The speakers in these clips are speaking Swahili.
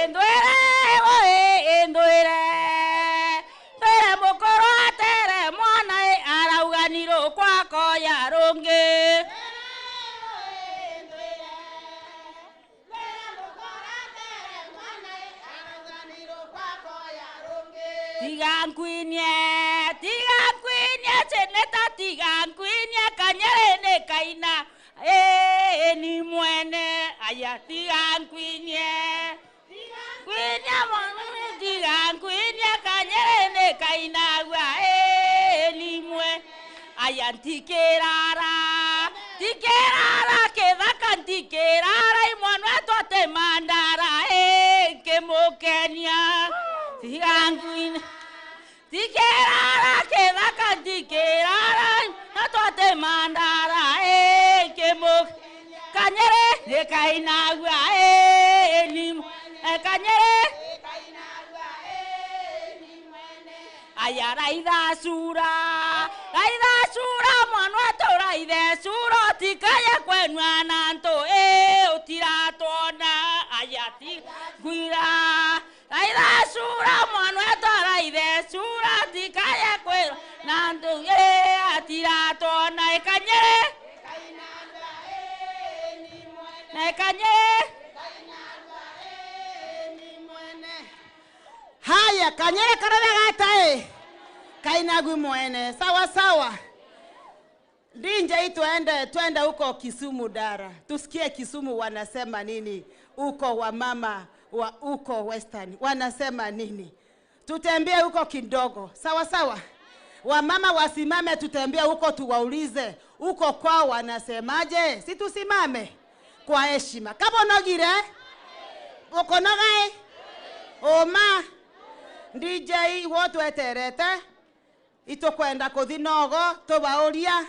Ndwire oi ndwire ndwire mukoro atere mwana arauganiro kwako ya rungi. Tiga nkuinie cheneta tiga nkuinie kanyere ne kaina ni mwene aya tiga nkuinie nkuinie mwana tiga nkuinie kanyere ne kaina gwa ni mwe aya ntikirara tikirara kethaka ntikirara imwana twate mandara nkimukenia tiga nkuinie tikirara kethaka ntikirara twate mandara nkimuk kanyere ne kainagwa ni kanyere aya raitha sura mwana raitha sura tikaya kwenwa na nto utiratona aya ti guira raitha sura mwana raitha sura tikaya kwenwa na nto atiratona kanyere na kanyere. Haya kanyere karada gatae kainagwi mwene sawa sawa. Ndinje twende huko Kisumu dara tusikie Kisumu wanasema nini, huko wa mama wa huko Western wanasema nini. Tutembee huko kidogo sawa sawa. Wamama wasimame, tutembee huko tuwaulize huko kwao wanasemaje. Si tusimame kwa heshima. Kabonogire ukonogae oma DJ wotweterete itokwenda kuthi nogo tubauria.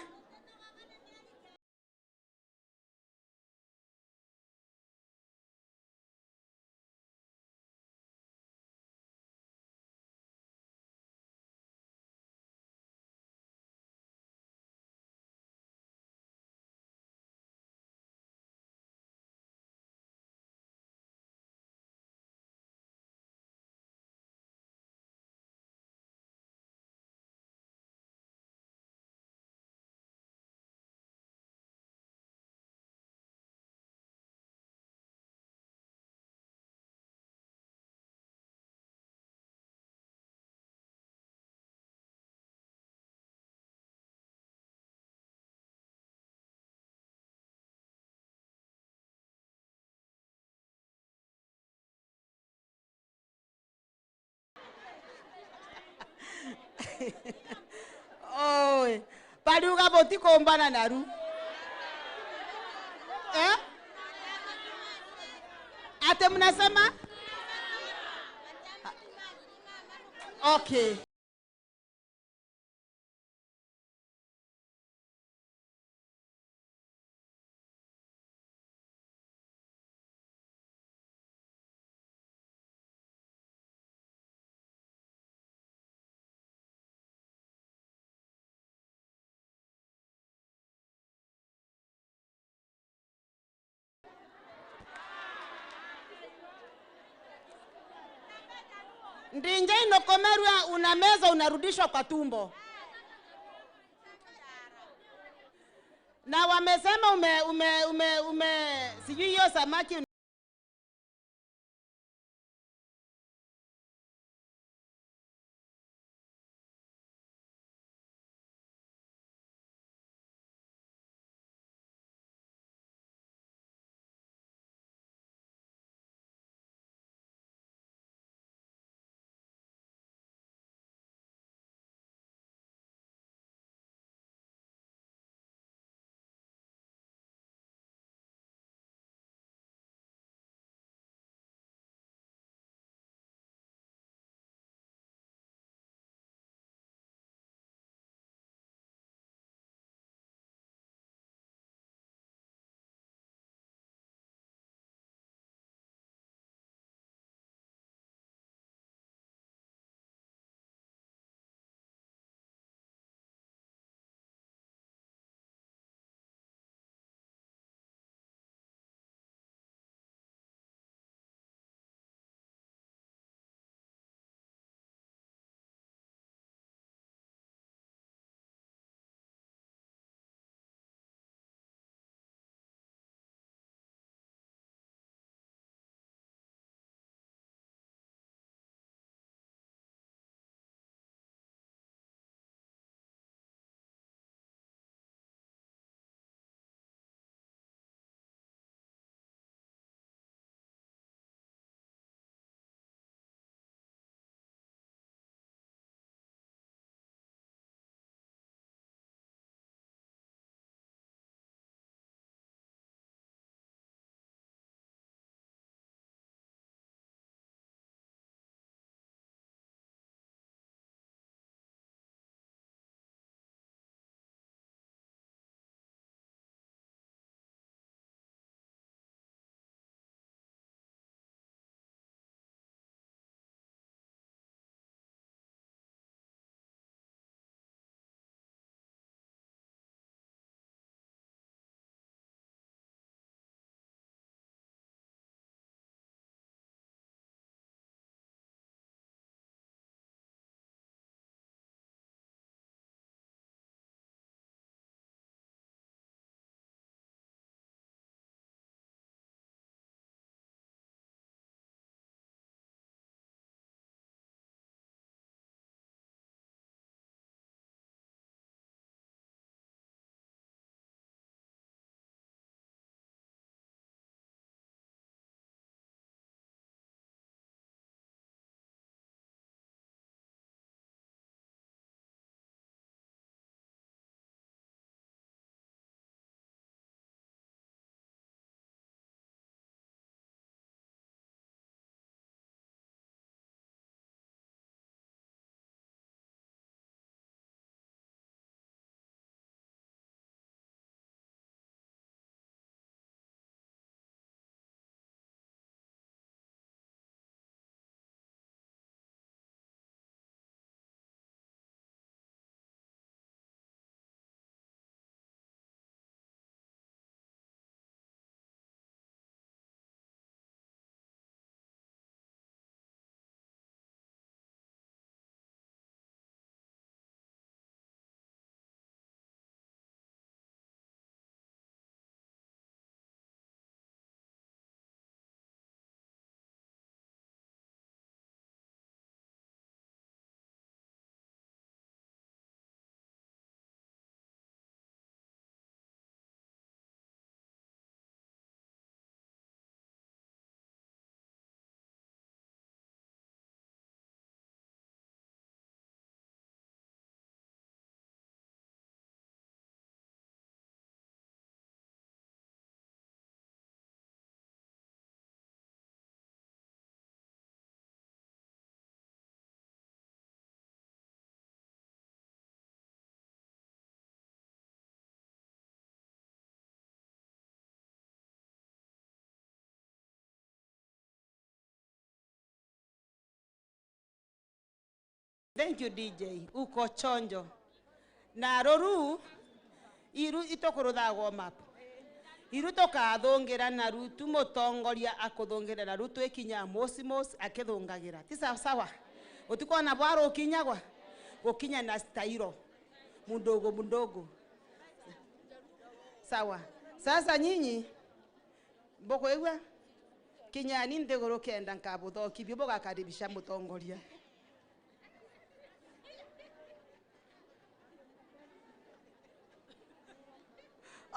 Oi, pariuga botikombana naru. Eh? Ate mnasema? Okay. Ndinje inokomerwa unameza unarudishwa kwa tumbo. Na wamesema ume sijui hiyo samaki. Thank you DJ, uko chonjo. Na roru iru itokuruthagwo map. Iru tukathungira na rutu mutongoria akuthungira na rutu ikinya mosi mosi akithungagira. Ti sawa sawa. Utikona bwaro ukinyagwa gukinya na stairo mundogo mundogo. Sawa. Sasa nyinyi mboko igwa kinya ni nthiguru kenda nkabuthoki bi bugakaribisha mutongoria.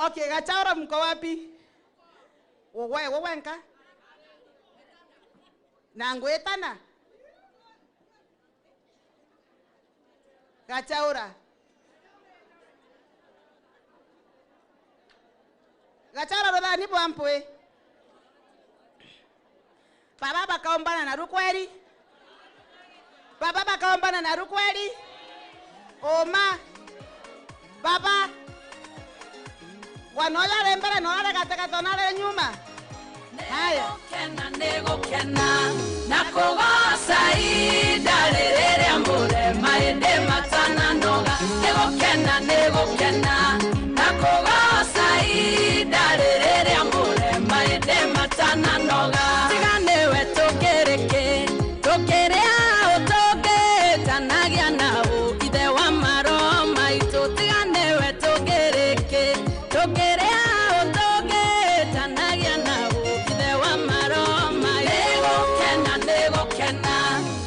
Okay, Gachaura mko wapi? Wewe wewe nka? Na ngwetana? Gachaura. Gachaura rodha nipo ampwe. Baba bakaombana na rukweli. Baba bakaombana na rukweli. Oma. Baba. Wanola mbere nola katika tonale nyuma. Haya. Kena nego kena na kogosa idalere ambure maende matana noga. Nego kena nego kena na kogosa idalere ambure maende matana noga. Tigane we tokereke tokere ao toke tanagia nao ide wa maro maito tigane we tokereke tokere ao toke tanagia nao ide wa maro maito. Nego kena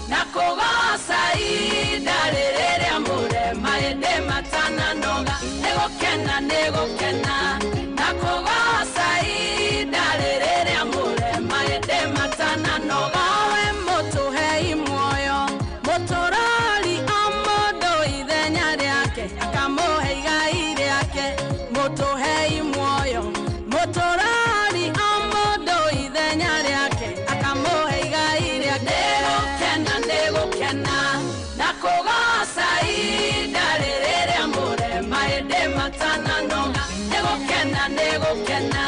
na kogosa idalere ambure maende matana noga. Nego kena na kogosa idalere ambure maende matana noga. We moto hei moyo motorali amodo ithenya riake akamuhe igai riake moto hei moyo motorali amodo ithenya riake akamuhe igai riake. Nego kena na kogosa idalere ambure maende matana noga. Nego kena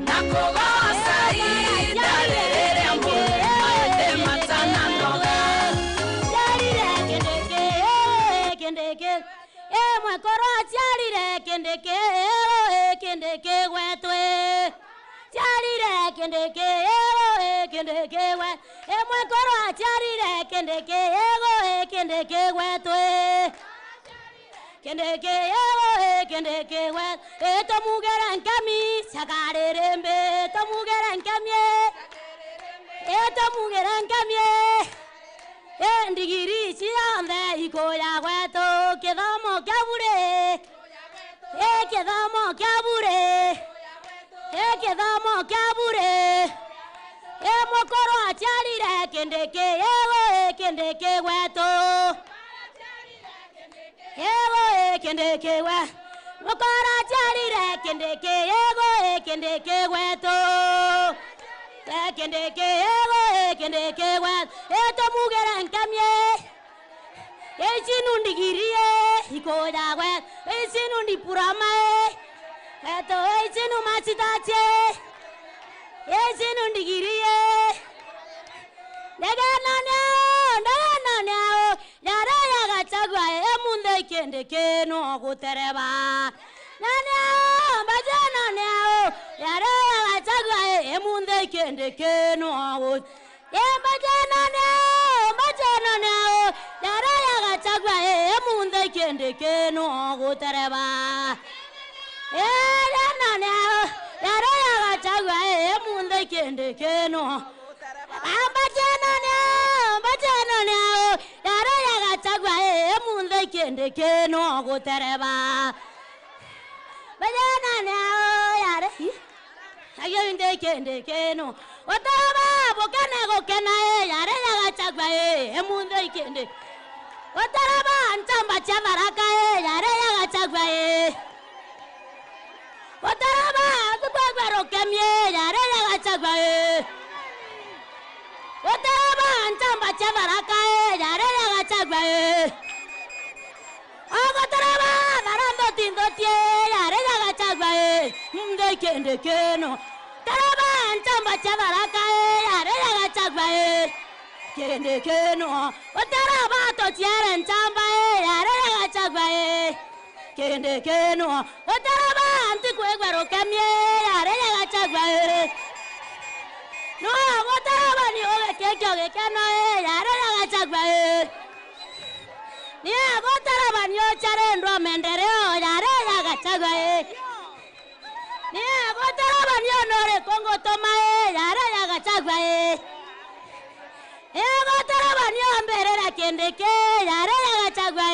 na kogosa idalere ambure maende matana noga. Kendeke e mwekoro aciarire kendeke e kendeke gwetwe ciarire kendeke e kendeke gwe e mwekoro aciarire kendeke e kendeke gwetwe kendeke e kendeke gwe e tomugera nkami sakarerembe tomugera nkami e tomugera nkami e ndigiri ciothe ikuya gwetu kithomo kia bure e kithomo kia bure e kithomo kia bure e mukoro aciarire kendeke e kendeke gwetu e kendeke gwe mukoro aciarire kendeke e kendeke gwetu kendeke e kendeke gwe e tomugera nkamie e chinundigirie ikoya gwe e chinundipurama e to e chinumachitache e chinundigirie negananeo yara yagachagwa e munde kendeke no gutereba naneo bajananeo yara yagachagwa e munde kendeke no e bajananeo yara yagachagwa e munde kendeke no gutereba e naneo yara yagachagwa e munde kendeke no bajananeo yara yagachagwa e munde kendeke no gutereba bajananeo yara ayo kendeke no otaba bokana gokena e yara yagachagwa e munde kende otaraba ntamba cha baraka e yara yagachagwa e otaraba kukwagwaro kemye yara yagachagwa e otaraba ntamba cha baraka e yara yagachagwa e otaraba barando tindotie yara yagachagwa e munde kende keno taraba ntamba cha baraka e yara yagachagwa e kende keno otaraba to Tochiara nchamba yare Gachagua kende keno otaraba antikwegwa rokamie yare Gachagua no otaraba ni ogekekyo gekeno yare Gachagua ni otaraba ni ocharendwa mendereo yare Gachagua ni otaraba ni onore Kongo toma yare Gachagua Egotaraba ni omberera kendeke yare Gachagua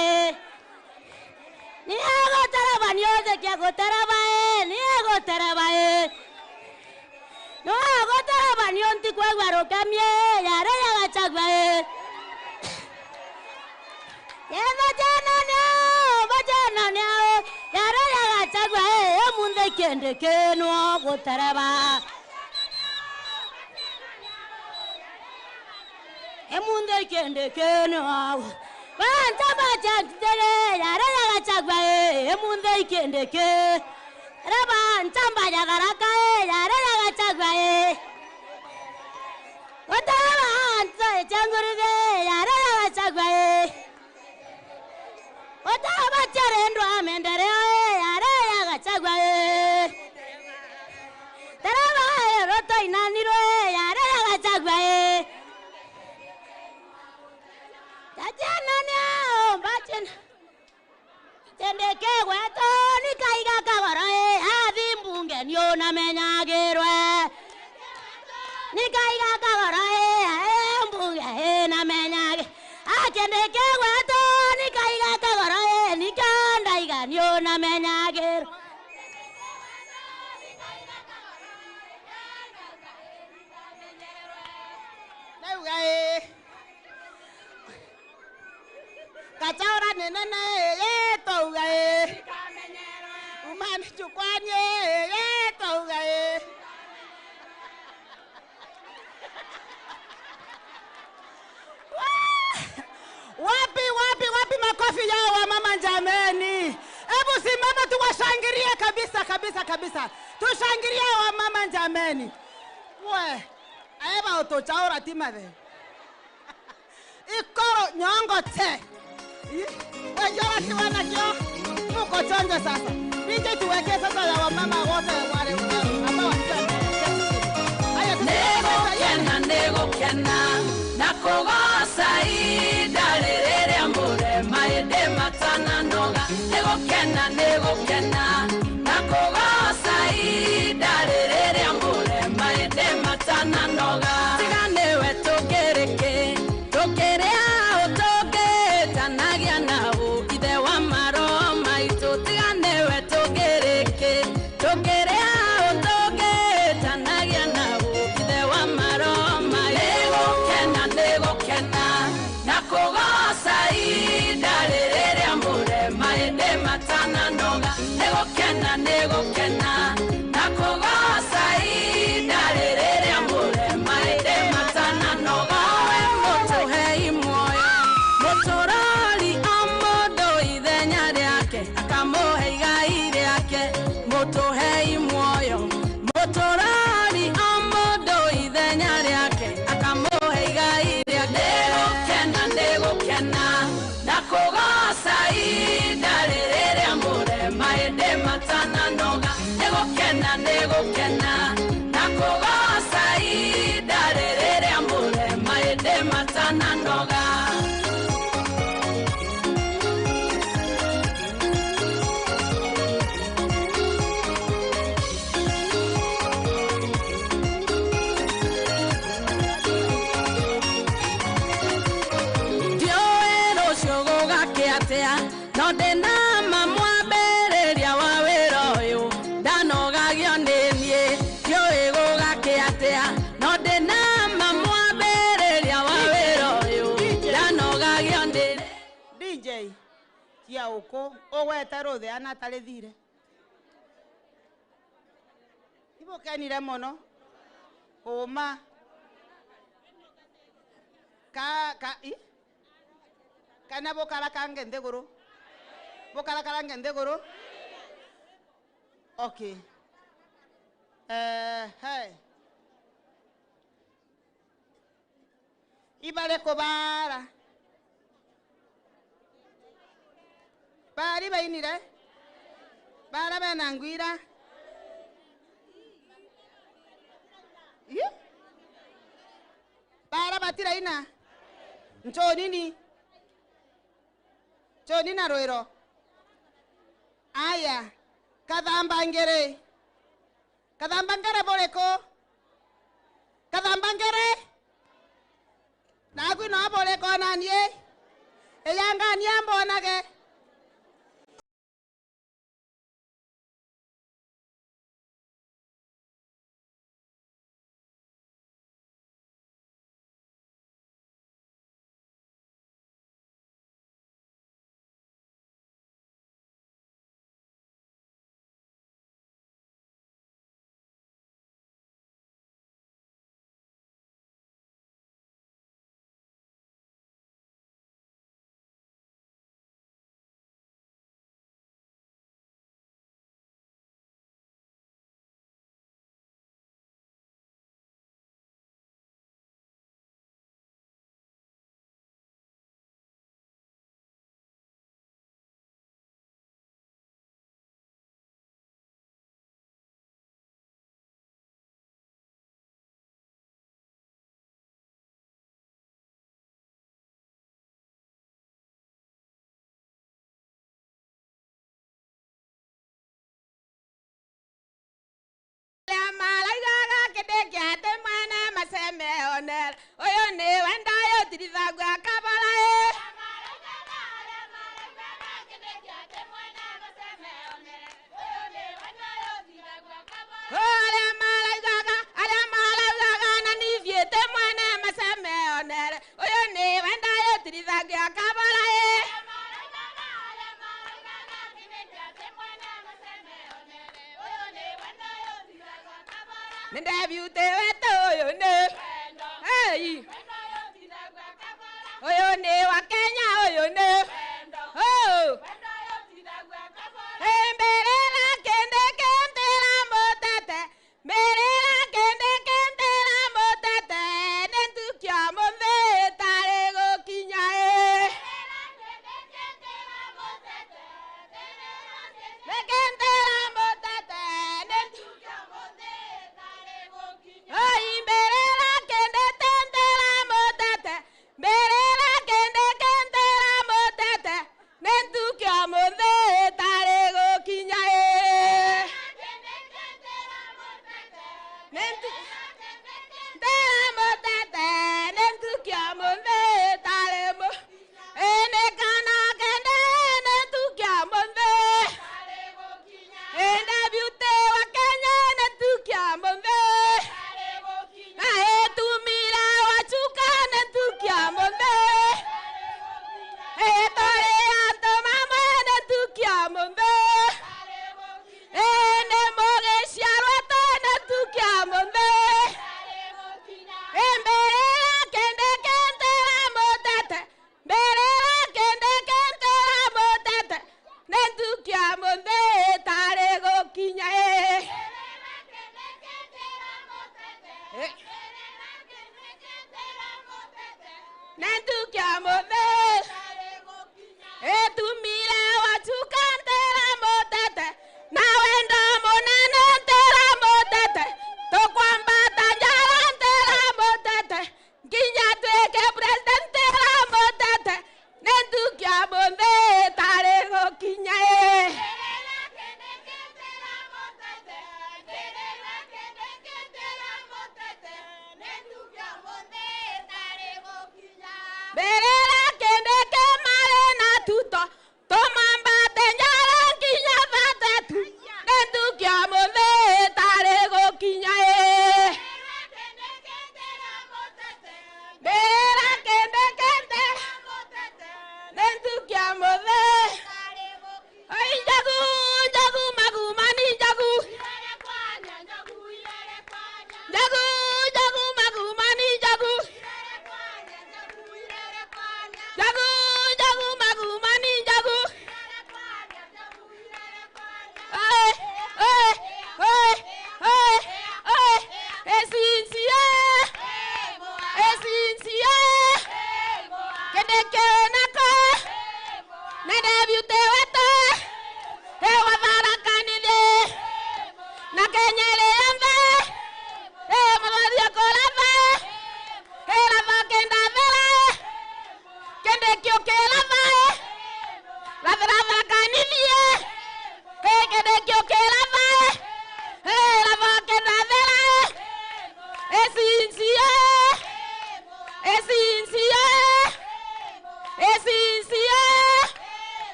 ni egotaraba ni ozekia gotaraba ni egotaraba no egotaraba ni ontikwegwa rokamie yare Gachagua yenda jana ne bajana ne yare Gachagua emunde kendeke no gotaraba emunde kende keno banta bacha yare Gachagua emunde kende ke raba ntamba ya garaka yare Gachagua otaraba anta changuruge yare Gachagua otaraba charendwa mendere yare Gachagua taraba roto inaniro yare Gachagua Tendeke weto nikaiga kagoro athi mbunge nĩũnamenyagĩrwe nikaiga kagoro mbunge namenyage akendeke weto nikaiga kagoro nikandaiga nĩũnamenyagĩrwe Nauga Kachaura nenene touga umani chukwanye touga Wapi wapi wapi makofi yao wa mama jameni. Hebu simama tuwashangilie kabisa kabisa kabisa. Tushangilie wa mama jameni. We aeba otochaura timade. Ikoro nyongo te. Wajua tiwana kio muko chonjo sasa. DJ tuweke sasa ya wamama wote wale ambao walikuwa. Haya negokena negokena nakogosa idarerere ambure maende matana noga negokena negokena nakogosa idarerere ambure maende matana noga tiganewe tokereke tokere negokena nakogosa idarerere ambure maende matana noga we motohei moyo motorori amodo ithenya riake akamuhe igai riake motohei moyo motorori amodo ithenya riake akamuhe igai riake negokena negokena nakogosa idarerere ambure maende matana noga negokena negokena nakogosa idarerere ambure maende matana noga No ndĩna mamwambĩrĩria wa wĩra ũyũ ndanogagio nĩ niĩ ndiũĩ gũgakĩa atĩa no ndĩna mamwambĩrĩria wa wĩra ũyũ ndanogagio nĩ DJ cia ũkũ ũgwete rũthĩa na tarĩthire ibukenire mũno ũma ka ka i kana bokara kange nthiguru bokara karange nthiguru okay hey ibale kobara Bari bainire bara bena ngwira bara batira ina nchonini chonina roero aya kathamba ngere boleko kathamba ngere nakwino boleko nanie eyanga niambonage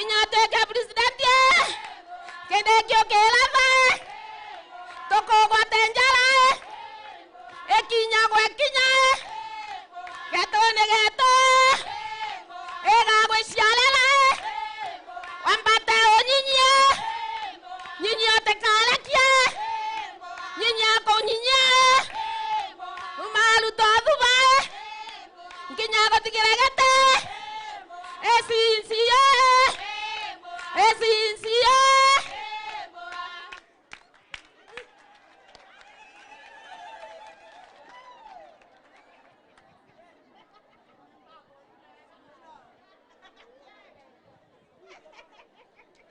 Nginya tuĩke president kĩndĩkĩo kĩratha tũkũgwate njara ĩkinya gwekinya getũ nĩ getũ ĩgagwĩciarĩra wambate ũnyinyie nyinyie ũtĩkarekie nyinyie kũnyinyie umarutwo thuba nginya gũtigĩre gĩtĩ esinsie esinsie.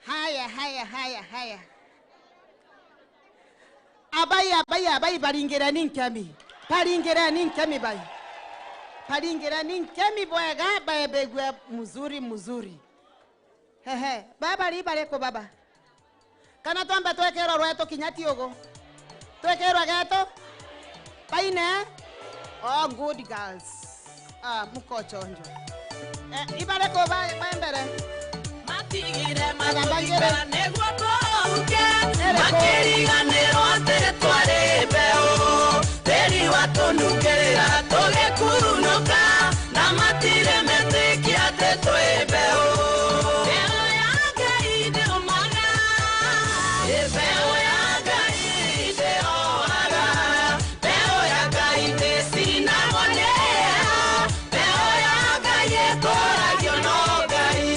Haya, haya, haya, haya. Abai, abai, abai, baringira ninkami. Baringira ninkami bai. Baringira ninkami bwega baebegwe mzuri mzuri. Hehe, baba ribareko baba. Kana twamba twekero rweto kinyati ogo. Twekero geto. Baine. Oh, good girls. Ah, muko chonjo. Eh, ibareko ba mbere. Matigire matigire negwo tũhuke makĩriganĩrwo atĩ twarĩ mbeũ tĩri watũnungĩrĩra tũgĩkunũka na matirĩ metĩkia atĩ twĩ mbeũ. Mbeũ ya Ngai ndĩũmaga, mbeũ ya Ngai ndĩohaga, mbeũ ya Ngai ndĩcinagwo nĩ heho, mbeũ ya Ngai ĩtũragio no Ngai.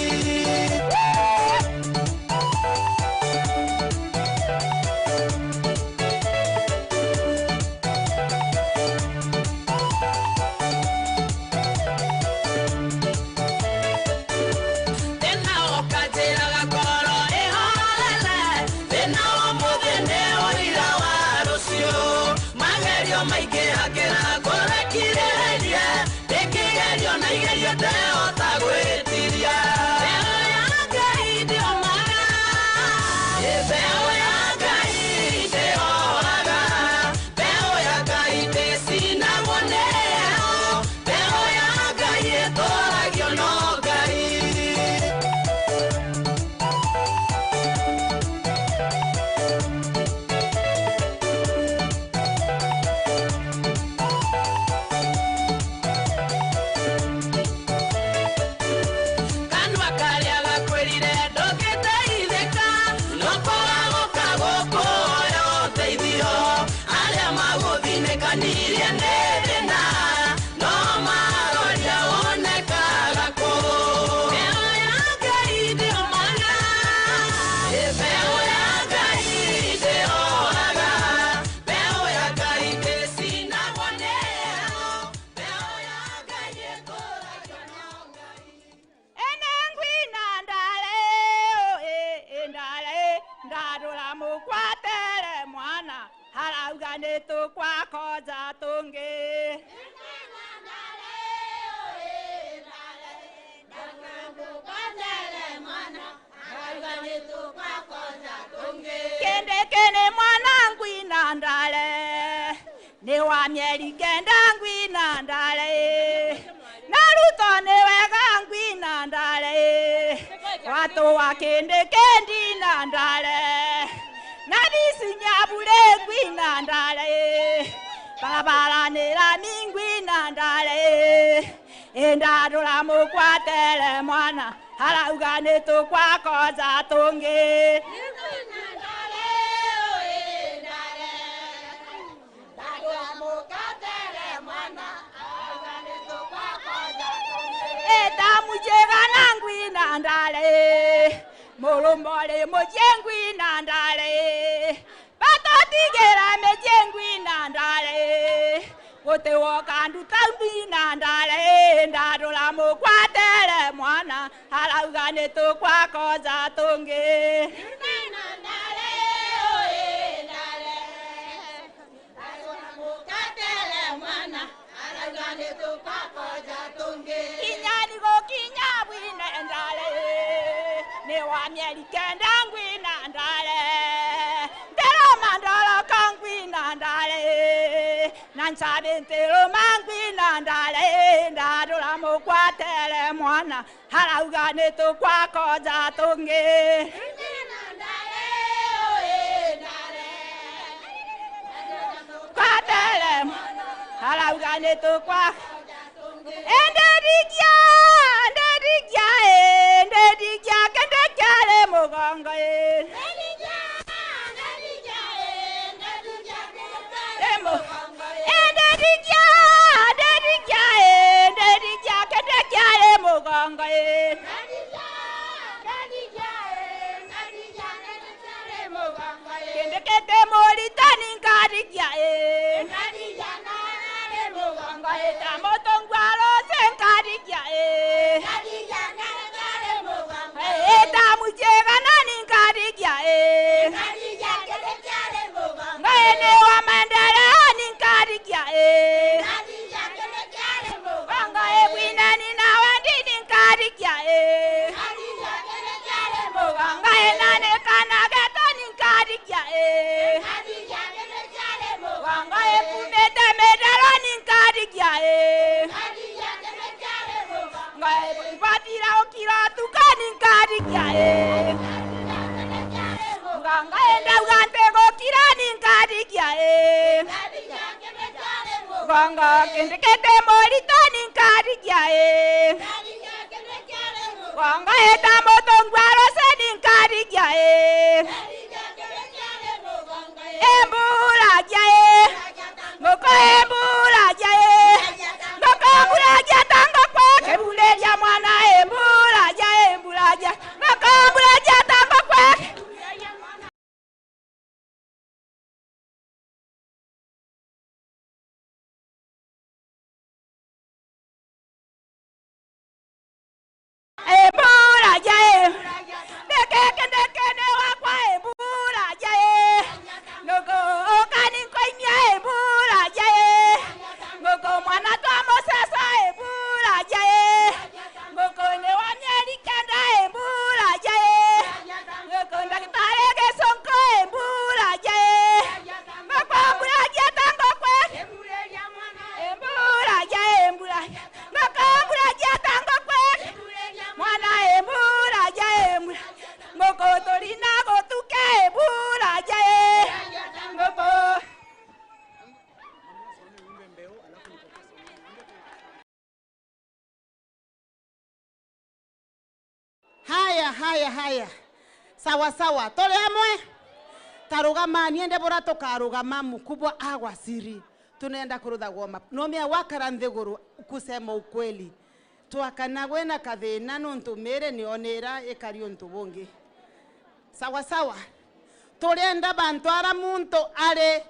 Kende mwanangu inandale ni wa mieri kenda ngwinandale naruto ni wega ngwinandale watu wa kende kendi nandale nabisi nyabule ngwinandale barabara ni lami ngwinandale endadula mukwatele mwana harauga ni tukwakoza tungi. Nandale mulumbole mujengwi nandale batotigera mejengwi nandale gote wokandu taundi nandale ndadola mukwatele mwana harauga ni tukwakoza tungi. Nandale oe ndale ndadola mukwatele mwana harauga ni tukwakoza tungi. Kinyani go kinyabwi nandale ni wa mieri kenda ngwi nandale ndero mandolo kangwi nandale nansabe ntero mangwi nandale ndadola mukwatele mwana Harauga nĩ tũkwakonja tũngĩ. Kwatere harauga nĩ tũkwa. Enderigia enderigia enderigia kende kyare mũgongo ĩ. Enderigia enderigia enderigia kende kyare mũgongo ĩ. Kende kete moritani nkarigia ĩ. Tamotongwaro senkarigia ĩ. Tamujega nani nkarigia ĩ. Ngaene wa maendeleo ni nkarigia ĩ. Ngae bwinani na wendi ni nkarigia ĩ. Ngae nane kana geto ni nkarigia ĩ. Ngae kumete medalo ni nkarigia ĩ. Ngae batira okira tuka ni nkarigia ĩ. Ngae ndauga ntego kira ni nkarigia ĩ. Nganga kendekete morita ni nkarigia ĩ. Nganga etamotongwaro se ni nkarigia ĩ. Emburagia ĩ. Ngoko emburagia ĩ. Ngoko emburagia tango kwake buleria mwana emburagia emburagia. Ngoko emburagia tango kwake. Emburagia ĩ. Ndeke ndeke ne wakwa emburagia ĩ. Ngoko okani nkoimia emburagia ĩ. Ngoko mwana twa Mosesa emburagia ĩ. Ngoko ne wa mieri kenda emburagia ĩ. Ngoko ndagĩtarĩ gĩconko emburagia ĩ. Ngoko emburagia tango kwe. Emburagia emburagia. Ngoko emburagia tango kwe. Mwana emburagia emburagia. Ngoko torina gotuke emburagia ĩ. Ngoko. Haya haya haya. Sawa sawa. Tole amwe. Tarugama niende bora tokarugama mkubwa agwasiri. Tunaenda kurutha warm up. Nomia wakara nthiguru kusema ukweli. Twakana na kathina nontu mere nionera ikari untu bungi. Sawa sawa. Turienda bantu ara muntu are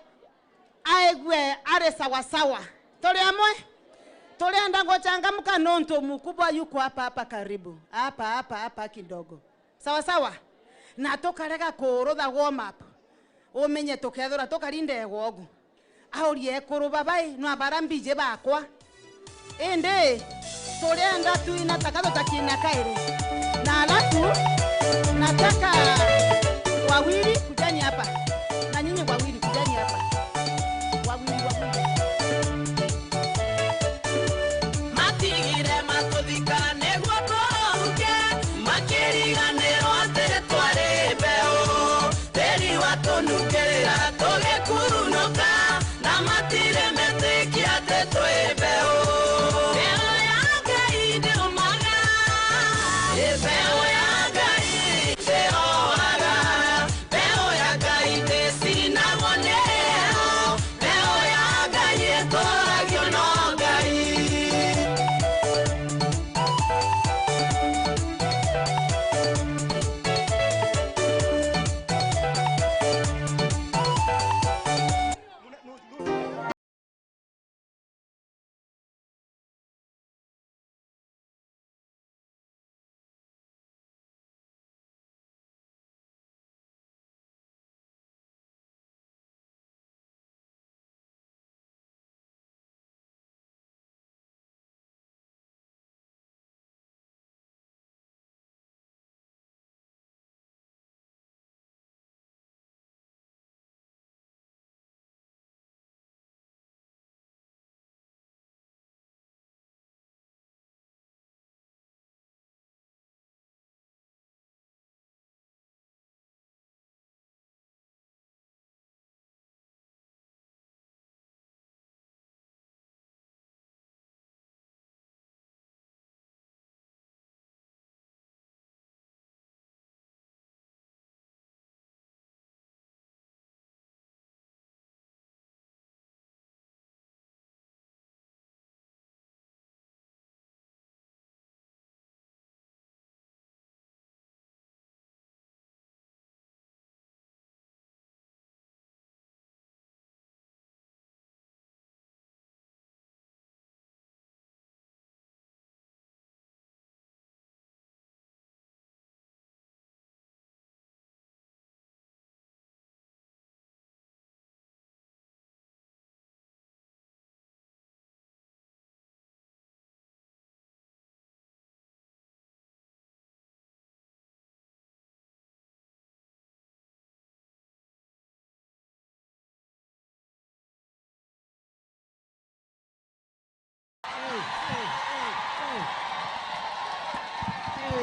aigwe are sawa sawa. Tuli amwe. Tulienda ngochangamka nontu mkubwa yuko hapa hapa karibu. Hapa hapa hapa kidogo. Sawa sawa. Na tukarega kurutha warm up. Umenye tukethura tukarinde gogu. Aurie kuruba bai no abarambije bakwa. Ende tulienda tuina takazo takina kaire. Na alafu nataka wawili kujani hapa. Na nyinyi wawili kujani hapa. Wawili wawili. Matigire matuthika nĩguo tũhuke makĩriganĩrwo atĩ twarĩ mbeũ tĩri watũnungĩrĩra tũgĩkurunũka na matirĩ metĩkia atĩ twĩ mbeũ. Mbeũ ya Ngai ndĩũmaga, mbeũ ya Ngai ndĩoa.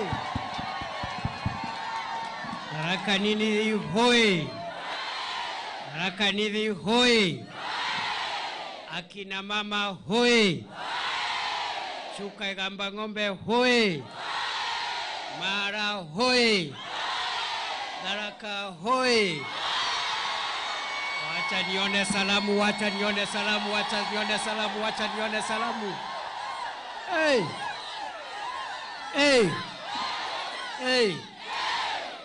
Hey. Tharaka Nithi hoi. Tharaka Nithi hoi. Akina mama hoi. Chuka Igamba Ng'ombe hoi. Mara hoi. Tharaka hoi. Wacha nione salamu, wacha nione salamu, wacha nione salamu, wacha nione salamu. Hey. Hey. Hey.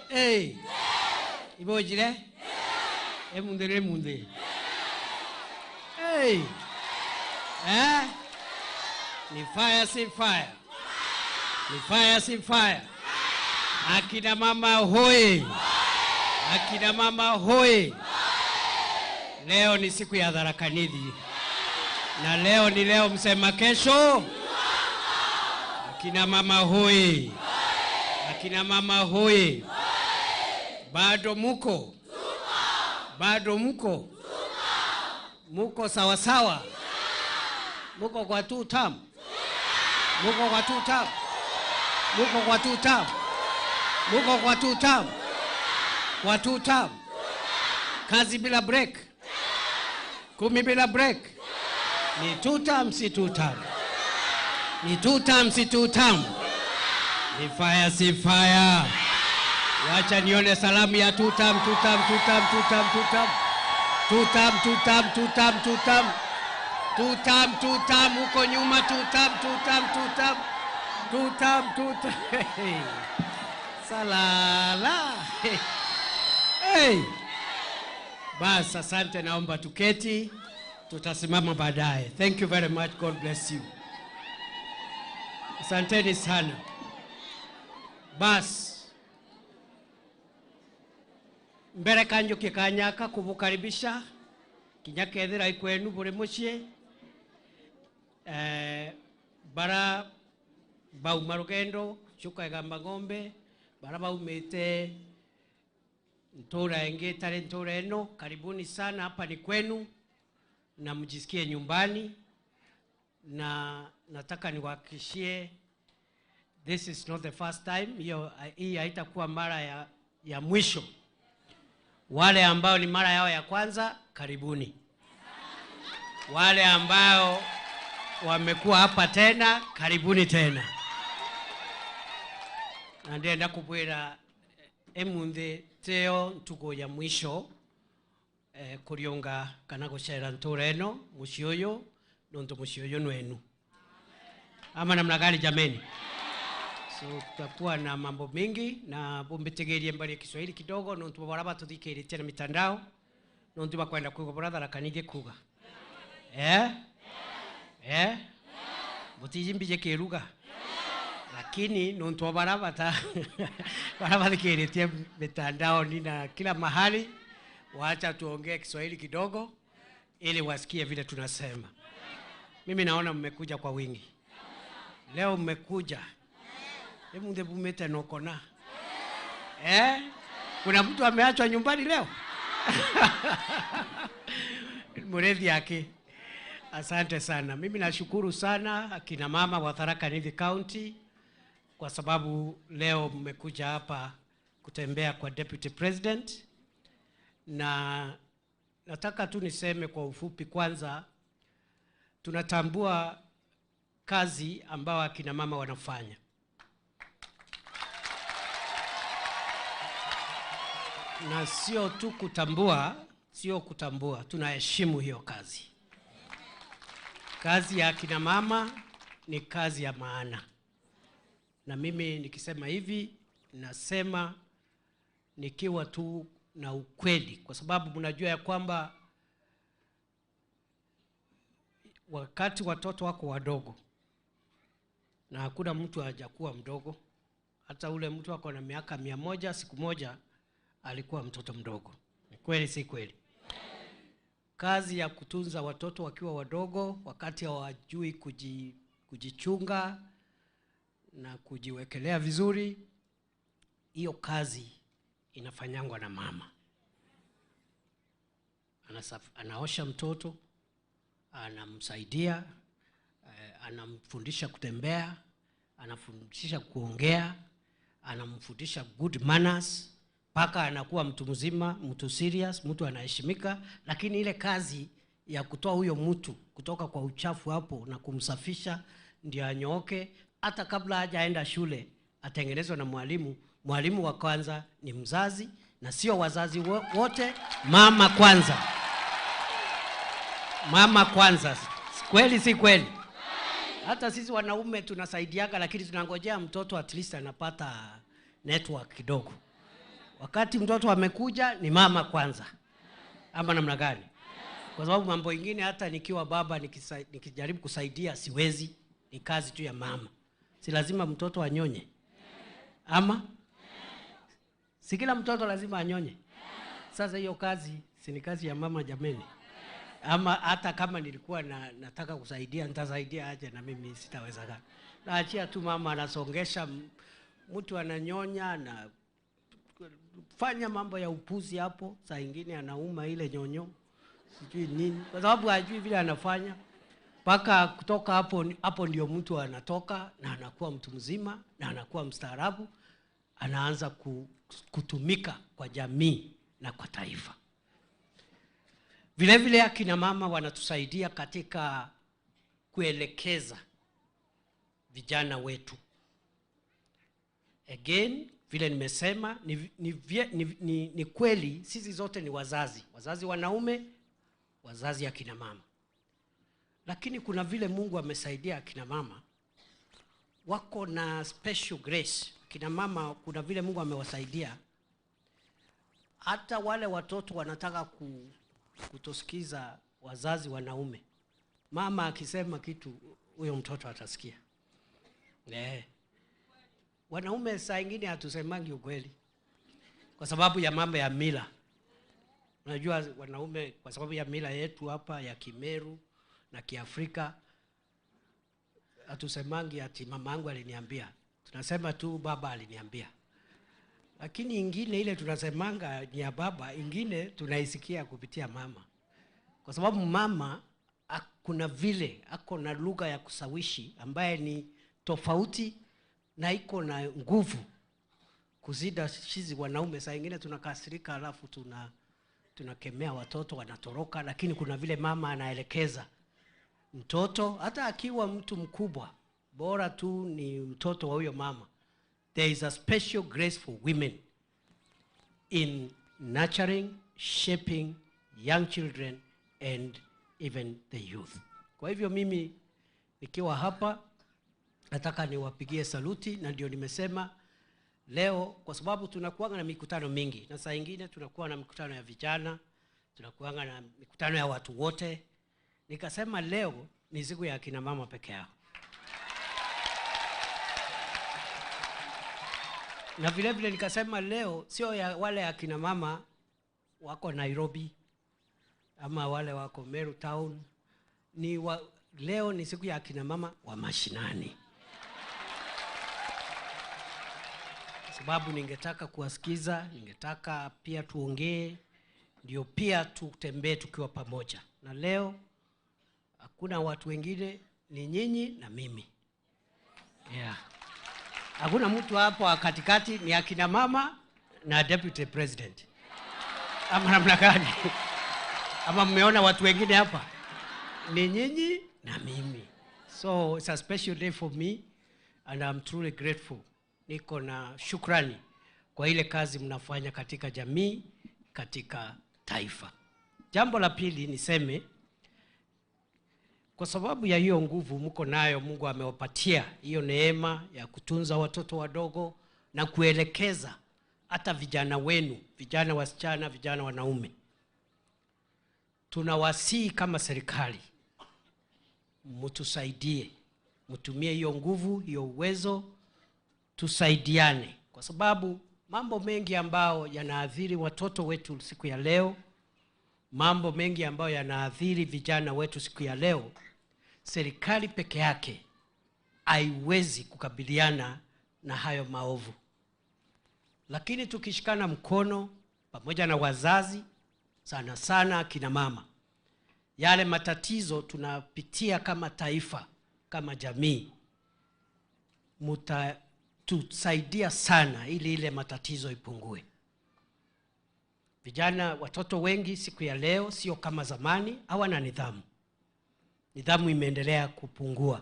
Hey. Ibojire? Emunde emunde. Hey. Eh? Ni fire si fire. Ni fire si fire. Akina mama hoi. Akina mama hoi. Leo ni siku ya Tharaka Nithi. Na leo ni leo msema kesho. Akina mama hoi. Akina mama hoi. Bado muko? Bado muko? Muko sawa sawa? Muko kwa two term? Muko kwa two term? Muko kwa two term? Muko kwa two term? Kwa two term? Kazi bila break? 10 bila break? Ni two term si two term? Ni two term si two term? Ni fire si fire? Wacha nione salamu ya two term, two term, two term, two term, two term. Two term, two term, two term, two term. Two term, two term, huko nyuma, two term, two term, two term. Two term, two term. Salala. Hey. Bas, asante, naomba tuketi. Tutasimama baadaye. Thank you very much. God bless you. Asanteni sana. Bas. Mbere kanjo kikanyaka kubukaribisha kinyakethira ikwenu buri mucie bara bauma rugendo Chuka Igamba Ng'ombe bara baumite ntura ingi tari ntura eno. Karibuni sana, hapa ni kwenu na mjisikie nyumbani, na nataka niwahakikishie this is not the first time. Hiyo hii haitakuwa mara ya mwisho. Wale ambao ni mara yao ya kwanza, karibuni. Wale ambao wamekuwa hapa tena, karibuni tena. Na ndienda kubwira emunthi teo ntugo ya mwisho kurionga kana gucera ntura eno mucii uyu nontu mucii uyu nwenu. Ama namna gani jameni? So tutakuwa na mambo mingi na bumbitegerie mbali ya Kiswahili kidogo nontu baraba tuthikirie na mitandao nontu bakwenda kuiga brother Tharaka kuga. Eh? Eh? Mutijimbije kiruga. Lakini nontu baraba ta baraba thikirie mitandao ni na kila mahali, waacha tuongee Kiswahili kidogo ili wasikie vile tunasema. Mimi naona mmekuja kwa wingi. Leo mmekuja. Hebu ndebumete nokona. Eh? Kuna mtu ameachwa nyumbani leo? Mrethi yake. Asante sana. Mimi nashukuru sana akina mama wa Tharaka Nithi County kwa sababu leo mmekuja hapa kutembea kwa Deputy President. Na nataka tu niseme kwa ufupi kwanza, tunatambua kazi ambao akina mama wanafanya. Na sio tu kutambua, sio kutambua, tunaheshimu hiyo kazi. Kazi ya akina mama ni kazi ya maana. Na mimi nikisema hivi, nasema nikiwa tu na ukweli, kwa sababu mnajua ya kwamba wakati watoto wako wadogo, na hakuna mtu hajakuwa mdogo, hata ule mtu wako na miaka 100 siku moja alikuwa mtoto mdogo. Ni kweli si kweli? Kazi ya kutunza watoto wakiwa wadogo, wakati hawajui kujichunga na kujiwekelea vizuri, hiyo kazi inafanyangwa na mama. Anaosha mtoto, anamsaidia, anamfundisha kutembea, anafundisha kuongea, anamfundisha good manners mpaka anakuwa mtu mzima, mtu serious, mtu anaheshimika. Lakini ile kazi ya kutoa huyo mtu kutoka kwa uchafu hapo na kumsafisha ndio anyooke, hata kabla hajaenda shule atengenezwe na mwalimu. Mwalimu wa kwanza ni mzazi, na sio wazazi wote, mama kwanza. Mama kwanza. Kweli si kweli? Hata sisi wanaume tunasaidiaga, lakini tunangojea mtoto at least anapata network kidogo. Wakati mtoto amekuja ni mama kwanza. Ama namna gani? Kwa sababu mambo ingine hata nikiwa baba nikijaribu kusaidia siwezi, ni kazi tu ya mama. Si lazima mtoto anyonye. Ama? Si kila mtoto lazima anyonye. Sasa hiyo kazi si ni kazi ya mama jameni? Ama hata kama nilikuwa nataka kusaidia, nitasaidia aje na mimi sitaweza. Naachia tu mama anasongesha, mtu ananyonya na fanya mambo ya upuzi hapo, saa ingine anauma ile nyonyo, sijui nini, kwa sababu hajui vile anafanya. Paka kutoka hapo, hapo ndio mtu anatoka na anakuwa mtu mzima na anakuwa mstaarabu, anaanza kutumika kwa jamii na kwa taifa. Vile vile akina mama wanatusaidia katika kuelekeza vijana wetu. Again, vile nimesema, ni kweli sisi zote ni wazazi, wazazi wanaume, wazazi akina mama. Lakini kuna vile Mungu amesaidia akina mama, wako na special grace. Akina mama kuna vile Mungu amewasaidia, hata wale watoto wanataka kutosikiza wazazi wanaume, mama akisema kitu huyo mtoto atasikia. Wanaume saa ingine hatusemangi ukweli kwa sababu ya mambo ya mila. Unajua wanaume kwa sababu ya mila yetu hapa ya Kimeru na Kiafrika hatusemangi ati mamangu aliniambia. Tunasema tu baba aliniambia. Lakini ingine ile tunasemanga ni ya baba, ingine tunaisikia kupitia mama. Kwa sababu mama kuna vile ako na lugha ya kusawishi ambaye ni tofauti na iko na nguvu kuzida sisi wanaume. Saa ingine tunakasirika alafu tunakemea watoto wanatoroka, lakini kuna vile mama anaelekeza mtoto hata akiwa mtu mkubwa, bora tu ni mtoto wa huyo mama. There is a special grace for women in nurturing, shaping young children and even the youth. Kwa hivyo mimi nikiwa hapa nataka niwapigie saluti, na ndio nimesema leo kwa sababu tunakuwa na mikutano mingi, na saa nyingine tunakuwa na mikutano ya vijana, tunakuwa na mikutano ya watu wote. Nikasema leo ni siku ya akina mama peke yao. Na vile vile nikasema leo sio ya wale akina mama wako Nairobi ama wale wako Meru Town, leo ni siku ya akina mama wa mashinani. Sababu ningetaka kuwasikiza, ningetaka pia tuongee, ndio pia tutembee tukiwa pamoja. Na leo hakuna watu wengine, ni nyinyi na mimi. Yeah. Hakuna mtu hapo katikati, ni akina mama na deputy president. Ama namna gani? Ama mmeona watu wengine hapa? Ni nyinyi na mimi. So it's a special day for me and I'm truly grateful. Niko na shukrani kwa ile kazi mnafanya katika jamii, katika taifa. Jambo la pili niseme, kwa sababu ya hiyo nguvu mko nayo, Mungu amewapatia hiyo neema ya kutunza watoto wadogo na kuelekeza hata vijana wenu, vijana wasichana, vijana wanaume. Tunawasihi kama serikali, mtusaidie, mtumie hiyo nguvu, hiyo uwezo, tusaidiane. Kwa sababu mambo mengi ambayo yanaathiri watoto wetu siku ya leo, mambo mengi ambayo yanaathiri vijana wetu siku ya leo, serikali peke yake haiwezi kukabiliana na hayo maovu. Lakini tukishikana mkono pamoja na wazazi, sana sana kina mama, yale matatizo tunapitia kama taifa, kama jamii, itatusaidia sana ili ile matatizo ipungue. Vijana, watoto wengi siku ya leo sio kama zamani, hawana nidhamu. Nidhamu imeendelea kupungua.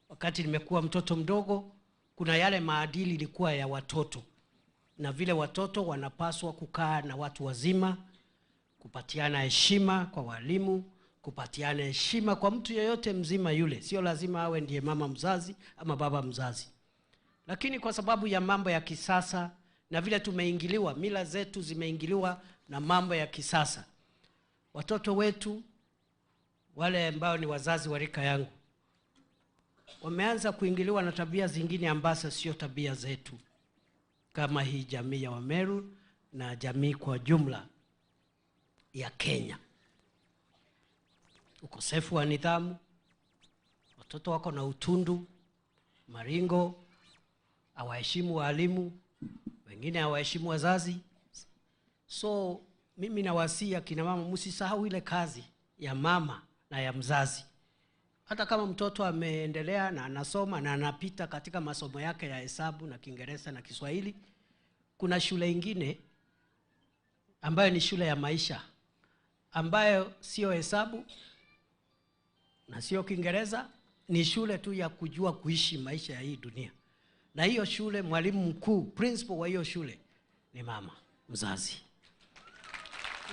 Wakati nimekuwa mtoto mdogo, kuna yale maadili ilikuwa ya watoto, na vile watoto wanapaswa kukaa na watu wazima, kupatiana heshima kwa walimu, kupatiana heshima kwa mtu yeyote mzima yule. Sio lazima awe ndiye mama mzazi ama baba mzazi. Lakini kwa sababu ya mambo ya kisasa na vile tumeingiliwa, mila zetu zimeingiliwa na mambo ya kisasa, watoto wetu wale ambao ni wazazi wa rika yangu wameanza kuingiliwa na tabia zingine ambazo sio tabia zetu, kama hii jamii ya Wameru na jamii kwa jumla ya Kenya. Ukosefu wa nidhamu, watoto wako na utundu, maringo, hawaheshimu walimu, wengine hawaheshimu wazazi. So mimi nawasihi akina mama, msisahau ile kazi ya mama na ya mzazi. Hata kama mtoto ameendelea na anasoma na anapita katika masomo yake ya hesabu na Kiingereza na Kiswahili, kuna shule ingine ambayo ni shule ya maisha, ambayo sio hesabu na sio Kiingereza, ni shule tu ya kujua kuishi maisha ya hii dunia. Na hiyo shule, mwalimu mkuu, principal wa hiyo shule ni mama mzazi.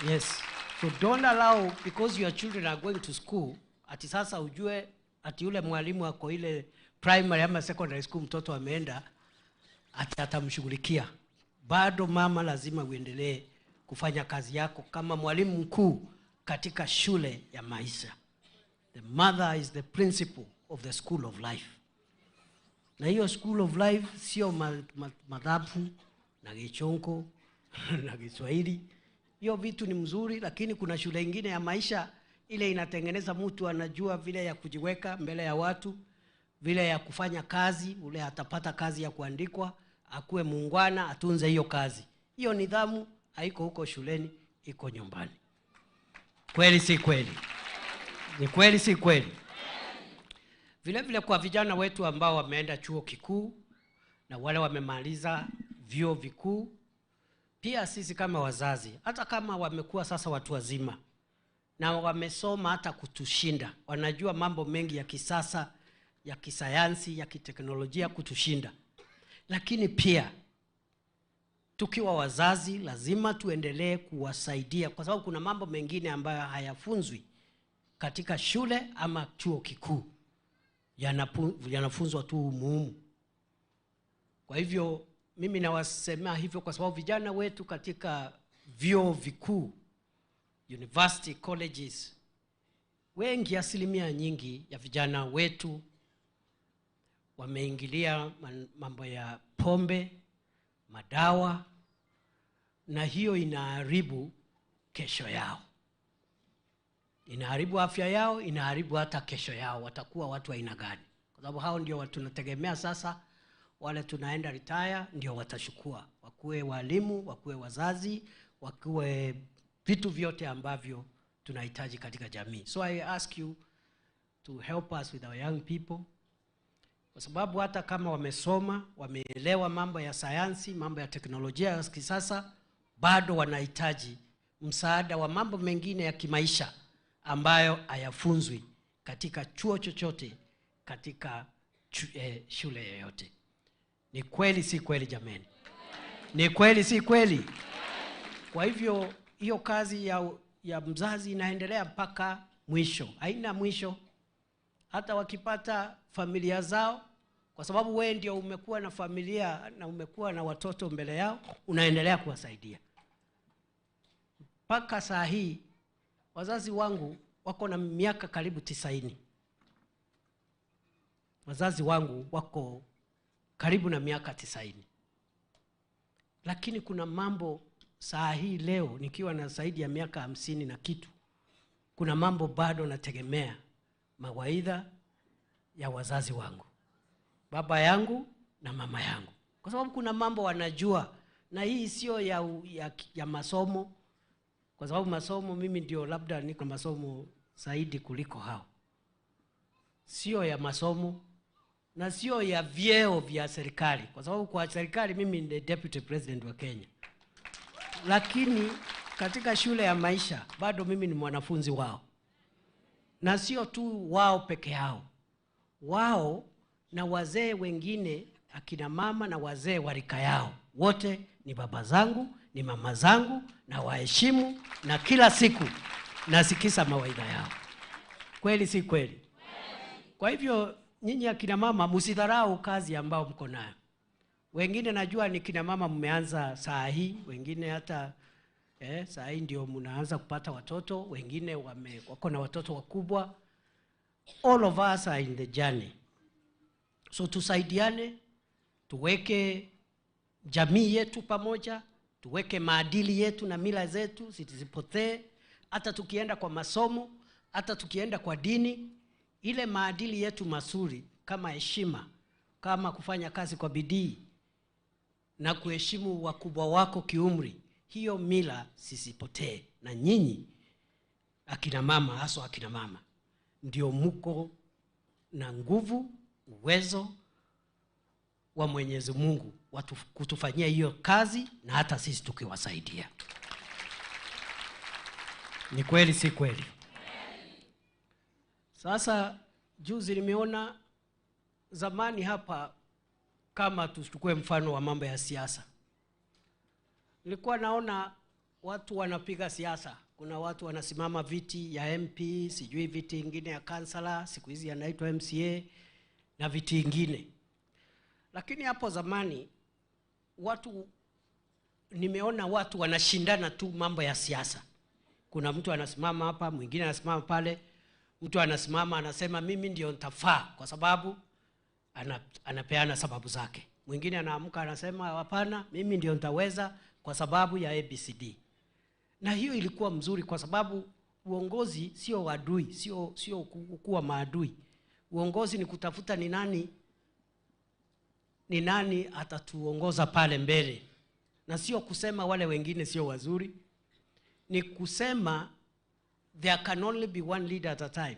Yes. So don't allow, because your children are going to school, ati sasa ujue ati yule mwalimu ako ile primary ama secondary school mtoto ameenda, ati atamshughulikia. Bado mama lazima uendelee kufanya kazi yako kama mwalimu mkuu katika shule ya maisha. The mother is the principal of the school of life. Na hiyo school of life sio madhabu na Gichonko na Kiswahili. Hiyo vitu ni mzuri, lakini kuna shule ingine ya maisha ile inatengeneza mtu anajua vile ya kujiweka mbele ya watu, vile ya kufanya kazi, ule atapata kazi ya kuandikwa, akuwe muungwana, atunze hiyo kazi. Hiyo nidhamu haiko huko shuleni, iko nyumbani. Kweli si kweli? Ni kweli si kweli? Vile vile kwa vijana wetu ambao wameenda chuo kikuu na wale wamemaliza vyuo vikuu, pia sisi kama wazazi, hata kama wamekuwa sasa watu wazima na wamesoma hata kutushinda, wanajua mambo mengi ya kisasa, ya kisayansi, ya kiteknolojia kutushinda, lakini pia tukiwa wazazi lazima tuendelee kuwasaidia, kwa sababu kuna mambo mengine ambayo hayafunzwi katika shule ama chuo kikuu, yanafunzwa tu umuhimu. Kwa hivyo mimi nawasemea hivyo kwa sababu vijana wetu katika vyuo vikuu, university colleges, wengi, asilimia nyingi ya vijana wetu wameingilia mambo ya pombe, madawa, na hiyo inaharibu kesho yao. Inaharibu afya yao, inaharibu hata kesho yao, watakuwa watu aina gani? Kwa sababu hao ndio tunategemea sasa, wale tunaenda retire ndio watachukua, wakuwe walimu, wakuwe wazazi, wakuwe vitu vyote ambavyo tunahitaji katika jamii. So I ask you to help us with our young people, kwa sababu hata kama wamesoma, wameelewa mambo ya sayansi, mambo ya teknolojia ya kisasa, bado wanahitaji msaada wa mambo mengine ya kimaisha ambayo hayafunzwi katika chuo chochote, katika shule yoyote. Ni kweli si kweli jameni? Ni kweli si kweli? Kwa hivyo hiyo kazi ya mzazi inaendelea mpaka mwisho, haina mwisho. Hata wakipata familia zao, kwa sababu wewe ndio umekuwa na familia na umekuwa na watoto mbele yao, unaendelea kuwasaidia. Mpaka saa hii wazazi wangu wako na miaka karibu 90. Wazazi wangu wako karibu na miaka 90. Lakini kuna mambo saa hii leo nikiwa na zaidi ya miaka 50 na kitu, kuna mambo bado nategemea mawaidha ya wazazi wangu, baba yangu na mama yangu, kwa sababu kuna mambo wanajua, na hii sio ya masomo, kwa sababu masomo mimi ndio labda niko masomo zaidi kuliko hao. Sio ya masomo na sio ya vyeo vya serikali, kwa sababu kwa serikali mimi ni deputy president wa Kenya, lakini katika shule ya maisha bado mimi ni mwanafunzi wao, na sio tu wao peke yao, wao na wazee wengine, akina mama na wazee wa rika yao, wote ni baba zangu, ni mama zangu, na waheshimu, na kila siku nasikisa mawaidha yao. Kweli si kweli? Kwa hivyo nyinyi akina mama msidharau kazi ambayo mko nayo. Wengine najua ni kina mama mmeanza saa hii, wengine hata saa hii ndio mnaanza kupata watoto, wengine wako na watoto wakubwa. All of us are in the journey. So tusaidiane, tuweke jamii yetu pamoja, tuweke maadili yetu na mila zetu zisipotee. Hata tukienda kwa masomo, hata tukienda kwa dini, ile maadili yetu mazuri kama heshima, kama kufanya kazi kwa bidii na kuheshimu wakubwa wako kiumri, hiyo mila sisipotee. Na nyinyi akina mama, haswa akina mama, ndio muko na nguvu, uwezo wa Mwenyezi Mungu kutufanyia hiyo kazi, na hata sisi tukiwasaidia. Ni kweli si kweli? Sasa juzi nimeona zamani hapa, kama tuchukue mfano wa mambo ya siasa, nilikuwa naona watu wanapiga siasa. Kuna watu wanasimama viti ya MP, sijui viti ingine ya kansala, siku hizi yanaitwa MCA, na viti ingine. Lakini hapo zamani watu, nimeona watu wanashindana tu mambo ya siasa. Kuna mtu anasimama hapa, mwingine anasimama pale, mtu anasimama anasema mimi ndio nitafaa kwa sababu anapeana sababu zake. Mwingine anaamka anasema hapana, mimi ndio nitaweza kwa sababu ya ABCD. Na hiyo ilikuwa mzuri kwa sababu uongozi sio adui, sio kuwa maadui. Uongozi ni kutafuta ni nani atatuongoza pale mbele. Na sio kusema wale wengine sio wazuri. Ni kusema there can only be one leader at a time.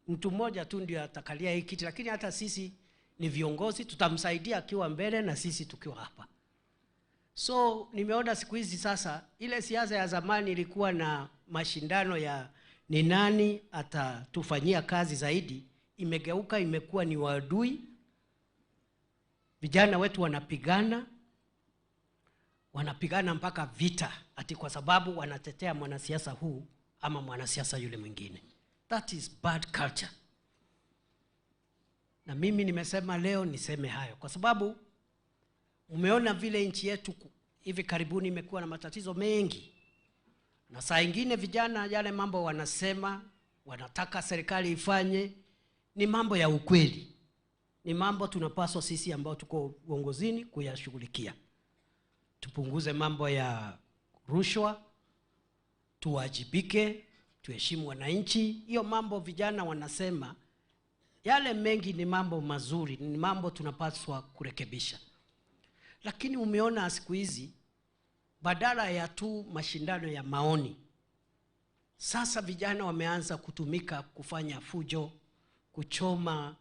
Mtu mmoja tu ndio atakalia hii kiti, lakini hata sisi ni viongozi, tutamsaidia akiwa mbele na sisi tukiwa hapa. So nimeona siku hizi sasa ile siasa ya zamani ilikuwa na mashindano ya ni nani atatufanyia kazi zaidi, imegeuka imekuwa ni waadui. Vijana wetu wanapigana mpaka vita ati kwa sababu wanatetea mwanasiasa huu ama mwanasiasa yule mwingine. That is bad culture. Na mimi nimesema leo niseme hayo kwa sababu umeona vile nchi yetu hivi karibuni imekuwa na matatizo mengi. Na saa ingine vijana yale mambo wanasema, wanataka serikali ifanye, ni mambo ya ukweli. Ni mambo tunapaswa sisi ambao tuko uongozini kuyashughulikia. Tupunguze mambo ya rushwa, tuwajibike, tuheshimu wananchi. Hiyo mambo vijana wanasema, yale mengi ni mambo mazuri, ni mambo tunapaswa kurekebisha. Lakini umeona siku hizi badala ya tu mashindano ya maoni, sasa vijana wameanza kutumika kufanya fujo, kuchoma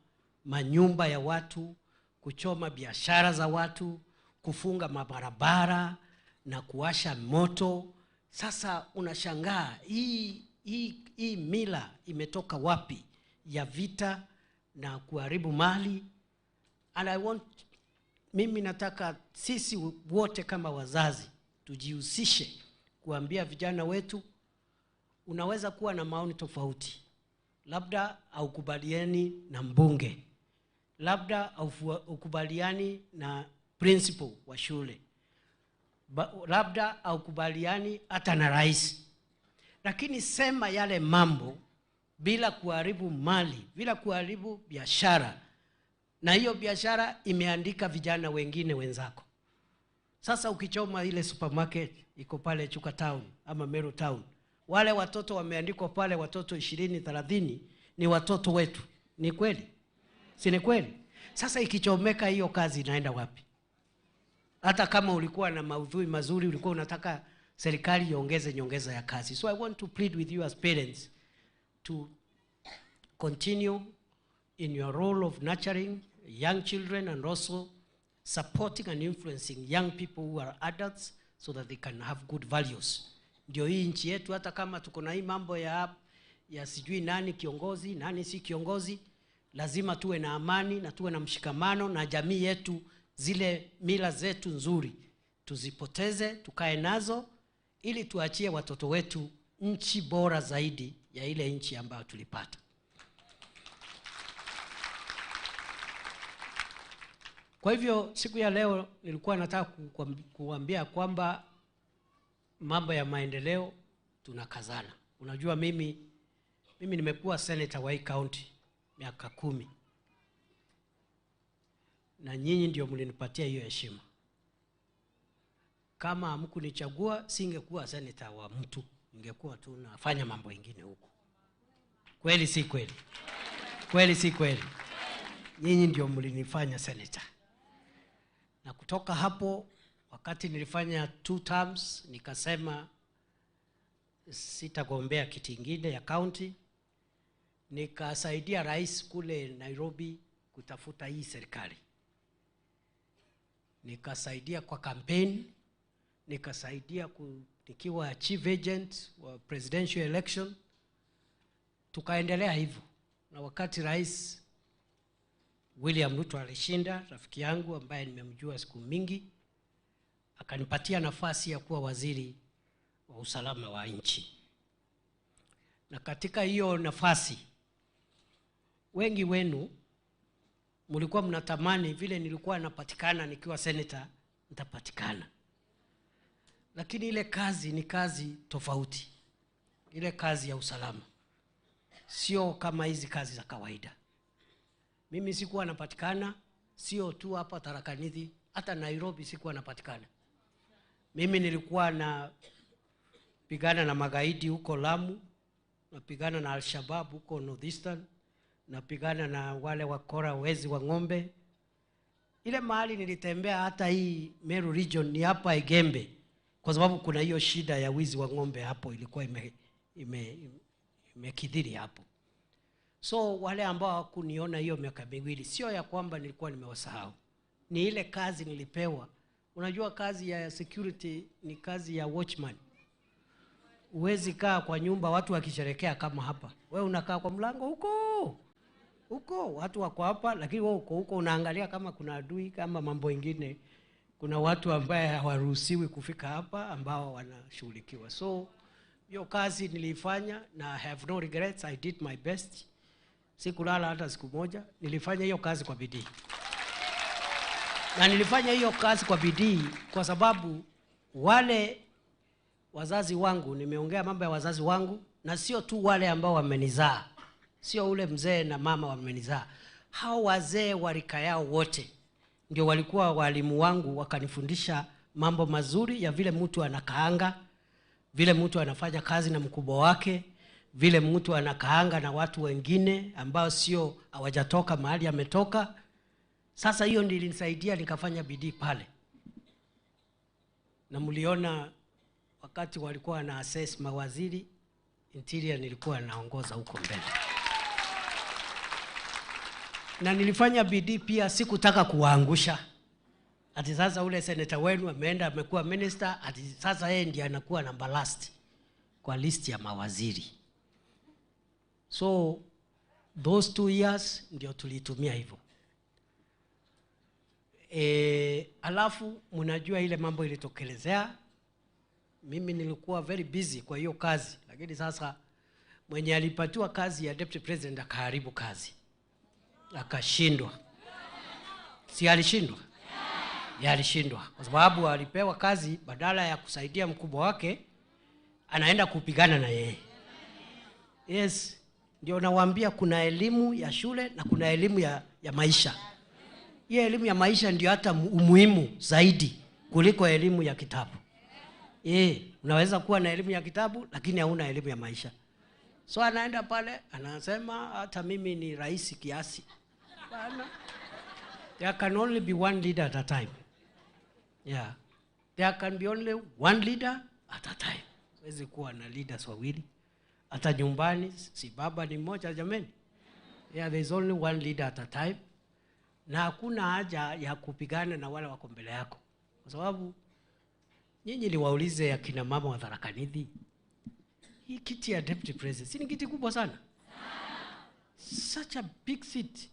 manyumba ya watu, kuchoma biashara za watu, kufunga mabarabara na kuwasha moto. Sasa unashangaa hii mila imetoka wapi ya vita na kuharibu mali. And mimi nataka sisi wote kama wazazi tujihusishe kuambia vijana wetu, unaweza kuwa na maoni tofauti, labda haukubaliani na mbunge, labda haukubaliani na principal wa shule, labda haukubaliani hata na rais, lakini sema yale mambo bila kuharibu mali, bila kuharibu biashara. Na hiyo biashara imeandika vijana wengine wenzako. Sasa ukichoma ile supermarket iko pale Chuka Town ama Meru Town, wale watoto wameandikwa pale, watoto 20, 30 ni watoto wetu. Ni kweli? Si ni kweli? Sasa ikichomeka hiyo kazi inaenda wapi? Hata kama ulikuwa na maudhui mazuri, ulikuwa unataka serikali iongeze nyongeza ya kazi. So I want to plead with you as parents to continue in your role of nurturing young children and also supporting and influencing young people who are adults so that they can have good values. Ndio hii nchi yetu, hata kama tuko na hii mambo ya sijui nani kiongozi, nani si kiongozi, lazima tuwe na amani na tuwe na mshikamano na jamii yetu. Zile mila zetu nzuri tuzipoteze, tukae nazo ili tuachie watoto wetu nchi bora zaidi ya ile nchi ambayo tulipata. Kwa hivyo siku ya leo nilikuwa nataka kuambia kwamba mambo ya maendeleo tunakazana. Unajua mimi nimekuwa senator wa hii county miaka 10. Na nyinyi ndio mlinipatia hiyo heshima. Kama hamkunichagua singekuwa senator wa mtu, ningekuwa tu nafanya mambo mengine huko. Kweli si kweli? Kweli si kweli? Nyinyi ndio mlinifanya senator. Na kutoka hapo, wakati nilifanya 2 terms, nikasema sitagombea kiti kingine ya county. Nikasaidia rais kule Nairobi kutafuta hii serikali. Nikasaidia kwa campaign, nikasaidia nikiwa chief agent wa presidential election. Tukaendelea hivyo. Na wakati rais William Ruto alishinda, rafiki yangu ambaye nimemjua siku mingi, akanipatia nafasi ya kuwa waziri wa usalama wa nchi. Na katika hiyo nafasi, wengi wenu mlikuwa mnatamani vile nilikuwa napatikana nikiwa senator, nitapatikana. Lakini ile kazi ni kazi tofauti. Ile kazi ya usalama sio kama hizi kazi za kawaida. Mimi sikuwa napatikana, sio tu hapa Tharaka Nithi, hata Nairobi sikuwa napatikana. Mimi nilikuwa na pigana na magaidi huko Lamu, napigana na Al-Shabaab huko Northeastern, napigana na wale wakora wezi wa ng'ombe. Ile mahali nilitembea hata hii Meru region ni hapa Igembe, kwa sababu kuna hiyo shida ya wizi wa ng'ombe hapo, ilikuwa imekithiri hapo. So wale ambao hawakuniona hiyo miaka miwili, sio ya kwamba nilikuwa nimewasahau. Ni ile kazi nilipewa. Unajua kazi ya security ni kazi ya watchman. Huwezi kaa kwa nyumba watu wakisherehekea kama hapa. Wewe unakaa kwa mlango huko. Huko watu wako hapa, lakini wewe uko huko unaangalia kama kuna adui, kama mambo mengine. Kuna watu ambao hawaruhusiwi kufika hapa ambao wanashughulikiwa. So hiyo kazi nilifanya na I have no regrets. I did my best. Sikulala hata siku moja. Nilifanya hiyo kazi kwa bidii. Na nilifanya hiyo kazi kwa bidii kwa sababu wale wazazi wangu, nimeongea mambo ya wazazi wangu, na sio tu wale ambao wamenizaa, sio ule mzee na mama wamenizaa. Hao wazee wa rika yao wote ndio walikuwa walimu wangu, wakanifundisha mambo mazuri ya vile mtu anakaanga, vile mtu anafanya kazi na mkubwa wake, vile mtu anakaanga na watu wengine ambao sio hawajatoka mahali ametoka. Sasa hiyo ndio ilinisaidia nikafanya bidii pale. Na mliona wakati walikuwa na assess mawaziri interior, nilikuwa naongoza huko mbele. Na nilifanya bidii pia, sikutaka kuwaangusha. Ati sasa ule senator wenu ameenda amekuwa minister, ati sasa yeye ndiye anakuwa number last kwa list ya mawaziri. So those 2 years ndio tulitumia hivyo. Alafu mnajua ile mambo ilitokelezea. Mimi nilikuwa very busy kwa hiyo kazi, lakini sasa mwenye alipatiwa kazi ya deputy president akaharibu kazi. Akashindwa. Si alishindwa? Ya alishindwa. Kwa sababu alipewa kazi badala ya kusaidia mkubwa wake anaenda kupigana na yeye. Yes, ndio nawaambia kuna elimu ya shule na kuna elimu ya maisha. Hiyo elimu ya maisha ndio hata umuhimu zaidi kuliko elimu ya kitabu. Unaweza kuwa na elimu ya kitabu lakini hauna elimu ya maisha. So anaenda pale anasema hata mimi ni rais kiasi. Bana. There can only be one leader at a time. Yeah. There can be only one leader at a time. Huwezi kuwa na leaders wawili. Hata nyumbani si baba ni mmoja jameni. Yeah, there is only one leader at a time. Na hakuna haja ya kupigana na wale wako mbele yako, kwa sababu nyinyi niwaulize akina mama wa Tharaka Nithi, hii kiti ya deputy president si ni kiti kubwa sana? Such a big seat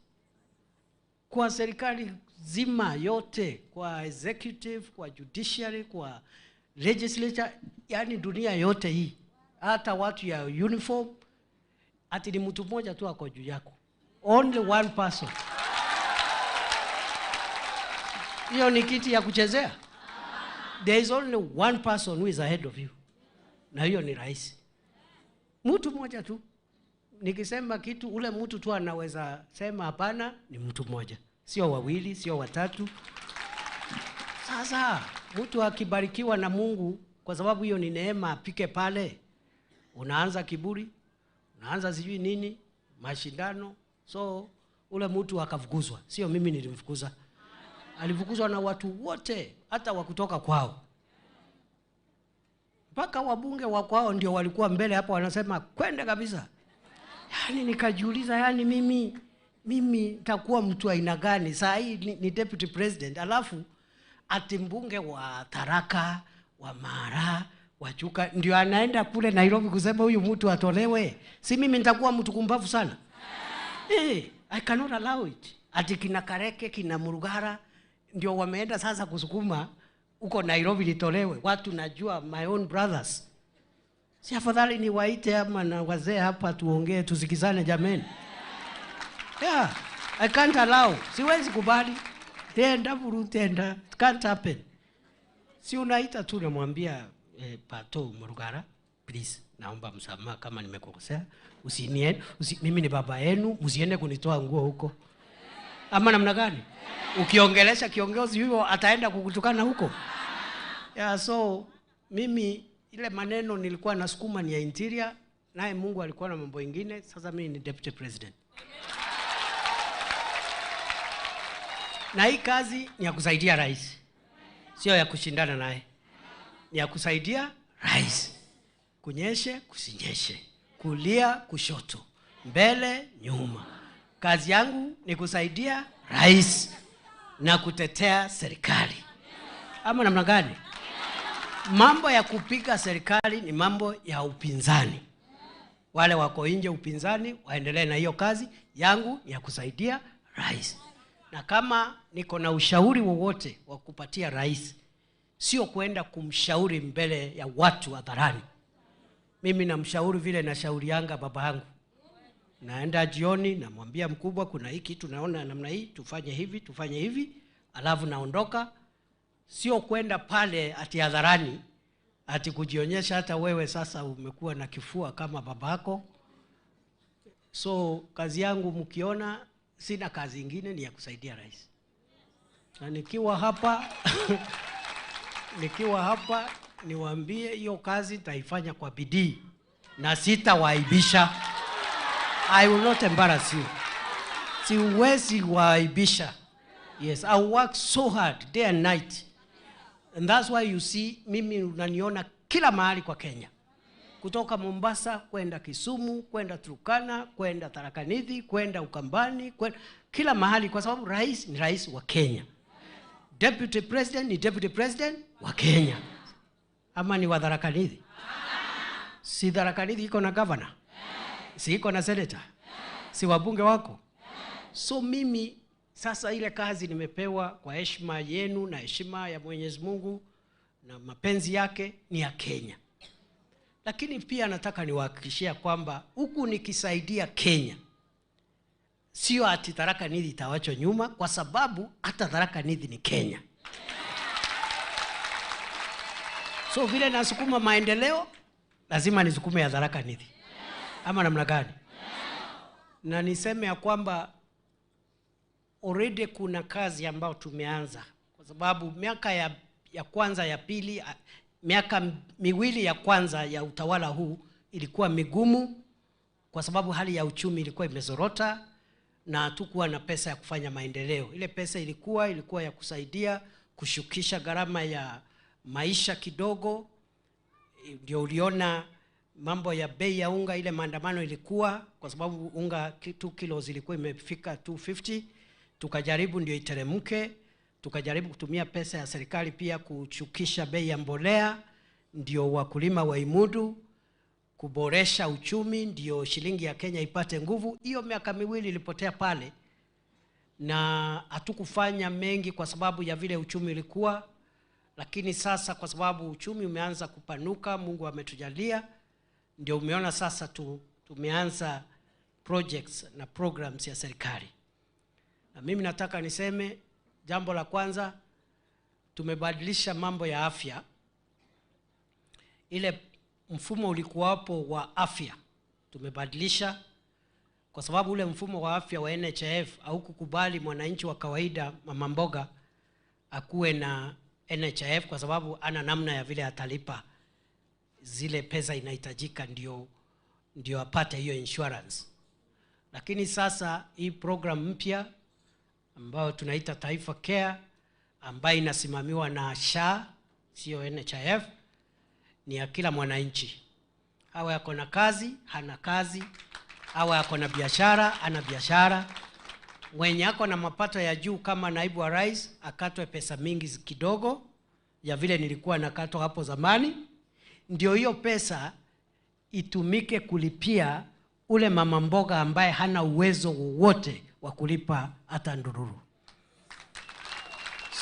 kwa serikali zima yote, kwa executive, kwa judiciary, kwa legislature, yani dunia yote hii, hata watu ya uniform, ati ni mtu mmoja tu ako juu yako, only one person. Hiyo ni kiti ya kuchezea? There is only one person who is ahead of you, na hiyo ni rais. Mtu mmoja tu. Nikisema kitu, ule mtu tu anaweza sema hapana, ni mtu mmoja, sio wawili, sio watatu. Sasa mtu akibarikiwa na Mungu, kwa sababu hiyo ni neema, apike pale, unaanza kiburi, unaanza sijui nini, mashindano. So ule mtu akafukuzwa, sio mimi nilimfukuza. Alifukuzwa na watu wote, hata wa kutoka kwao. Mpaka wabunge wa kwao ndio walikuwa mbele hapo wanasema kwenda kabisa. Yaani nikajiuliza, yani mimi nitakuwa mtu aina gani? Saa hii ni deputy president, alafu ati mbunge wa Tharaka, wa Mara, wa Chuka ndio anaenda kule Nairobi kusema huyu mtu atolewe. Si mimi nitakuwa mtu kumbavu sana? I cannot allow it. Ati kina Kareke, kina Murugara ndio wameenda sasa kusukuma huko Nairobi litolewe. Watu najua, my own brothers. Si afadhali niwaite ama na wazee hapa tuongee, tusikizane jameni. Yeah, I can't allow. Siwezi kubali. Tenda buru tenda. It can't happen. Si unaita tu namwambia Pato Murugara, please, naomba msamaha kama nimekukosea. Mimi ni baba yenu, msiende kunitoa nguo huko. Ama namna gani? Ukiongelesha kiongozi huyo ataenda kukutukana huko. Yeah, so mimi ile maneno nilikuwa nasukuma ni ya interior, naye Mungu alikuwa na mambo mengine. Sasa mimi ni deputy president. Na hii kazi ni ya kusaidia rais, sio ya kushindana naye. Ni ya kusaidia rais. Kunyeshe, kusinyeshe, kulia, kushoto, mbele, nyuma. Kazi yangu ni kusaidia rais na kutetea serikali. Ama namna gani? Mambo ya kupiga serikali ni mambo ya upinzani. Wale wako nje upinzani waendelee na hiyo kazi. Yangu ni ya kusaidia rais. Na kama niko na ushauri wowote wa kupatia rais, sio kwenda kumshauri mbele ya watu hadharani. Mimi namshauri vile nashaurianga baba yangu. Naenda jioni namwambia mkubwa, kuna hiki kitu naona namna hii, tufanye hivi, tufanye hivi, alafu naondoka. Sio kwenda pale ati hadharani ati kujionyesha hata wewe sasa umekuwa na kifua kama babako. So kazi yangu mkiona sina kazi ingine, ni ya kusaidia rais. Na nikiwa hapa nikiwa hapa niwaambie hiyo kazi nitaifanya kwa bidii na sitawaibisha. I will not embarrass you. Siwezi waibisha. Yes, I work so hard day and night. And that's why you see mimi unaniona kila mahali kwa Kenya. Kutoka Mombasa kwenda Kisumu, kwenda Turkana, kwenda Tharaka Nithi, kwenda Ukambani, kwenda kila mahali, kwa sababu rais ni rais wa Kenya. Deputy president ni deputy president wa Kenya. Ama ni wa Tharaka Nithi? Si Tharaka Nithi iko na governor? Si iko na senator? Si wabunge wako? So mimi sasa ile kazi nimepewa kwa heshima yenu na heshima ya Mwenyezi Mungu na mapenzi yake ni ya Kenya. Lakini pia nataka niwahakikishia kwamba huku nikisaidia Kenya, sio ati Tharaka Nithi itawachwa nyuma, kwa sababu hata Tharaka Nithi ni Kenya. So vile nasukuma maendeleo, lazima nisukume ya Tharaka Nithi. Ama namna gani? Na niseme ya kwamba already kuna kazi ambayo tumeanza, kwa sababu miaka ya kwanza ya pili, miaka miwili ya kwanza ya utawala huu ilikuwa migumu, kwa sababu hali ya uchumi ilikuwa imezorota na hatukuwa na pesa ya kufanya maendeleo. Ile pesa ilikuwa ya kusaidia kushukisha gharama ya maisha kidogo. Ndio uliona Mambo ya bei ya unga, ile maandamano ilikuwa kwa sababu unga 2 kilos ilikuwa imefika 250, tukajaribu ndio iteremke, tukajaribu kutumia pesa ya serikali pia kuchukisha bei ya mbolea ndio wakulima waimudu, kuboresha uchumi ndio shilingi ya Kenya ipate nguvu. Hiyo miaka miwili ilipotea pale na hatukufanya mengi kwa sababu ya vile uchumi ulikuwa, lakini sasa kwa sababu uchumi umeanza kupanuka, Mungu ametujalia, ndio umeona sasa tumeanza projects na programs ya serikali. Na mimi nataka niseme jambo la kwanza, tumebadilisha mambo ya afya. Ile mfumo ulikuwapo wa afya tumebadilisha, kwa sababu ule mfumo wa afya wa NHIF haukukubali mwananchi wa kawaida, mama mboga, akuwe na NHIF kwa sababu ana namna ya vile atalipa zile pesa inahitajika ndio apate hiyo insurance. Lakini sasa hii program mpya ambayo tunaita Taifa Care, ambayo inasimamiwa na SHA, sio NHIF, ni ya kila mwananchi. Awe ako na kazi, hana kazi, awe ako na biashara, ana biashara. Mwenye ako na mapato ya juu kama naibu wa rais akatwe pesa mingi kidogo ya vile nilikuwa nakatwa hapo zamani, ndio hiyo pesa itumike kulipia ule mama mboga ambaye hana uwezo wowote wa kulipa hata ndururu.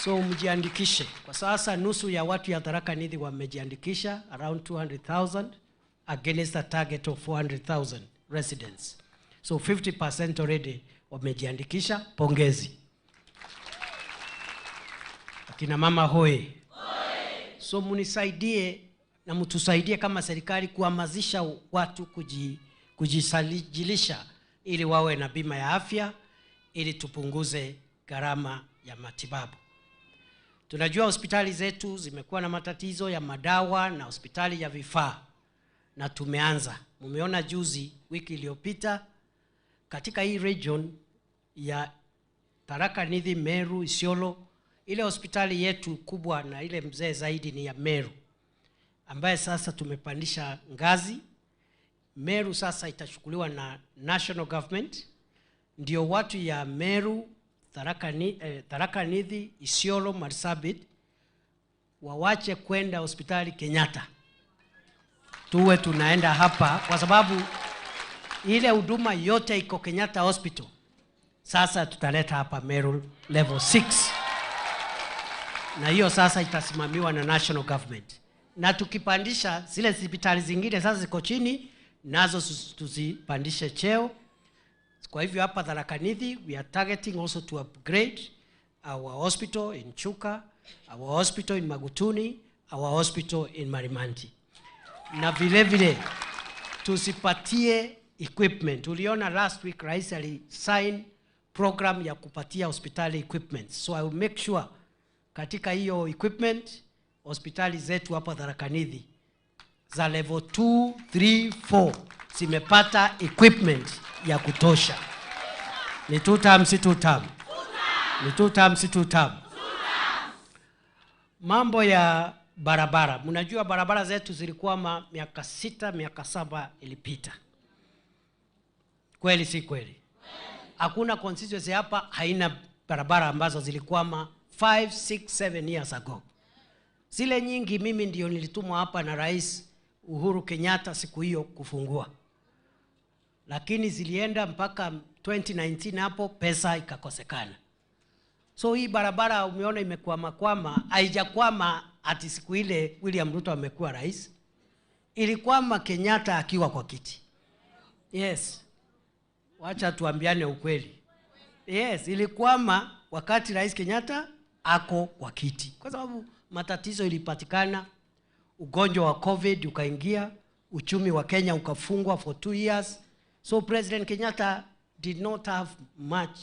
So mjiandikishe. Kwa sasa nusu ya watu ya Tharaka Nithi wamejiandikisha, around 200,000 against a target of 400,000 residents. So 50% already wamejiandikisha. Pongezi. Akina mama hoye. So munisaidie na mtusaidie kama serikali kuhamasisha watu kujisajilisha ili wawe na bima ya afya, ili tupunguze gharama ya matibabu. Tunajua hospitali zetu zimekuwa na matatizo ya madawa na hospitali ya vifaa, na tumeanza. Mumeona juzi wiki iliyopita katika hii region ya Tharaka Nithi, Meru, Isiolo, ile hospitali yetu kubwa na ile mzee zaidi ni ya Meru, ambaye sasa tumepandisha ngazi. Meru sasa itachukuliwa na national government, ndio watu ya Meru, Tharaka Nithi, Isiolo, Marsabit wawache kwenda hospitali Kenyatta, tuwe tunaenda hapa, kwa sababu ile huduma yote iko Kenyatta Hospital. Sasa tutaleta hapa Meru level 6, na hiyo sasa itasimamiwa na national government. Na tukipandisha zile hospitali zingine sasa ziko chini, nazo tuzipandishe cheo. Kwa hivyo hapa Tharaka Nithi we are targeting also to upgrade our hospital in Chuka, our hospital in Magutuni, our hospital in Marimanti. Na vile vile tusipatie equipment. Uliona last week Rais ali sign program ya kupatia hospitali equipment. So I will make sure katika hiyo equipment hospitali zetu hapa Tharaka Nithi za level 2, 3, 4 zimepata equipment ya kutosha. Ni 2 term, si 2 term? Ni 2 term, si 2 term? Mambo ya barabara. Mnajua barabara zetu zilikuwa miaka 6, miaka 7 ilipita. Kweli si kweli? Hakuna constituency hapa haina barabara ambazo zilikwama 5, 6, 7 years ago. Zile nyingi mimi ndio nilitumwa hapa na Rais Uhuru Kenyatta siku hiyo kufungua. Lakini zilienda mpaka 2019 hapo pesa ikakosekana. So hii barabara umeona imekwama kwama, haijakwama ati siku ile William Ruto amekuwa rais. Ilikwama Kenyatta akiwa kwa kiti. Yes. Wacha tuambiane ukweli. Yes, ilikwama wakati Rais Kenyatta ako kwa kiti. Kwa sababu matatizo ilipatikana, ugonjwa wa COVID ukaingia, uchumi wa Kenya ukafungwa for 2 years. So President Kenyatta did not have much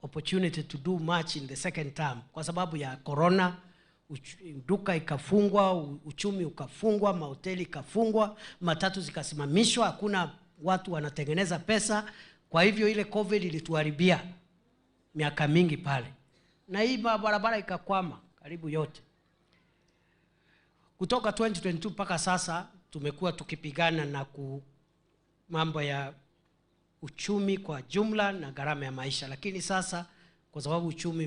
opportunity to do much in the second term. Kwa sababu ya corona, duka ikafungwa, uchumi ukafungwa, mahoteli ikafungwa, matatu zikasimamishwa, hakuna watu wanatengeneza pesa. Kwa hivyo ile COVID ilituharibia miaka mingi pale. Na hii barabara ikakwama karibu yote. Kutoka 2022 mpaka sasa Tumekuwa tukipigana na mambo ya uchumi kwa jumla na gharama ya maisha, lakini sasa kwa sababu uchumi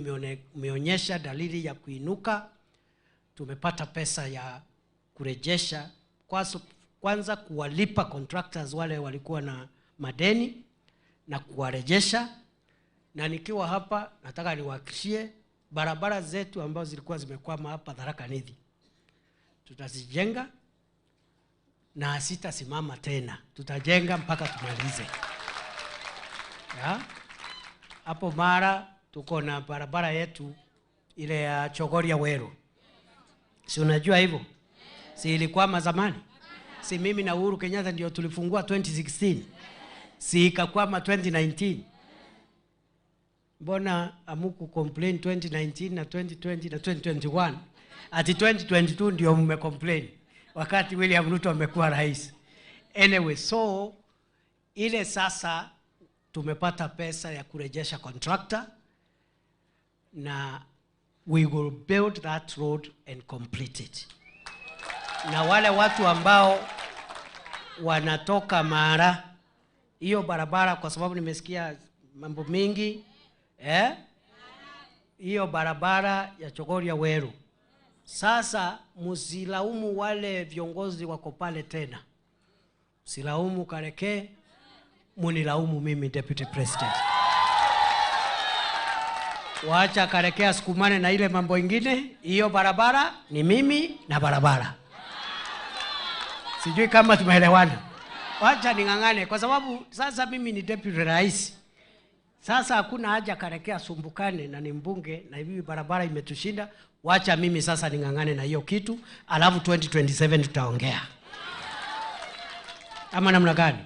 umeonyesha dalili ya kuinuka, tumepata pesa ya kurejesha kwanza kuwalipa contractors wale walikuwa na madeni na kuwarejesha. Na nikiwa hapa nataka niwahakikishie barabara zetu ambazo zilikuwa zimekwama hapa Tharaka Nithi tutazijenga na sitasimama tena, tutajenga mpaka tumalize. Ya? Hapo Mara tuko na barabara yetu ile ya Chogoria Weru, si unajua hivyo? Si ilikwama zamani? Si mimi na Uhuru Kenyatta ndio tulifungua 2016? Si ikakwama 2019? Mbona amuku complain 2019 na 2020 na 2021? Ati 2022 ndio mmecomplain wakati William Ruto amekuwa rais. Anyway, so ile sasa tumepata pesa ya kurejesha contractor na we will build that road and complete it. Na wale watu ambao wanatoka Mara, hiyo barabara, kwa sababu nimesikia mambo mingi, hiyo barabara ya Chogoria Weru, sasa msilaumu wale viongozi wako pale tena, msilaumu Kareke, munilaumu mimi Deputy President. Waacha Kareke asukumane na ile mambo ingine, hiyo barabara ni mimi na barabara. Sijui kama tumeelewana. Wacha ning'ang'ane kwa sababu sasa mimi ni deputy rais. Sasa hakuna haja Kareke asumbukane na ni mbunge na hivi barabara imetushinda. Wacha mimi sasa ning'ang'ane na hiyo kitu, alafu 2027 tutaongea. Ama namna gani?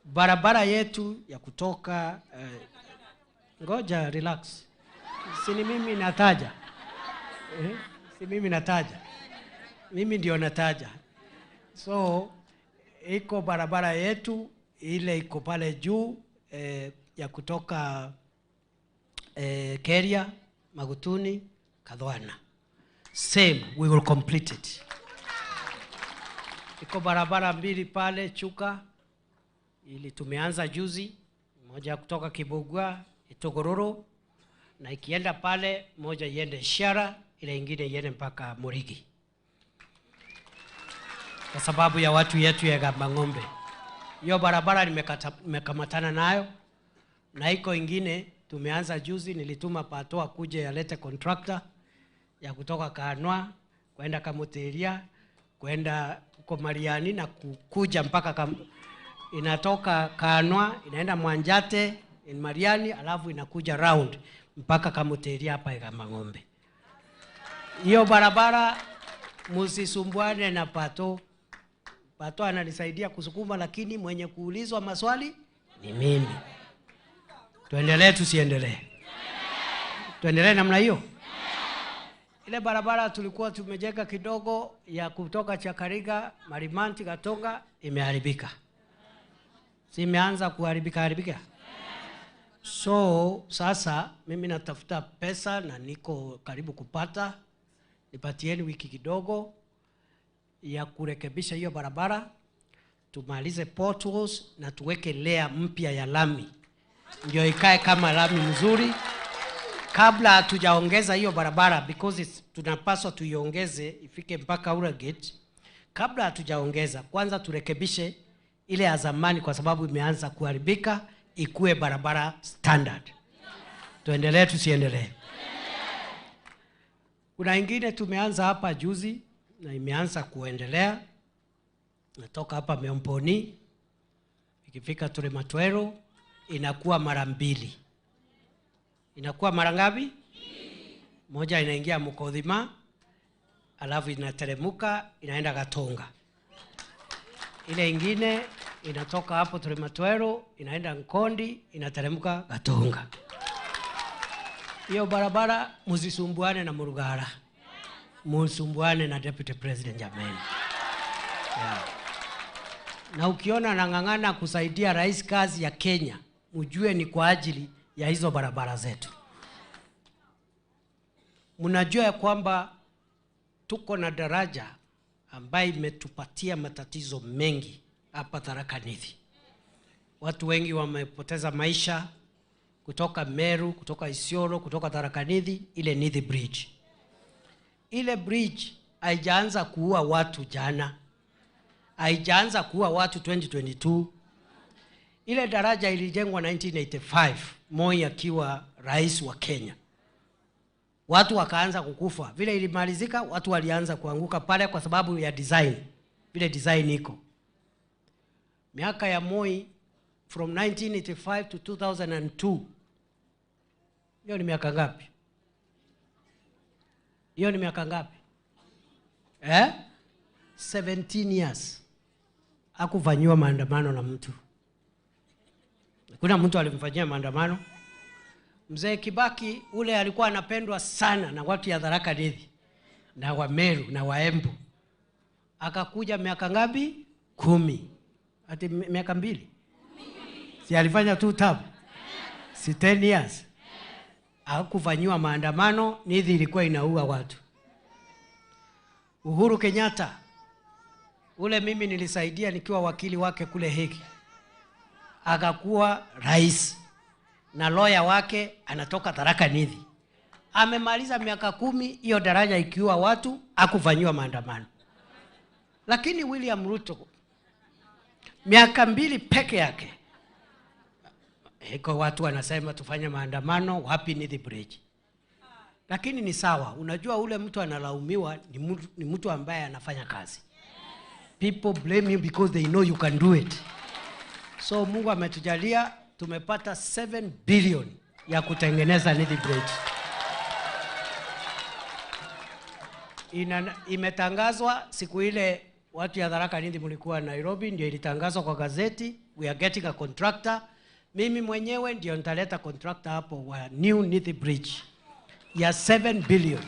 Barabara yetu ya kutoka ngoja relax. Si ni mimi nataja. Si mimi nataja. Mimi ndio nataja. So iko barabara yetu ile iko pale juu ya kutoka Keria, Magutuni, Kadhwana. Same, we will complete it. Iko barabara mbili pale Chuka ili tumeanza juzi, moja kutoka Kibugwa Itogororo, na ikienda pale moja iende Shara, ile ingine iende mpaka Murigi, kwa sababu ya watu yetu ya Gambang'ombe. Hiyo barabara nimekamatana nayo, na iko ingine tumeanza juzi, nilituma Patoa kuje yalete contractor ya kutoka Kanwa kwenda Kamuteria kwenda huko Mariani na kukuja mpaka inatoka Kanwa inaenda Mwanjate in Mariani, alafu inakuja round mpaka Kamuteria hapa Gambang'ombe. Hiyo barabara msisumbuane na Pato. Pato ananisaidia kusukuma, lakini mwenye kuulizwa maswali ni mimi. Tuendelee tusiendelee? Tuendelee namna hiyo? Ile barabara tulikuwa tumejenga kidogo ya kutoka Chakariga, Marimanti, Gatonga imeharibika. Si imeanza kuharibika haribika? So sasa mimi natafuta pesa na niko karibu kupata. Nipatieni wiki kidogo ya kurekebisha hiyo barabara, tumalize potholes na tuweke layer mpya ya lami ndio ikae kama lami mzuri kabla hatujaongeza hiyo barabara, because tunapaswa tuiongeze ifike mpaka Ura Gate. Kabla hatujaongeza, kwanza turekebishe ile ya zamani kwa sababu imeanza kuharibika, ikue barabara standard. Tuendelee tusiendelee? Kuna ingine tumeanza hapa juzi na imeanza kuendelea. Natoka hapa Meomponi ikifika Turematwero inakuwa mara mbili. Inakuwa mara ngapi? Moja inaingia Mukodhima, alafu inateremuka inaenda Gatonga. Ile ingine inatoka hapo Turematwero inaenda Nkondi inateremuka Gatonga. Hiyo barabara msisumbuane na Murugara, msumbuane na Deputy President jameni. Yeah. Na ukiona nang'ang'ana kusaidia rais kazi ya Kenya, mjue ni kwa ajili ya hizo barabara zetu. Mnajua ya kwamba tuko na daraja ambayo imetupatia matatizo mengi hapa Tharaka Nithi. Watu wengi wamepoteza maisha kutoka Meru, kutoka Isiolo, kutoka Tharaka Nithi, ile Nithi Bridge. Ile bridge haijaanza kuua watu jana, haijaanza kuua watu 2022. Ile daraja ilijengwa 1985, Moi akiwa rais wa Kenya. Watu wakaanza kukufa. Vile ilimalizika, watu walianza kuanguka pale kwa sababu ya design, vile design iko. Miaka ya Moi from 1985 to 2002, hiyo ni miaka ngapi? Hiyo ni miaka ngapi? Eh? 17 years. Hakufanyiwa maandamano na mtu. Kuna mtu alimfanyia maandamano? Mzee Kibaki ule alikuwa anapendwa sana na watu ya Tharaka Nithi na wa Meru na wa Embu. Akakuja miaka ngapi? 10. Ati miaka 2. Si alifanya 2 term? Si 10 years. Hakufanyiwa maandamano, Nithi ilikuwa inaua watu. Uhuru Kenyatta ule mimi nilisaidia nikiwa wakili wake kule Hague, akakuwa rais na lawyer wake anatoka Tharaka Nithi. Amemaliza miaka 10, hiyo daraja ikiua watu, hakufanyiwa maandamano. Lakini William Ruto miaka 2 peke yake, iko watu wanasema tufanye maandamano wapi Nithi Bridge. Lakini ni sawa, unajua ule mtu analaumiwa ni mtu ambaye anafanya kazi. People blame you because they know you can do it. So Mungu ametujalia tumepata 7 billion ya kutengeneza Nithi Bridge. Imetangazwa siku ile watu ya Tharaka Nithi mlikuwa Nairobi, ndio ilitangazwa kwa gazeti, we are getting a contractor. Mimi mwenyewe ndio nitaleta contractor hapo wa new Nithi Bridge ya 7 billion.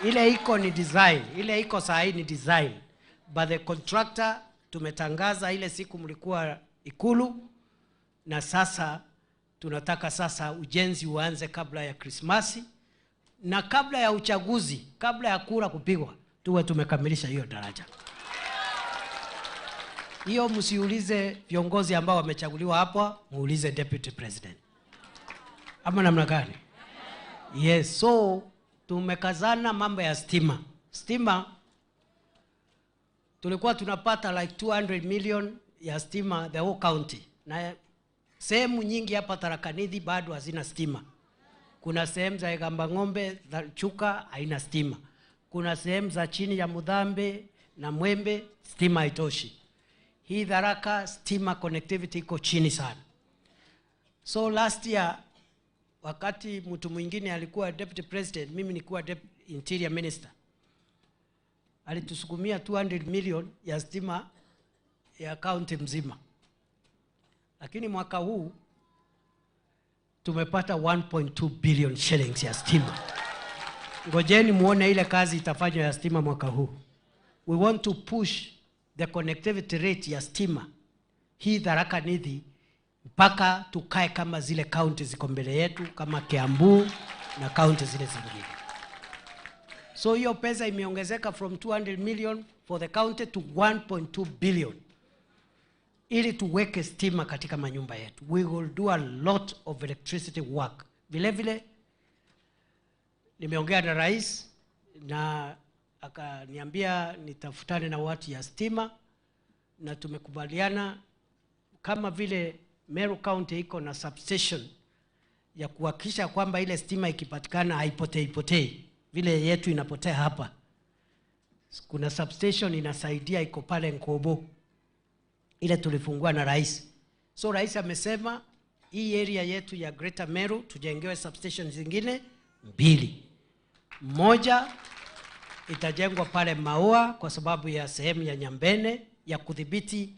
Ile iko ni design, ile iko saa hii ni design. But the contractor tumetangaza ile siku mlikuwa Ikulu, na sasa tunataka sasa ujenzi uanze kabla ya Krismasi na kabla ya uchaguzi, kabla ya kura kupigwa, tuwe tumekamilisha hiyo daraja. Hiyo msiulize viongozi ambao wamechaguliwa hapa, muulize deputy president. Ama namna gani? Yes, so tumekazana mambo ya stima. Stima tulikuwa tunapata like 200 million ya stima the whole county. Na sehemu nyingi hapa Tharaka Nithi bado hazina stima. Kuna sehemu za Igamba Ng'ombe, za Chuka haina stima. Kuna sehemu za chini ya Mudhambe na Mwembe stima haitoshi. Hii Tharaka stima connectivity iko chini sana. So last year wakati mtu mwingine alikuwa deputy president, mimi nilikuwa interior minister, alitusukumia 200 million ya stima ya county mzima. Lakini mwaka huu tumepata 1.2 billion shillings ya stima. Ngojeni muone ile kazi itafanywa ya stima mwaka huu. We want to push the connectivity rate ya stima hii Tharaka Nithi mpaka tukae kama zile county ziko mbele yetu kama Kiambu na county zile zingine. So hiyo pesa imeongezeka from 200 million for the county to 1.2 billion ili tuweke stima katika manyumba yetu. We will do a lot of electricity work. Vile vile nimeongea na rais na akaniambia nitafutane na watu ya stima, na tumekubaliana kama vile Meru County iko na substation ya kuhakikisha kwamba ile stima ikipatikana haipotei potei vile yetu inapotea hapa. Kuna substation inasaidia iko pale Nkobo, ile tulifungua na rais. So rais amesema hii area yetu ya Greater Meru tujengewe substation zingine 2. Moja itajengwa pale Maua kwa sababu ya sehemu ya Nyambene ya kudhibiti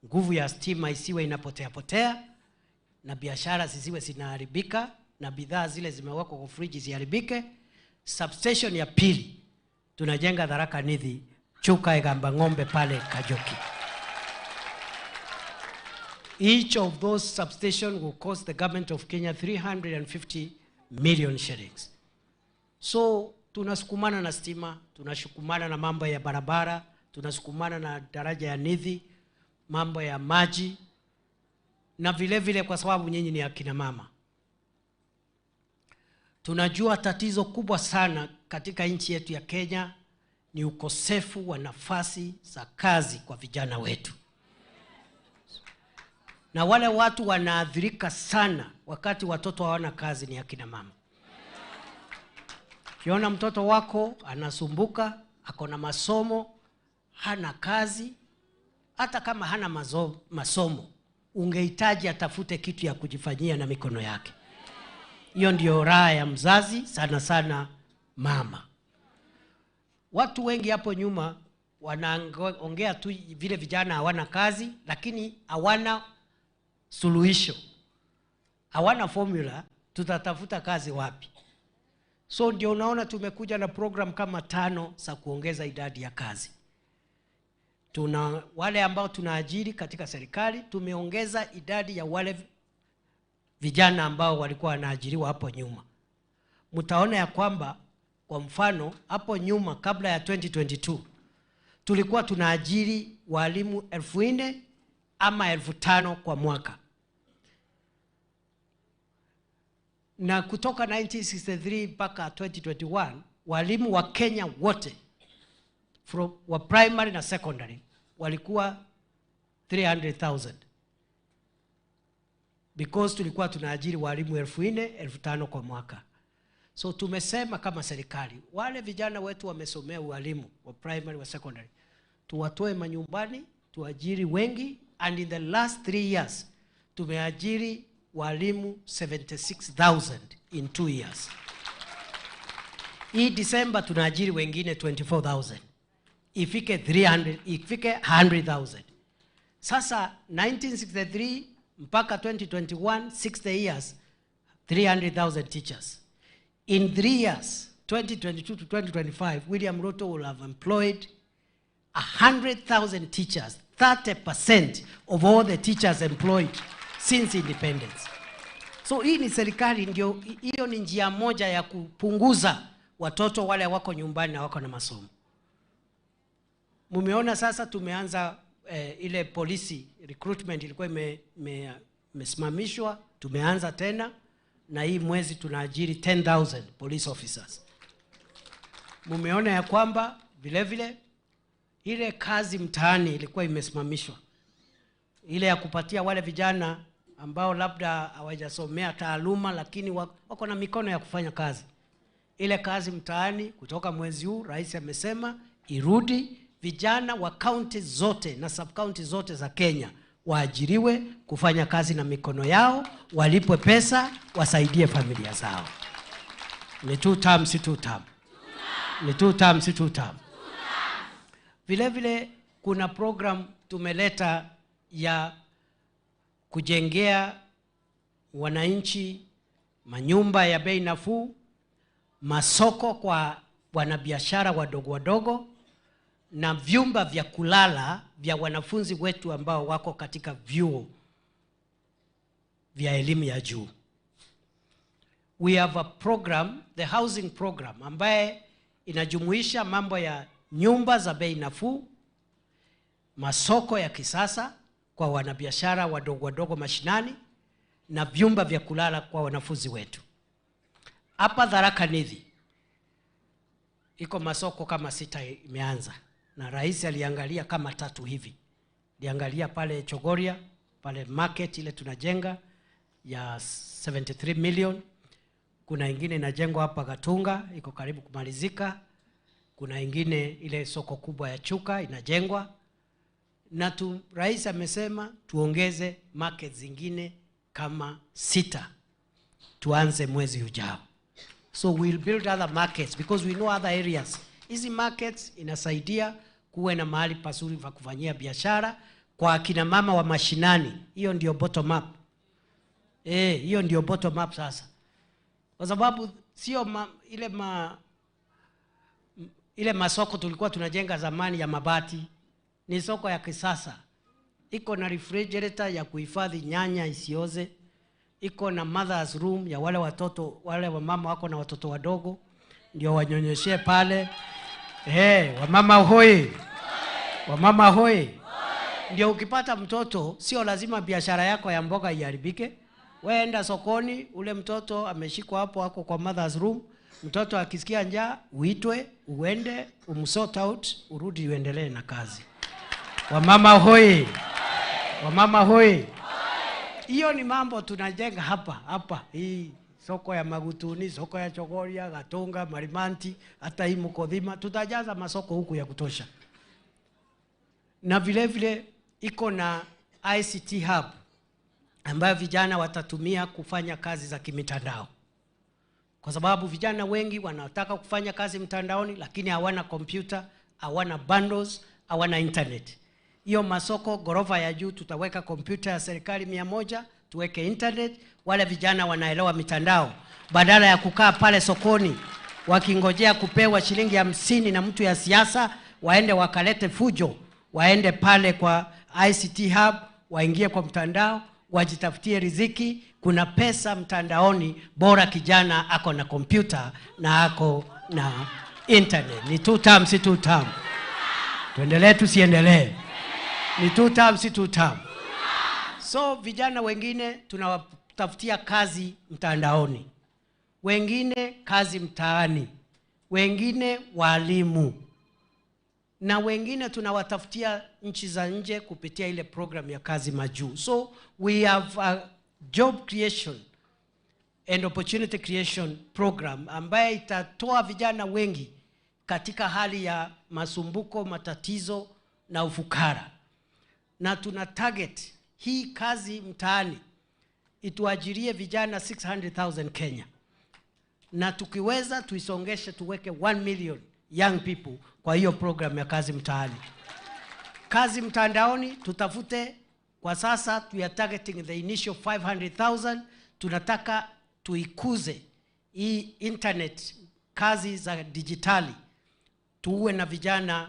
nguvu ya stima isiwe inapotea potea na biashara zisiwe zinaharibika na bidhaa zile zimewekwa kwa friji ziharibike. Substation ya pili tunajenga Tharaka Nithi, Chuka, Igamba Ng'ombe pale Kajoki. Each of those substations will cost the government of Kenya 350 million shillings. So tunasukumana na stima, tunashukumana na mambo ya barabara, tunasukumana na daraja ya Nithi, mambo ya maji, na vile vile kwa sababu nyinyi ni akina mama. Tunajua tatizo kubwa sana katika nchi yetu ya Kenya ni ukosefu wa nafasi za kazi kwa vijana wetu. Na wale watu wanaathirika sana wakati watoto hawana kazi ni akina mama. Ukiona mtoto wako anasumbuka, ako na masomo, hana kazi, hata kama hana masomo, ungehitaji atafute kitu ya kujifanyia na mikono yake. Hiyo ndio raha ya mzazi, sana sana mama. Watu wengi hapo nyuma wanaongea tu vile vijana hawana kazi, lakini hawana suluhisho, hawana formula, tutatafuta kazi wapi? So ndio unaona tumekuja na program kama 5 za kuongeza idadi ya kazi. Tuna wale ambao tunaajiri katika serikali, tumeongeza idadi ya wale vijana ambao walikuwa wanaajiriwa hapo nyuma. Mtaona ya kwamba kwa mfano hapo nyuma kabla ya 2022 tulikuwa tunaajiri walimu 4,000 ama 5,000 kwa mwaka. Na kutoka 1963 mpaka 2021 walimu wa Kenya wote from wa primary na secondary walikuwa 300,000. Because tulikuwa tunaajiri walimu 4,000, 5,000 kwa mwaka. So tumesema kama serikali, wale vijana wetu wamesomea ualimu wa primary wa secondary, tuwatoe manyumbani, tuajiri wengi, and in the last 3 years tumeajiri walimu 76,000 in 2 years. Hii December tunaajiri wengine 24,000. Ifike 300, ifike 100,000. Sasa 1963 mpaka 2021, 60 years, 300,000 teachers. In 3 years, 2022 to 2025, William Ruto will have employed 100,000 teachers, 30% of all the teachers employed since independence. So hii ni serikali, ndio hiyo ni njia moja ya kupunguza watoto wale wako nyumbani na wako na masomo. Mumeona sasa tumeanza ile polisi recruitment ilikuwa imesimamishwa, tumeanza tena na hii mwezi tunaajiri 10,000 police officers. Mumeona ya kwamba vile vile ile kazi mtaani ilikuwa imesimamishwa, ile ya kupatia wale vijana ambao labda hawajasomea taaluma lakini wako na mikono ya kufanya kazi. Ile kazi mtaani kutoka mwezi huu rais amesema irudi, vijana wa county zote na sub county zote za Kenya waajiriwe kufanya kazi na mikono yao, walipwe pesa, wasaidie familia zao. Ni 2 term, si 2 term? Ni 2 term, si 2 term? Vile vile kuna program tumeleta ya kujengea wananchi manyumba ya bei nafuu, masoko kwa wanabiashara wadogo wadogo, na vyumba vya kulala vya wanafunzi wetu ambao wako katika vyuo vya elimu ya juu. We have a program, the housing program, ambaye inajumuisha mambo ya nyumba za bei nafuu, masoko ya kisasa kwa wanabiashara wadogo wadogo mashinani, na vyumba vya kulala kwa wanafunzi wetu. Hapa Tharaka Nithi iko masoko kama 6 imeanza, na rais aliangalia kama 3 hivi. Aliangalia pale Chogoria, pale market ile tunajenga ya 73 million. Kuna ingine inajengwa hapa Gatunga, iko karibu kumalizika. Kuna ingine ile soko kubwa ya Chuka inajengwa. Na rais amesema tuongeze market zingine kama 6 tuanze mwezi ujao. So we'll build other markets because we know other areas. Hizi markets inasaidia kuwe na mahali pazuri pa kufanyia biashara kwa akina mama wa mashinani. Hiyo ndio bottom up. Hiyo ndio bottom up sasa. Kwa sababu sio ile masoko tulikuwa tunajenga zamani ya mabati, ni soko ya kisasa. Iko na refrigerator ya kuhifadhi nyanya isioze. Iko na mother's room ya wale watoto, wale wamama wako na watoto wadogo, ndio wanyonyeshe pale. Wamama hoi. Wamama hoi. Ndio ukipata mtoto sio lazima biashara yako ya mboga iharibike. Wewe enda sokoni, ule mtoto ameshikwa hapo, ako kwa mother's room. Mtoto akisikia njaa uitwe, uende umsort out, urudi uendelee na kazi. Wamama hoi. Wamama hoi. Hiyo ni mambo tunajenga hapa hapa. Hii soko ya Magutuni, soko ya Chogoria, Gatunga, Marimanti, hata hii Mukodhima, tutajaza masoko huku ya kutosha. Na vile vile iko na ICT hub ambayo vijana watatumia kufanya kazi za kimitandao. Kwa sababu vijana wengi wanataka kufanya kazi mtandaoni lakini hawana kompyuta, hawana bundles, hawana internet. Hiyo masoko gorofa ya juu tutaweka kompyuta ya serikali 100, tuweke internet, wale vijana wanaelewa mitandao. Badala ya kukaa pale sokoni wakingojea kupewa shilingi 50 na mtu ya siasa, waende wakalete fujo, waende pale kwa ICT hub, waingie kwa mtandao, wajitafutie riziki. Kuna pesa mtandaoni, bora kijana ako na kompyuta na ako na internet. Ni two term, si two term? Tuendelee tusiendelee? Ni two term, si two term? So vijana wengine tunawatafutia kazi mtandaoni, wengine kazi mtaani, wengine walimu, na wengine tunawatafutia nchi za nje kupitia ile program ya kazi majuu. So we have a job creation and opportunity creation program ambaye itatoa vijana wengi katika hali ya masumbuko, matatizo na ufukara. Na tuna target hii kazi mtaani ituajirie vijana 600,000 Kenya. Na tukiweza tuisongeshe tuweke 1 million young people kwa hiyo program ya kazi mtaani. Kazi mtandaoni tutafute, kwa sasa we are targeting the initial 500,000. Tunataka tuikuze hii internet, kazi za digitali, tuwe na vijana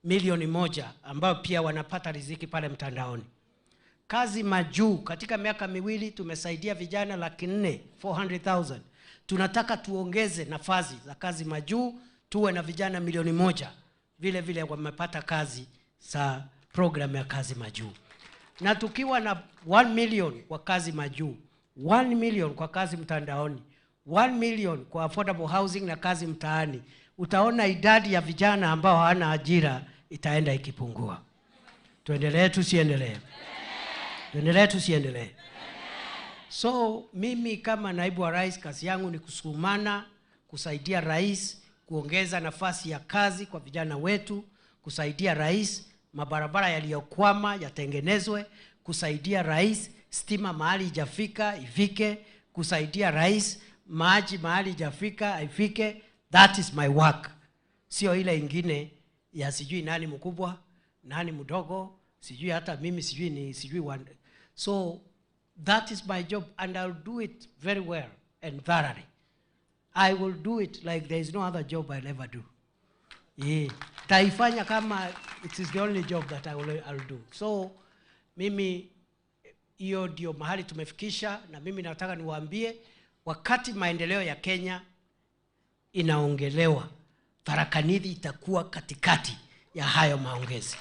1 million ambao pia wanapata riziki pale mtandaoni. Kazi majuu, katika miaka 2 tumesaidia vijana 400,000, 400,000. Tunataka tuongeze nafasi za kazi majuu, tuwe na vijana 1 million vile vile wamepata kazi za program ya kazi majuu. Na tukiwa na 1 million kwa kazi majuu, 1 million kwa kazi mtandaoni, 1 million kwa affordable housing na kazi mtaani, utaona idadi ya vijana ambao hawana ajira itaenda ikipungua. Tuendelee tusiendelee? Tuendelee tusiendelee? So mimi kama naibu wa rais, kazi yangu ni kusukumana, kusaidia rais kuongeza nafasi ya kazi kwa vijana wetu, kusaidia rais mabarabara yaliyokwama yatengenezwe, kusaidia rais stima mahali ijafika ifike, kusaidia rais maji mahali ijafika ifike. That is my work, sio ile ingine ya sijui nani mkubwa nani mdogo, sijui hata mimi sijui ni sijui one. So that is my job and I'll do it very well and thoroughly. I will do it like there is no other job I'll ever do. Yeah. Taifanya kama it is the only job that I'll do. So mimi hiyo ndio mahali tumefikisha, na mimi nataka niwaambie, wakati maendeleo ya Kenya inaongelewa, Tharaka Nithi itakuwa katikati ya hayo maongezi.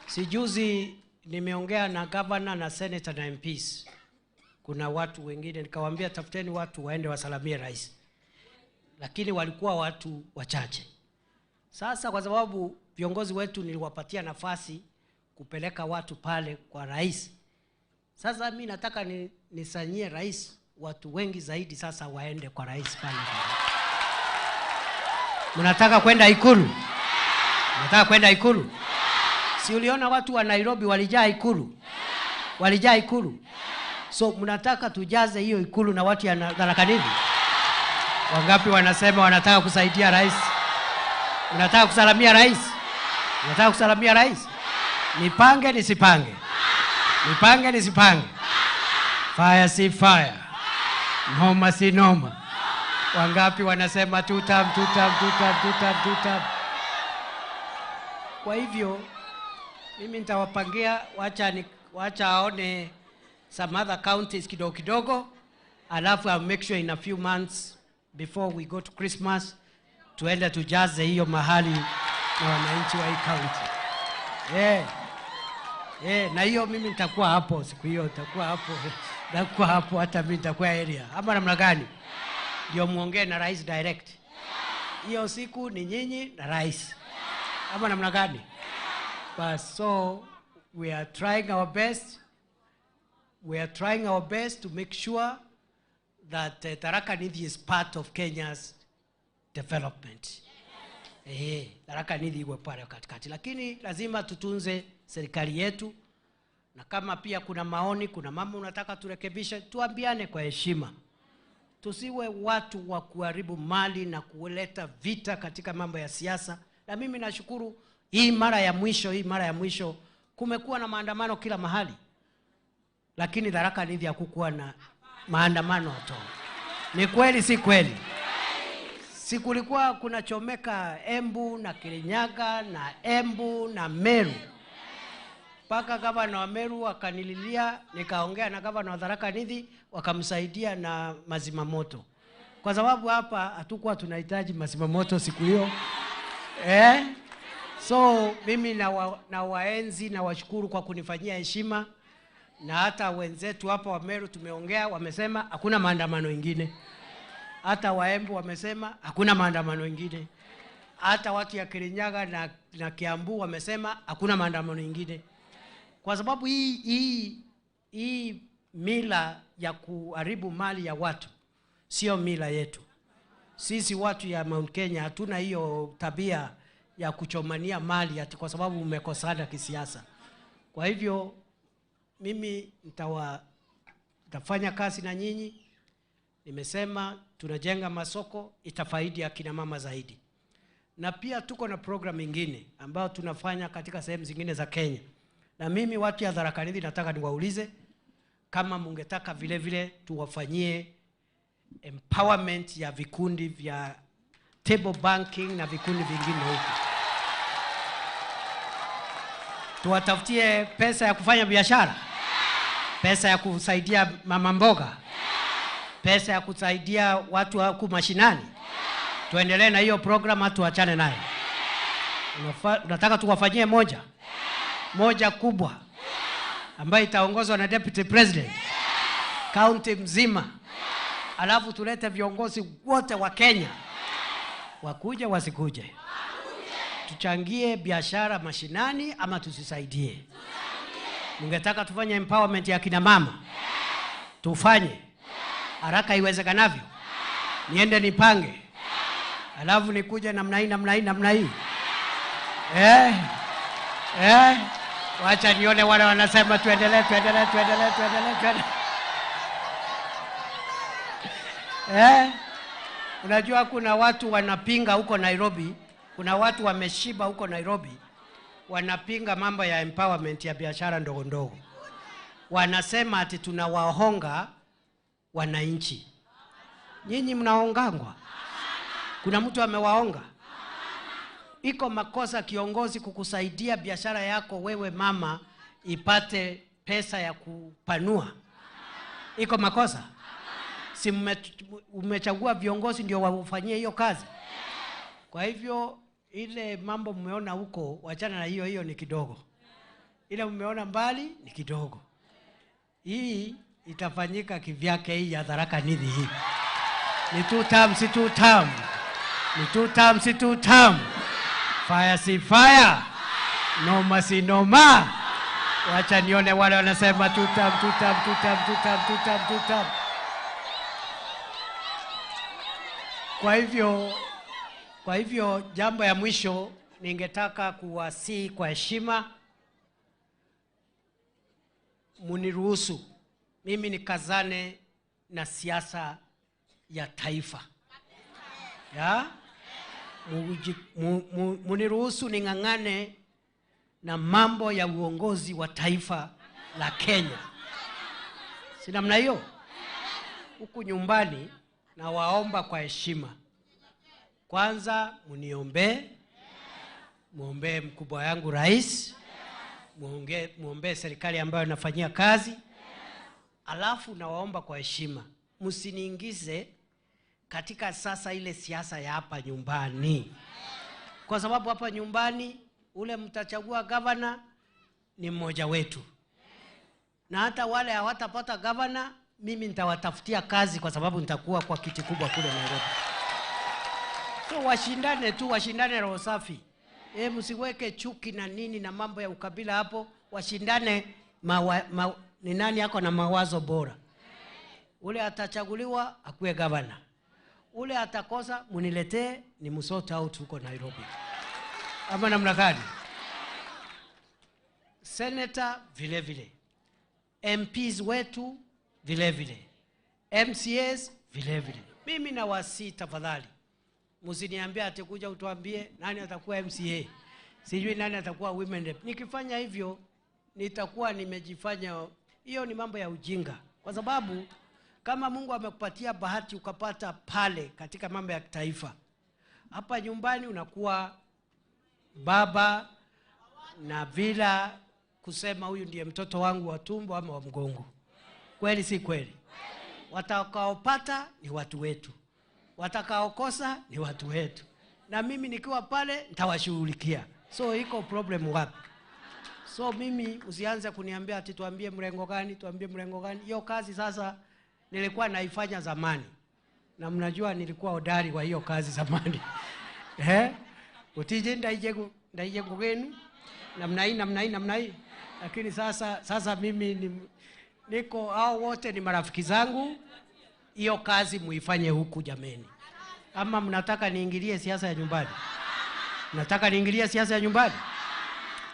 Sijuzi nimeongea na governor na senator na MPs. Kuna watu wengine nikawaambia tafuteni watu waende wasalamie rais, lakini walikuwa watu wachache. Sasa kwa sababu viongozi wetu niliwapatia nafasi kupeleka watu pale kwa rais, sasa mi nataka nisanyie rais watu wengi zaidi, sasa waende kwa rais pale. Mnataka kwenda Ikulu? Mnataka kwenda Ikulu? Si uliona watu wa Nairobi walijaa Ikulu? Walijaa Ikulu. So mnataka tujaze hiyo Ikulu na watu ya Tharaka Nithi? Wangapi wanasema wanataka kusaidia rais? Mnataka kusalamia rais? Mnataka kusalamia rais? Nipange nisipange? Nipange nisipange? Fire si fire, noma si noma. Wangapi wanasema two term, two term, two term, two term, two term? Kwa hivyo mimi nitawapangia, wacha aone some other counties kidogo kidogo, alafu I'll make sure in a few months before we go to Christmas tuende tujaze hiyo mahali. na wananchi wa hii county. Na hiyo mimi nitakuwa hapo siku hiyo, nitakuwa hapo. Nitakuwa hapo, hata mimi nitakuwa area. Ama namna gani? Ndio muongee na rais direct. Hiyo siku ni nyinyi na rais. Ama namna gani? But so we are trying our best. We are trying our best to make sure that Tharaka Nithi is part of Kenya's development. Tharaka Nithi iwe pale katikati. Lakini lazima tutunze serikali yetu, na kama pia kuna maoni, kuna mambo unataka turekebishe, tuambiane kwa heshima. Tusiwe watu wa kuharibu mali na kuleta vita katika mambo ya siasa. Na mimi nashukuru hii mara ya mwisho kumekuwa na maandamano kila mahali. Lakini Tharaka Nithi hakukuwa na maandamano hata. Ni kweli si kweli? Si kulikuwa kuna chomeka Embu na Kirinyaga na Embu na Meru. Paka gavana wa Meru akanililia, nikaongea na gavana wa Tharaka Nithi, wakamsaidia na mazima moto. Kwa sababu hapa hatukuwa tunahitaji mazima moto siku hiyo. So mimi na waenzi na washukuru kwa kunifanyia heshima. Na hata wenzetu hapa wa Meru tumeongea, wamesema hakuna maandamano ingine. Hata wa Embu wamesema hakuna maandamano ingine. Hata watu ya Kirinyaga na Kiambu wamesema hakuna maandamano ingine. Kwa sababu hii mila ya kuharibu mali ya watu sio mila yetu. Sisi watu ya Mount Kenya hatuna hiyo tabia ya kuchomania mali ati kwa sababu umekosana kisiasa. Kwa hivyo mimi nitafanya kazi na nyinyi. Nimesema tunajenga masoko, itafaidi akina mama zaidi. Na pia tuko na program nyingine ambayo tunafanya katika sehemu zingine za Kenya. Na mimi watu ya Tharaka Nithi nataka niwaulize kama mungetaka vile vile tuwafanyie empowerment ya vikundi vya table banking na vikundi vingine huko. Tuwatafutie pesa ya kufanya biashara, pesa ya kusaidia mama mboga, pesa ya kusaidia watu huku mashinani. Tuendelee na hiyo program, tuachane nayo. Unataka tuwafanyie moja kubwa ambayo itaongozwa na Deputy President county mzima, alafu tulete viongozi wote wa Kenya, wakuje wasikuje, tuchangie biashara mashinani ama tusisaidie. Mungetaka tufanye empowerment ya kina mama, tufanye haraka iwezekanavyo. Niende nipange, alafu nikuje namna hii namna hii namna hii. Wacha nione wale wanasema tuendelee tuendelee tuendelee tuendelee tuendelee. Unajua kuna watu wanapinga huko Nairobi, kuna watu wameshiba huko Nairobi, wanapinga mambo ya empowerment ya biashara ndogo ndogo. Wanasema ati tunawahonga wananchi. Nyinyi mnaongangwa? Kuna mtu amewaonga? Iko makosa kiongozi kukusaidia biashara yako wewe mama ipate pesa ya kupanua? Iko makosa? Si umechagua viongozi ndio wafanyie hiyo kazi? Kwa hivyo ile mambo mmeona huko, wachana na hiyo, hiyo ni kidogo. Ile mmeona mbali ni kidogo. Hii itafanyika kivyake, hii ya Tharaka Nithi hii. Ni 2 term, si 2 term. Ni 2 term, si 2 term. Fire si fire. Noma si noma. Wacha nione wale wanasema 2 term, 2 term, 2 term, 2 term, 2 term, 2 term. Kwa hivyo jambo ya mwisho ningetaka kuwasihi kwa heshima muniruhusu mimi nikazane na siasa ya taifa. Ya? Muniruhusu ning'ang'ane na mambo ya uongozi wa taifa la Kenya. Si namna hiyo? Huku nyumbani na waomba kwa heshima. Kwanza muniombee, muombe mkubwa yangu rais, muombe serikali ambayo nafanyia kazi. Alafu nawaomba kwa heshima, msiniingize katika sasa ile siasa ya hapa nyumbani. Kwa sababu hapa nyumbani ule mtachagua gavana ni mmoja wetu. Na hata wale hawatapata gavana, mimi nitawatafutia kazi kwa sababu nitakuwa kwa kiti kubwa kule Nairobi. So washindane tu, washindane roho safi. Msiweke chuki na nini na mambo ya ukabila hapo, washindane ni nani yako na mawazo bora. Ule atachaguliwa akuwe gavana. Ule atakosa muniletee ni msort out huko Nairobi. Ama namna gani? Senator vile vile. MPs wetu vile vile. MCAs vile vile. Mimi nawasihi tafadhali, msiniambie ati kuja utuambie nani atakuwa MCA, sijui nani atakuwa women rep. Nikifanya hivyo nitakuwa nimejifanya, hiyo ni mambo ya ujinga. Kwa sababu kama Mungu amekupatia bahati ukapata pale katika mambo ya kitaifa, hapa nyumbani unakuwa baba na bila kusema huyu ndiye mtoto wangu wa tumbo ama wa mgongo. Kweli si kweli? Watakaopata ni watu wetu, watakaokosa ni watu wetu. Na mimi nikiwa pale nitawashughulikia. So iko problem wapi? So mimi usianze kuniambia ati tuambie mrengo gani, tuambie mrengo gani. Hiyo kazi sasa nilikuwa naifanya zamani. Na mnajua nilikuwa hodari kwa hiyo kazi zamani. Utije ndaije ngenu namna hii namna hii namna hii. Lakini sasa mimi niko hao wote ni marafiki zangu. Hiyo kazi muifanye huku jameni. Ama mnataka niingilie siasa ya nyumbani? Mnataka niingilie siasa ya nyumbani?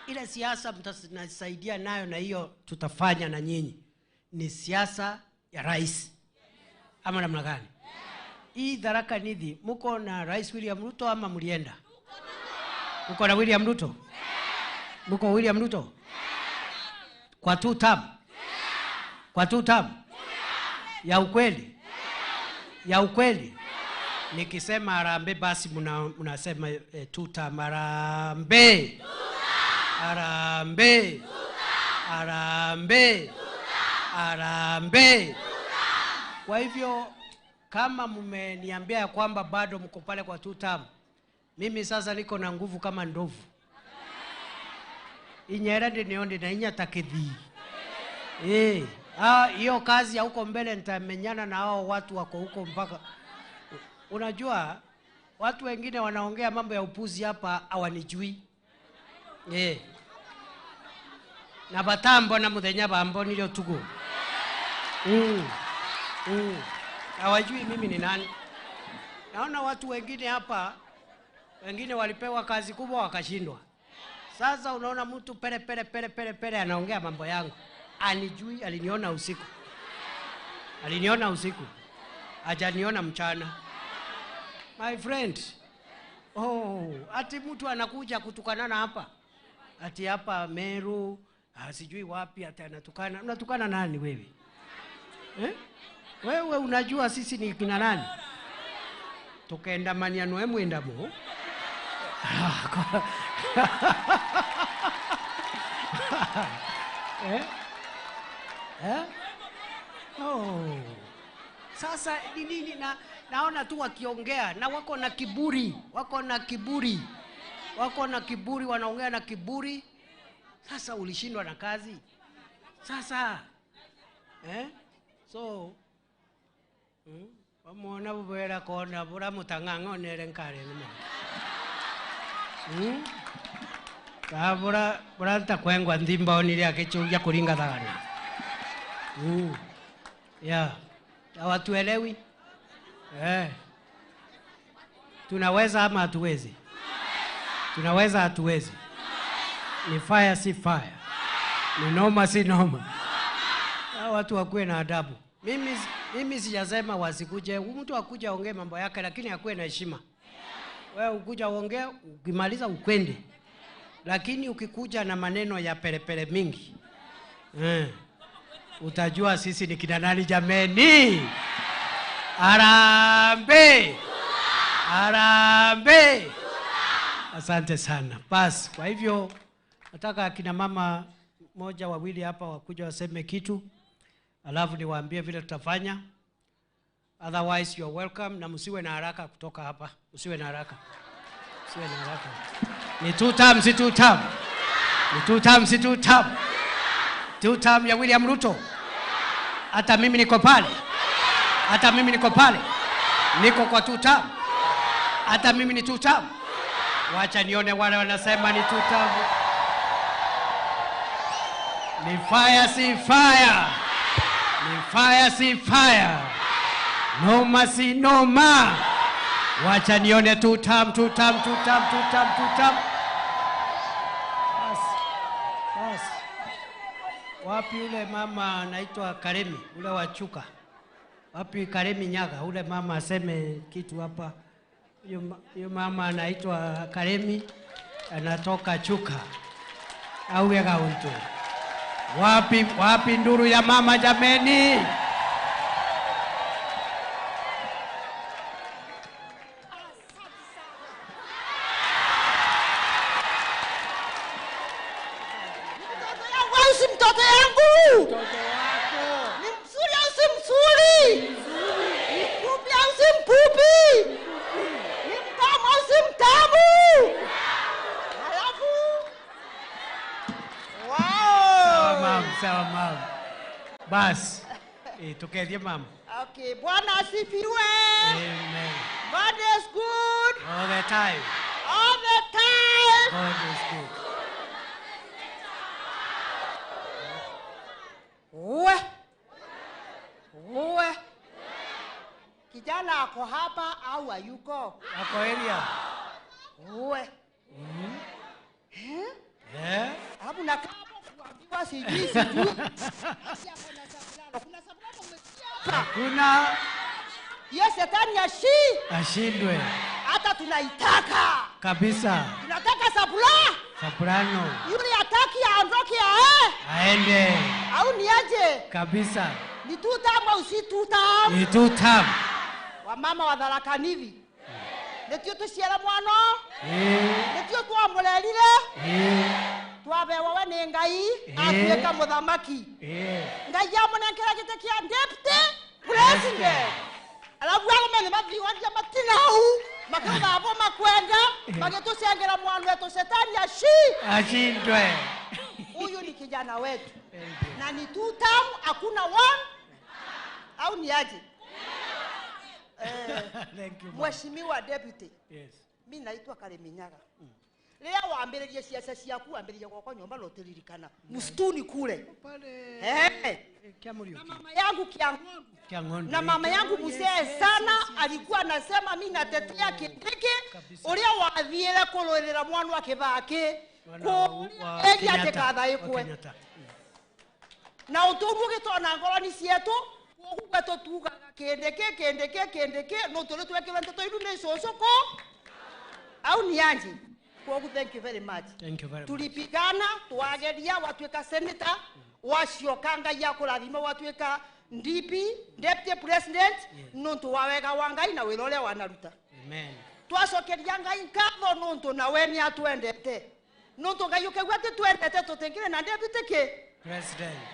Ile siasa mtasaidia nayo na hiyo tutafanya na nyinyi. Ni siasa ya rais. Ama namna gani? Hii Tharaka Nithi, mko na Rais William Ruto ama mlienda? Mko na William Ruto? Mko William Ruto? Kwa two term? Kwa two term? Ya ukweli? Ya ukweli? Nikisema harambee basi mnasema two term. Harambee. Harambee. Harambee. Harambee. Kwa hivyo kama mmeniambia kwamba bado mko pale kwa two term, mimi sasa niko na nguvu kama ndovu. Inyera ndinionde na inya takethi. Hiyo kazi ya huko mbele nitamenyana na hao watu wako huko mpaka. Unajua watu wengine wanaongea mambo ya upuzi hapa hawanijui. Na batambo na muthenya bambo nilio tugo. Hawajui mimi ni nani. Naona watu wengine hapa, wengine walipewa kazi kubwa wakashindwa. Sasa unaona mtu pere pere pere pere pere anaongea mambo yangu. Anijui, aliniona usiku. Aliniona usiku. Hajaniona mchana. My friend. Oh, ati mtu anakuja kutukanana hapa. Ati hapa Meru, sijui wapi ati anatukana. Unatukana nani wewe? Wewe unajua sisi ni kina nani? Tukaenda maniano mwenda mo. Oh. Sasa ni nini na naona tu wakiongea na wako na kiburi, wako na kiburi. Wako na kiburi, wanaongea na kiburi. Sasa ulishindwa na kazi. Sasa so wamona bubera kona bura mutang'ang'onere nkare nimo. Ka bura bura ntakwengwa nthimba onire akichugia kuringa thagana. Yeah. Hawatuelewi. Tunaweza ama hatuwezi? Tunaweza hatuwezi? Ni fire si fire? Ni noma si noma? Watu wakuwe na adabu. Mimi sijasema wasikuje. Mtu akuja aongee mambo yake lakini akuwe na heshima. Wewe ukuja uongee, ukimaliza ukwende. Lakini ukikuja na maneno ya pelepele mingi, utajua sisi ni kina nani jameni. Harambee. Harambee. Asante sana. Bas, kwa hivyo nataka akina mama moja wawili hapa wakuja waseme kitu. Alafu niwaambie vile tutafanya. Otherwise you are welcome, na msiwe na haraka kutoka hapa. Msiwe na haraka. Siwe na haraka. Ni two term, si two term. Ni two term, si two term. Two term ya William Ruto. Hata mimi niko pale. Hata mimi niko pale. Niko kwa two term. Hata mimi ni two term. Wacha nione wale wanasema ni two term. Ni fire si fire. Ni fire si fire. Noma si noma. Wacha nione two term, two term, two term, two term, two term. Bas. Bas. Wapi ule mama anaitwa Karemi, ule wa Chuka? Wapi Karemi Nyaga, ule mama aseme kitu hapa. Huyo mama anaitwa Karemi, anatoka Chuka. Au ya kaunti. Wapi, wapi nduru ya mama jameni? Mtoto yangu, mtoto yangu. Ni mzuri au si mzuri? Ni mfupi au si mfupi? Ni mtamu au si mtamu? Halafu wow. Sawa mam, sawa mam. Bas. Tukethie mam. Okay, Bwana asifiwe. Amen. God is good. All the time. All the time. God is good. Uwe. Uwe. Kijana ako hapa au hayuko? Ako area. Uwe. Eh? Hapo na kama kuambiwa sijui sijui. Kuna sababu umesikia hapa. Kuna Hiyo shetani ashindwe. Hata tunaitaka. Kabisa. Tunataka sabula. Soprano. Yule hataki aondoke ae. Aende. Au ni aje? Kabisa. Ni two term au si two term? Ni two term. Wamama wa Tharaka Nithi. Nĩtio tũciara mwana. Nĩtio twamũrerire. Twabewa we nĩ Ngai atuĩka mũthamaki. Ngai amũnengera gĩtĩ kĩa deputy president. Alafu arũme nĩ mathiwagia matina hau makĩthambwo makwenda magĩtũcengera mwana wetu shetani ashindwe. Huyu ni kijana wetu. Na ni two term, hakuna one au ni aje? Thank you. Mheshimiwa Deputy. Yes. Mimi naitwa Karemi Nyaga. Rĩrĩa wambĩrĩria ciaca ciaku wambĩrĩria gwakwa nyũmba no tũririkana msituni kule. Pale. Na mama yangu Kiang'ondu. Kiang'ondu. Na mama yangu mzee sana alikuwa anasema mimi natetea Kindiki uria wathiire kũrũĩrĩra mwana wa Kibaki kũrĩa atĩkathaĩkwe. Na ũtũru ũgĩtona ngoroni cietu koguo tũtugaga Kindiki Kindiki Kindiki no tũrĩ twekĩrwo ndeto iru nĩ cũcũ kũ au ni aje? Koguo thank you very much. Thank you very much. Tulipigana twageria watuĩka senator wacioka Ngai akũrathima watuĩka DP deputy president nũntũ wa wega wa Ngai na wĩra ũrĩa wanaruta. Amen. Twacokeria Ngai ngatho nũntũ nawe nĩ atwendete. Nũntũ Ngai ũkaigua atĩ twendete tũtingĩrĩ na deputy kĩ? President.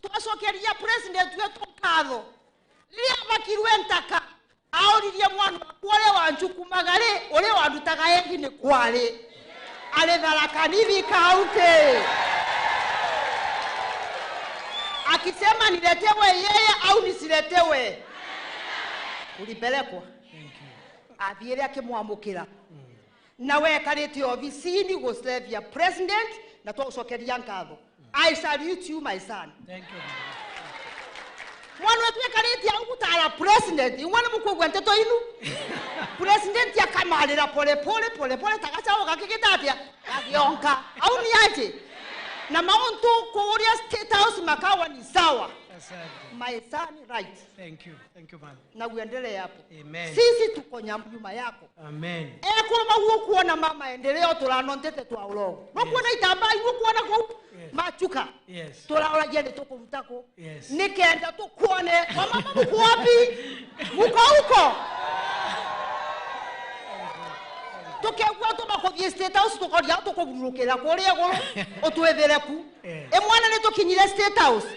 Twacokeria president wetu ngatho. Rĩrĩa bakirwe ntaka aoririe mwana wakwa ũrĩa wanjukumaga rĩ ũrĩa wandutaga egi nĩ kwarĩ arĩ Tharaka Nithi kaunti. Akisema niletewe yeye au nisiletewe, ulipelekwa. Athiire akimwamukira na wekarite ofisini gũclevia president na twagũcokeria ngatho. I salute you my son. Thank you. Mwana wetu ekarĩtie agũtara president imwe nĩ mũkũigua ndeto inu president akamarĩra pole pole pole pole tagacaũ gakĩgĩta atĩa gagĩonka au ni aje na mauntu kũrĩa State House makawa ni sawa. Asante. My son right. Thank you. Thank you ma'am. Na uendelee hapo. Amen. Sisi tuko nyuma yako. Amen. Ekuruma gukuona mama endeleo turanontete twa urogo. No kuona itamba igu kuona ku machuka. Yes. Turaoragia ni tukuruta ku. Yes. Nikenda tukuone wamama muko wapi? Muko huko. Tukegwa tumakuthie State House tukoria tukugurukira kuria iguru utwethere ku. E mwana ni tukinyire State House.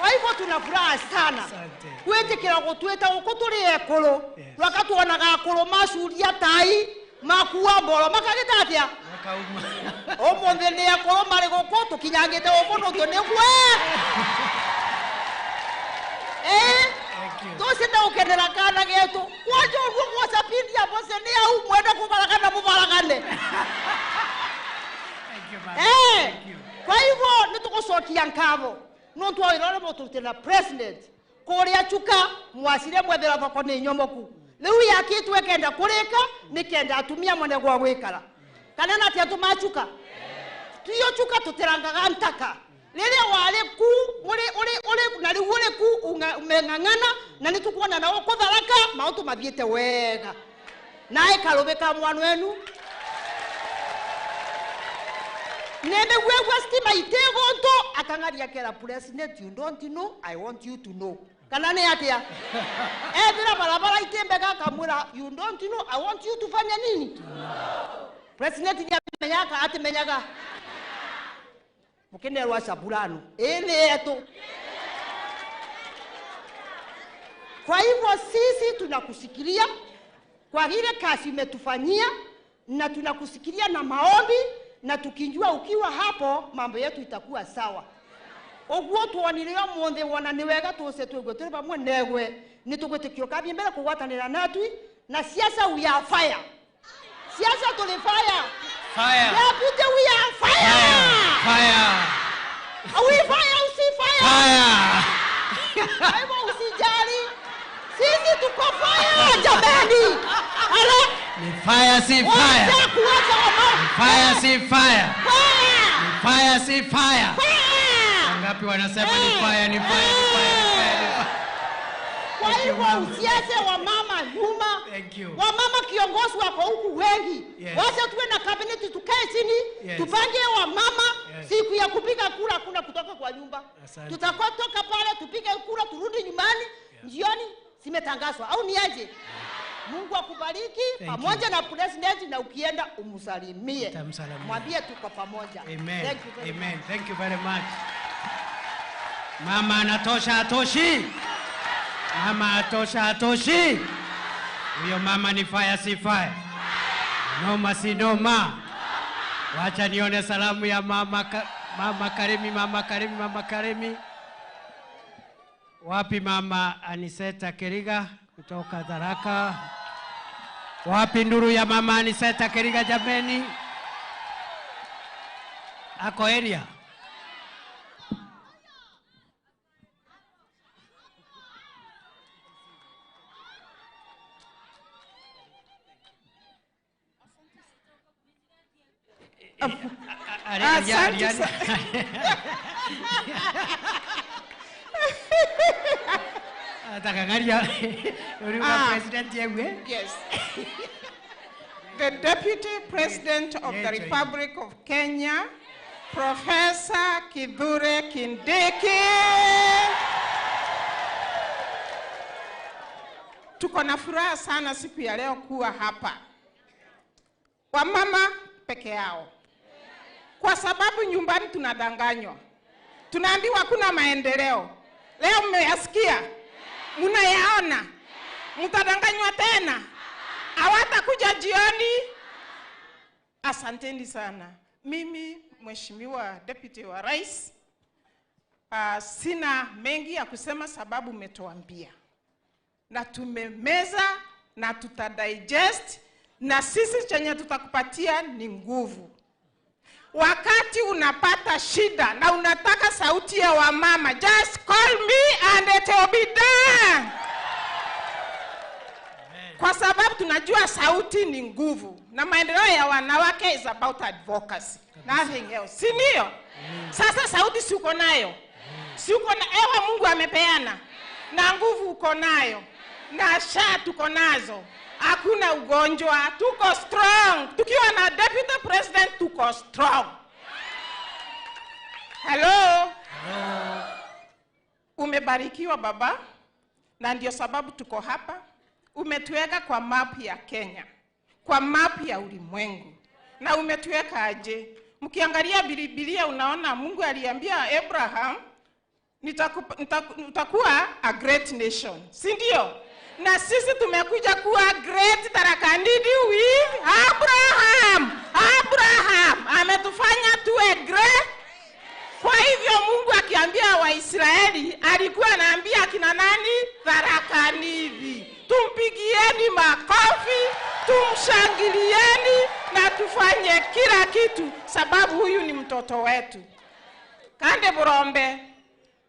Kwa hivyo tuna furaha sana. Gwitikira gutwita guku turi ekuru. Rwakatuonaga akuru macuria tai makua mboro makagita atia? Makauma. Umuthi ni akuru mari guku tukinyangite guku nutio ni gwe. Tucinde gukenera kana getu. Kwanja uguo gwacapindia bose ni au mwende kubaragana mubaragane. Kwa hivyo nitugucokia nkatho nontu wira uria muturutire na president kuria Chuka mwacire mwethera thoko ni nyomoku riu yakitwe kenda kurika ni kenda atumia mwene gwa gwikara kana na atia tumachuka tuyo Chuka tutirangaga ntaka riria wari ku uri uri uri na riu uri ku umeng'ang'ana na nitukuona na ukutharaka maundu mathiite wega nae karubika mwana wenu Nene wewe stima itegonto akangaria kera president you don't know I want you to know. Kana ne atia? Ethira barabara itembega kamwira you don't know I want you to fanya nini? President ni amenyaga atimenyaga. Mukenerwa sabulano. Ene yetu. Kwa hivyo sisi tunakusikilia kwa ile kazi umetufanyia na tunakusikilia na maombi na tukijua ukiwa hapo mambo yetu itakuwa sawa. Oguo tuonire omunthe wona ni wega tuce twigwe turi pamwe negwe ni tugwitikio kathie mbere kugwatanira natwi na siasa we are fire. Siasa tuli fire. Fire. Deputy we are fire. Fire. Are we fire usi fire? Fire. Kwa hivyo usijali. Sisi tuko fire jamani. Ala. Ni fire si fire. Ni fire si fire. Ni fire si fire. Wangapi wanasema ni fire ni fire ni fire ni fire ni fire. Kwa hivyo usiache wamama nyuma. Thank you. Wamama kiongozi wako huku wengi. Yes. Wacha tuwe na cabinet tukae chini, yes. Tupange wamama. Yes. Siku ya kupiga kura kuna kutoka kwa nyumba. Tutakuwa toka pale tupige kura turudi nyumbani. Yes. Jioni zimetangazwa au ni aje? Mungu akubariki pamoja na president na ukienda umsalimie. Mwambie tuko pamoja. Amen. Thank you very Amen. much. Thank you very much. Mama anatosha atoshi. Mama atosha atoshi. Huyo mama ni fire si fire. Noma si noma. Wacha nione salamu ya mama mama Karimi, mama Karimi, mama Karimi. Wapi mama Aniseta Keriga kutoka Tharaka? Wapi nduru ya mama Aniseta Keriga jameni? Ako area. Asante. Yes. The Deputy President of the Republic of Kenya, Professor Kithure Kindiki. Tuko na furaha sana siku ya leo kuwa hapa. Wamama peke yao. Kwa sababu nyumbani tunadanganywa. Tunaambiwa kuna maendeleo. Leo mmeyasikia. Mnayaona. Mtadanganywa tena. Hawatakuja jioni. Asanteni sana. Mimi Mheshimiwa Deputy wa Rais, sina mengi ya kusema sababu umetuambia. Na tumemeza na tutadigest na sisi chenye tutakupatia ni nguvu. Wakati unapata shida na unataka sauti ya wamama, just call me and it will be done. Kwa sababu tunajua sauti ni nguvu. Na maendeleo ya wanawake is about advocacy. Nothing else. Si ndio? Sasa sauti si uko nayo. Si uko na ewa Mungu amepeana. Na nguvu uko nayo. Na sha tuko nazo. Hakuna ugonjwa, tuko strong. Tukiwa na Deputy President tuko strong. Hello. Hello. Umebarikiwa baba, na ndio sababu tuko hapa. Umetuweka kwa map ya Kenya, kwa map ya ulimwengu. Na umetuweka aje? Mkiangalia Biblia unaona Mungu aliambia Abraham, Nitakuwa a great nation, si ndio? Na sisi tumekuja kuwa great Tharaka Nithi with Abraham. Abraham ametufanya tuwe great. Kwa hivyo Mungu akiambia Waisraeli alikuwa anaambia akina nani? Tharaka Nithi. Tumpigieni makofi, tumshangilieni na tufanye kila kitu sababu huyu ni mtoto wetu. Kande burombe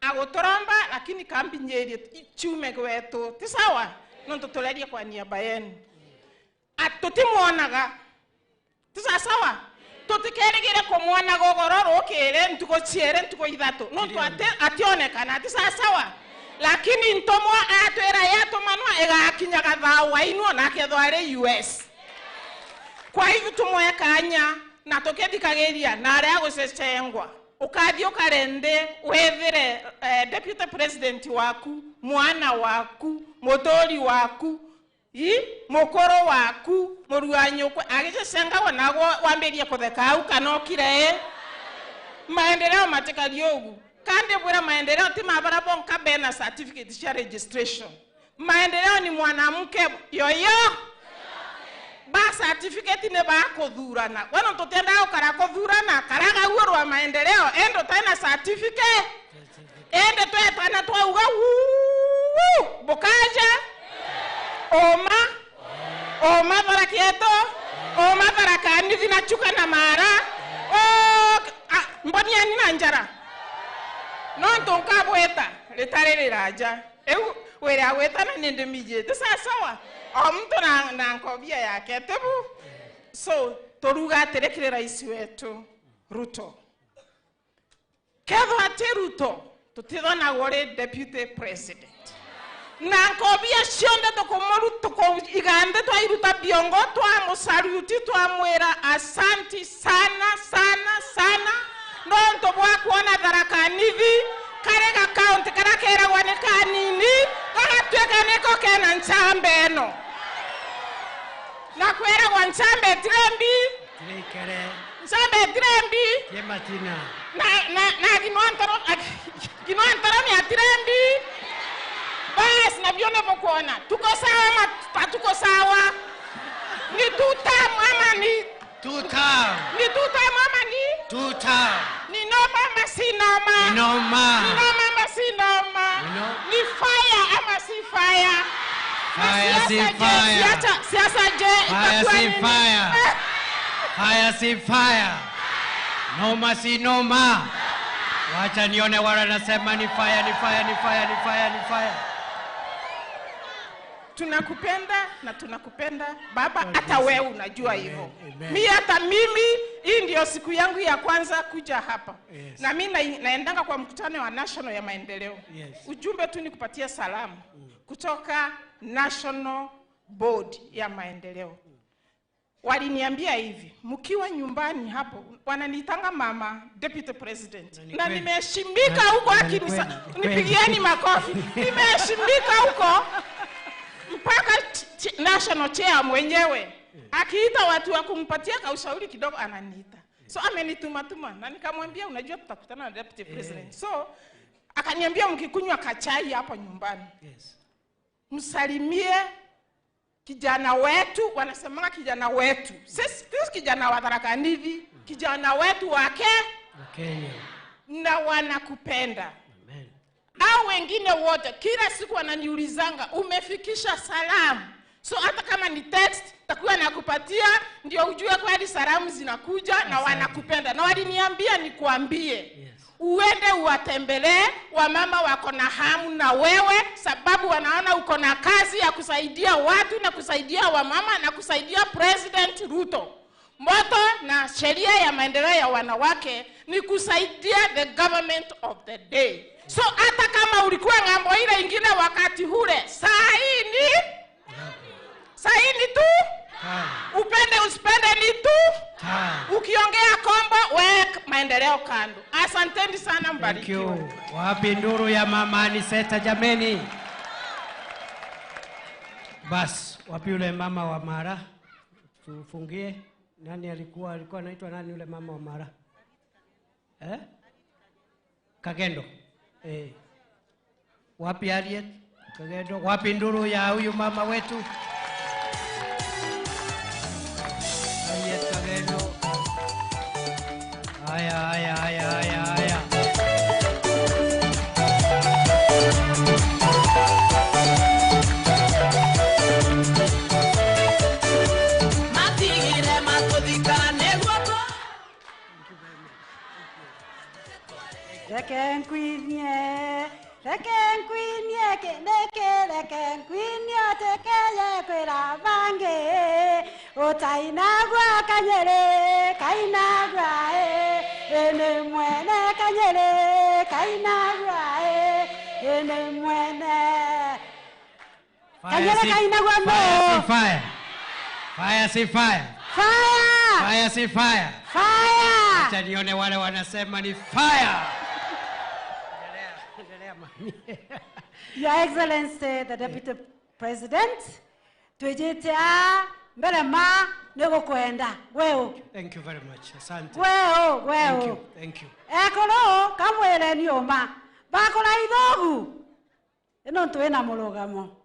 aguturomba lakini kambi nyerie chume gwetu ti sawa nontu tulerie kwa niaba yenu atutimuonaga ti sawa tutikerigire kumuona gogoro rukire ntuko ciere ntuko ithatu nontu ationekana ti sawa lakini ntomwa atwira yatumanwa igakinyaga thawa inwo nake thware US. Kwa hivyo tumwe kanya na tukethikagiria na aria gucecengwa ukathi ukarende wethire deputy president waku, mwana waku, mutori waku, mukoro waku, muruanyukwe agicecengagwo nagwo wambirie kutheka au kana ukire maendeleo matikari ugu kandi bwira maendeleo ti mabara bonka bena certificate cia registration. Maendeleo ni mwanamke yoyo ba certificate ne ba kuthurana wana tutenda ukara kuthurana karaga guo rwa maendeleo endo tena certificate ende twetana twauga bukaja oma oma Tharakieto oma Tharaka Nithi na chuka na mara o mboniani na njara no ntunkabweta ritari riraja eu wira gwetana ni ndimijite sawa o mtu na nkobia yake tebu. So toruga aterekire rais wetu Ruto ketho ati Ruto tutithonagwo ri deputy president na nkobia cionde tukomoru igande twairuta biongo twamusaluti twamwira asanti sana sana sana nontu bwakuona Tharaka Nithi karega county karia keragwo ni kanini gagatuika niko kena nchambe eno na kweragwo nchambe tirembi nchambe tirembi yematina na ginwantoro ni atirembi bas na bione bokuona tuko sawa ma tuko sawa ni tuta mama ni tuta ni tuta mama ni tuta ni noma ama si noma ni noma ni noma ama si noma ni fire ama si fire fire si fire siasa je fire si fire fire si fire noma si noma. Wacha nione wala nasema ni fire ni fire ni fire ni fire ni fire. Tunakupenda na tunakupenda baba, hata wewe unajua hivyo. Mimi hata mimi hii ndio siku yangu ya kwanza kuja hapa. Yes. Na mimi naendanga kwa mkutano wa national ya maendeleo. Yes. Ujumbe tu ni kupatia salamu kutoka National Board ya Maendeleo. Waliniambia hivi, mkiwa nyumbani hapo wananiitanga mama deputy president. Na nimeheshimika huko akinisa, nipigieni makofi. Nimeheshimika huko mpaka national chair mwenyewe akiita watu wa kumpatia kaushauri kidogo ananiita. So amenituma tuma na nikamwambia unajua tutakutana na deputy president. So akaniambia mkikunywa kachai hapo nyumbani. Yes. Msalimie kijana wetu, wanasemanga kijana wetu. Sisi kijana wa Tharaka Nithi, kijana wetu wake Kenya. Na wanakupenda. Amen. Au wengine wote kila siku wananiulizanga umefikisha salamu. So hata kama ni text takuwa nakupatia ndio ujue kweli salamu zinakuja na wanakupenda. Na waliniambia nikuambie. Yes. Uende uwatembelee wamama wako na hamu na wewe sababu wanaona uko na kazi ya kusaidia watu na kusaidia wamama na kusaidia President Ruto. Moto na sheria ya maendeleo ya wanawake ni kusaidia the government of the day. So hata kama ulikuwa ngambo ile ingine wakati hule, saa hii ni tu upende usipende ni tu ukiongea kombo wek maendeleo kando. Asanteni sana, mbarikiwe. Thank you. Wapi nduru ya mama Aniceta jameni? Bas, wapi yule mama wa Mara? Tufungie. Nani alikuwa anaitwa nani yule mama wa Mara? Eh? Kagendo. Eh. Wapi Harriet Kagendo? Wapi nduru ya huyu mama wetu Harriet Kagendo? Haya, haya, haya, haya, haya. Reke neke reke nkwinye tekeye kwira bange utainagwa kanyere kainagwa ene mwene kanyere kainagwa ene mwene kanyere kainagwa no fire fire si fire fire fire si fire fire. Acha nione wale wanasema ni fire. Your Excellency, the Deputy President, tujitia mbele ma nego kwenda weo. Thank you very much. Asante. Weo, weo. Thank you. Thank you. Ekolo kamwele ni oma. Bakola ithogu. Eno ntwe na mulugamo.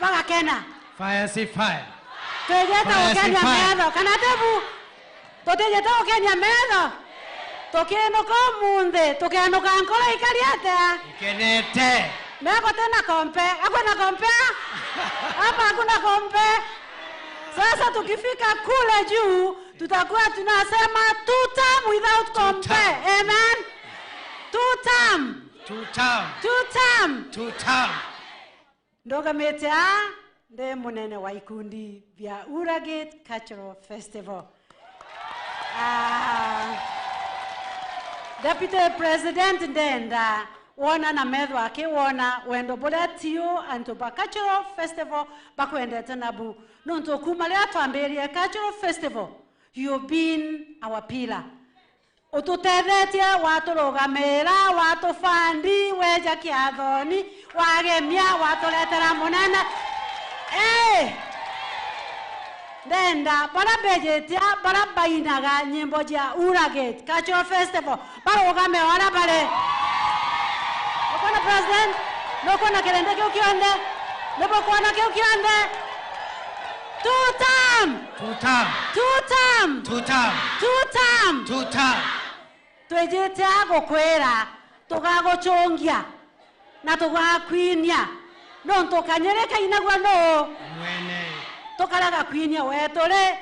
Bagakena. Fire si fire. Tujeta ukenya metho kana tebu. Tutijeta ukenya metho. Tukiinuka umuthi tukenuka nkoro ikari atia ikenete meko tena kompe hakuna kompe hapa hakuna kompe. Sasa tukifika kule juu tutakuwa tunasema two term without kompe. Amen. Two term, two term, two term, two term. Ndogamete nde munene wa ikundi vya Uragate Cultural Festival. Deputy President ndenda wona na metho ake wona wendo buria tio antu ba Cultural Festival bakwendete nabu nontu kuma ria twambirie Cultural Festival, you've been our pillar. Ututethetie waturugamira watubandi weja kiathoni wagemia waturetera munene ndenda bara bejetia bara bainaga nyimbo jia Uragate Cultural Festival barugame wara bare ukona president nokona kirende kiu kionde nibokona kiu kionde. Two term, two term, two term, two term, two term, two term. Twejete agukwira tugaguchungia na tugakwinia no ntukanyere kainagwa no mwene tukaraga kwinia wetu ri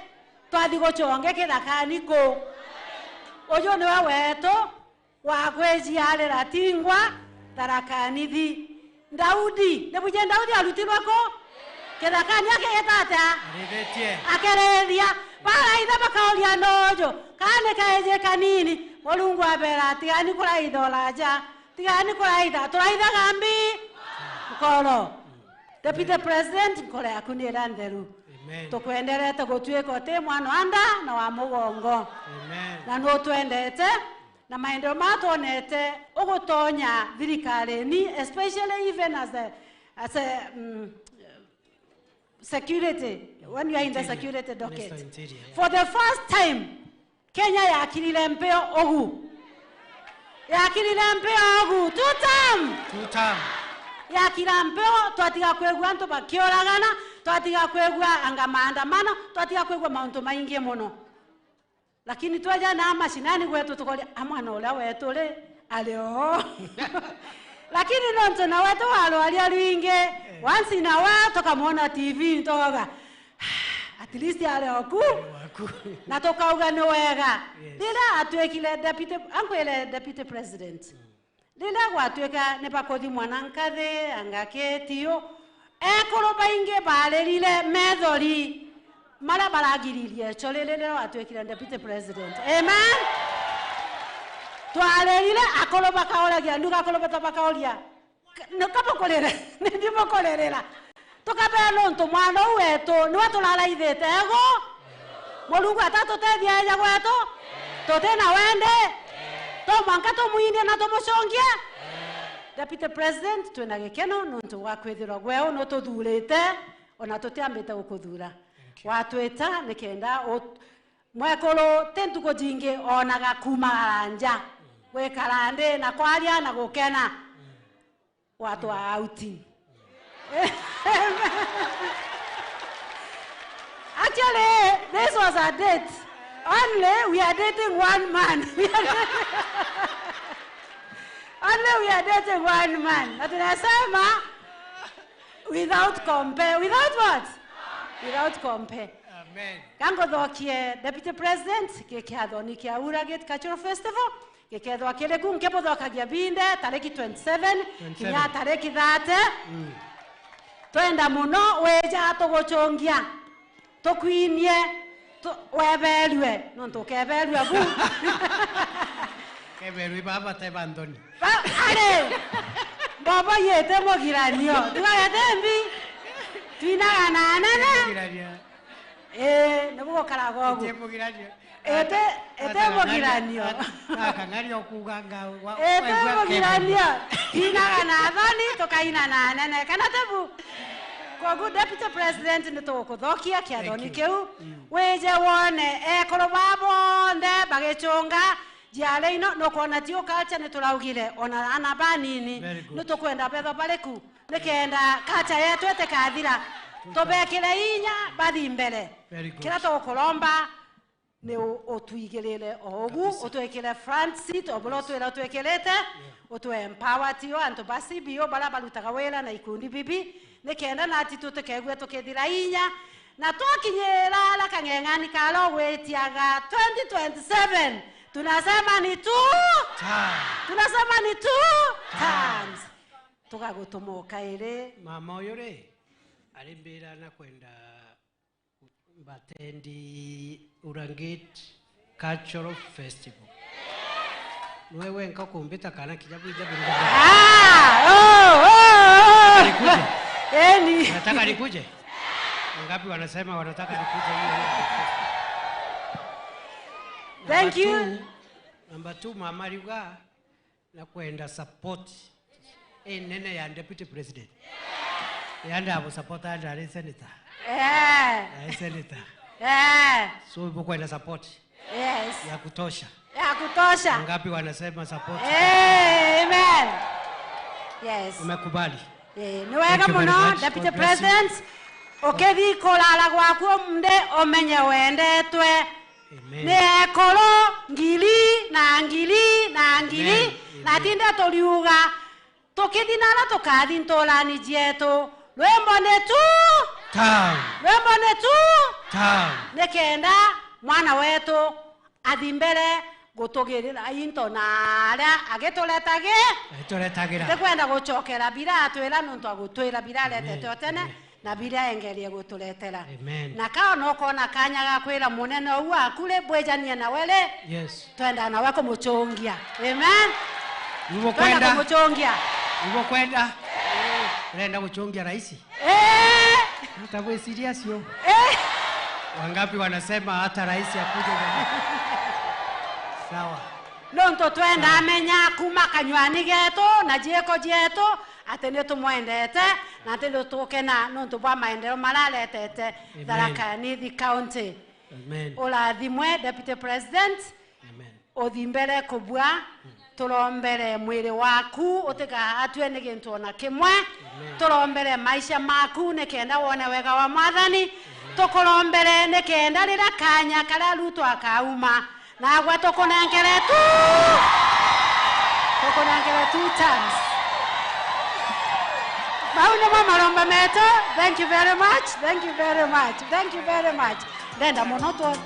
twathi guchonge kithakani ku uyu niwe wetu wa gwijiarira tingwa tharakanithi Daudi nibuje Daudi arutirwe ku kithakani akigeta atia akerethia baraitha bakauria nojo kane kaeje kanini Mulungu abera tigani kuraitha olaja tigani kuraitha turaithaga mbi nkoro. Deputy President nkoro yaku ni ira ntheru tukwenderete gutuika uti mwana wa nda na wa mugongo na no twendete na maendeleo matwonete ugutonya thirikari-ini especially even as a security when you are in the security docket. Interior, yeah. For the first time Kenya yakirire mpeo ogu yakirire mpeo ogu two term, two term yakira mpeo twatiga kwegua antu bakioragana twatiga kwegua anga maandamano twatiga kwegua mauntu maingi muno lakini tweja na mashinani gwetu tukoria amwana uria wetu ri ari o lakini nontu na wetu warwaria rwingi once in a while tukamwona TV tukaga at least ari oku na tukauga ni wega rira atwikire deputy ankwire deputy president rira gwatuika ni bakuthi mwana nkathi angaketio ekuru baingi barĩrire methori maria baragiririe cho rĩrĩ watuĩkire deputy president. Amen. Twarĩrire akũrũ bakaũragia nduga akũrũ bakaũria nĩkamakũrĩre nĩndimũkũrĩrĩra tukabea nontu mwana ũũ wetũ nĩwe tũraraithĩte ego Mulungu atatũteithia eja gwetũ tũtĩna wende tomwanka tũmwinie na tũmũcũngie. Deputy President twĩna gĩkeno nontu wa kwĩthĩrwo gweo nĩtũthurĩte ona tũtiambĩte gũkũthura watwĩta nĩkenda mwekũrũ tĩ ntukũ jingĩ onaga kumagara nja gwĩkara ndĩ na kwaria na gũkena Watu wa outing. Actually, this was a date. Only we are dating one man. Only we are dating one man. Na tunasema without compare. Without what? Without compare. Amen. Kangothokie Deputy President gikiathoni kia Uragate Cultural Festival gikethwa kiriku nkibuthokagia binde tariki 27 kinya tariki 30. Twenda muno wija tuguchungia tukwinie weberue no tukeberue bu keberue baba te bandoni are baba yete mugiranio tugagete mbi twinaga na nene nĩgũgũkaraga ũguo ete mũgiranio ete mũgiranio twinaga na thoni tũkaina na nene kana tebu koguo Deputy President nĩ tũgũkũthokia kĩathoni kĩu wĩje wone ekũrũ ba bonthe bagĩchũnga njiarĩ ino nũkuona ti ũculture nĩ tũraugire ona ana banini nĩ tũkwenda betho barĩku nĩkenda culture yetu ĩtĩkathira tũbekĩre inya bathi mbere kĩrĩa tũgũkũromba nĩ ũtũigĩrĩre o ũguo ũtwĩkĩre front seat o bũrĩa ũtwĩra ũtwĩkĩrĩte ũtũ empower tio antũ ba CBO barĩa barutaga wĩra na ikundi bibi nĩkenda nati tũtĩkegue tũkĩthira inya na twakinyĩra la kang'eng'ani karo gwĩtiaga 2027 tunasema ni two tunasema ni two times tũgagũtũmũka ĩrĩ mama ũyũ rĩ alimbira na kwenda batendi Urangate Cultural Festival. Wewe nkakumbita kana kijabu ijabu. Ah, oh. Nikuje. Eni. Nataka nikuje. Ngapi wanasema wanataka nikuje hiyo. Thank you. Number 2 mama riuga na kwenda support nene ya Deputy President. Yanda abo support anda senator. Senator. So yupo na support. Yes. Ya kutosha. Ya kutosha. Ngapi wanasema support? Amen. Yes. Umekubali. Ni wega muno Deputy President. Ukithi kulala gwaku munde umenye wendetwe. Ni ekoro ngiri na ngiri na ngiri na tinde turiuga tukithinana tukathi ntũrani cietu rwĩmbo nĩ tu rwĩmbo nĩ tu nĩkenda mwana wetu athi mbere gũtũgĩrĩra into na arĩa agĩtũretage tĩkwenda gũcokera bira atwĩra nũntũ agũtwĩra bira aretete o tene na bira engerie gũtũretera na kao no kona kanya ga kwĩra mũnene ũguo aku rĩ mbwĩjanie nawe rĩ twenda nawe kũmũchũngia. Amen. Twenda kũmũchũngia. Ugokwenda unaenda kuchungia rais? Hata wewe serious yo. Wangapi wanasema hata rais akuje? Sawa. Nonto twenda amenya kuma kanywani getu na jieko jetu ati ni tumwendete na ati ni tukena nonto bwa maendeleo mararetete Tharaka Nithi County. Amen. Urathimwe Deputy President. Amen. Uthi mbere kubwa turombere mwiri waku utikahatue ni gintu ona kimwe turombere maisha maku nikenda wone wega wa mwathani tukurombere nikenda rira kanya karia Ruto akauma nagwe tukunengere tu tukunengere two times. Mau nimo maromba metu. Thank you very much. Thank you very much. Thank you very much. Ndenda muno tu.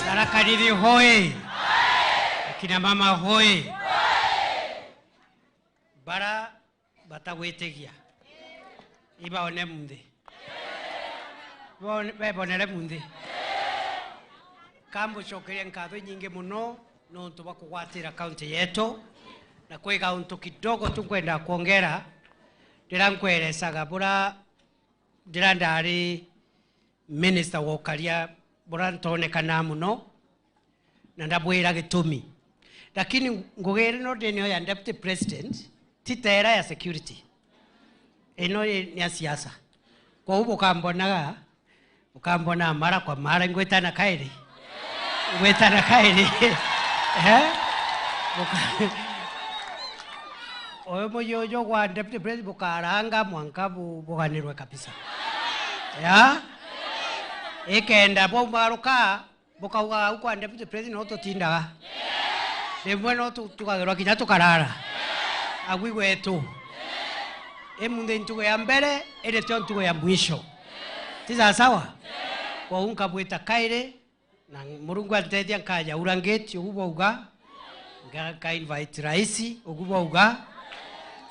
Tharaka Nithi hoi. Akina mama hoi. Batagwitegia ibaone munthi bebonere munthi kambucokeria nkatho nyingi muno nontu bakugwatira kaunti yetu na kwi gauntu kidogo tukwenda kuongera ndirankwerecaga bura ndira ndari minister wa ukaria bura ntonekana muno na ndabwira gitumi lakini ngugire no ndinio ya deputy president ti tera ya security ino ni ya siasa kwa ubu ukambonaga ukambona mara kwa mara ngwetana kairi ngwetana kairi eh oyo moyoyo wa deputy president bukaranga mwanka buganirwe kabisa ya ikenda bombaruka bukauga kwa deputy president no tutindaga rimwe no tukagerwa kinya tukarara agwi gwetu emunde ntugo ya mbere ere tyo ntugo ya mwisho tiza sawa kwa unka bwita kaire na murungu antetia nkaja urangeti ubauga nga invite raisi ubauga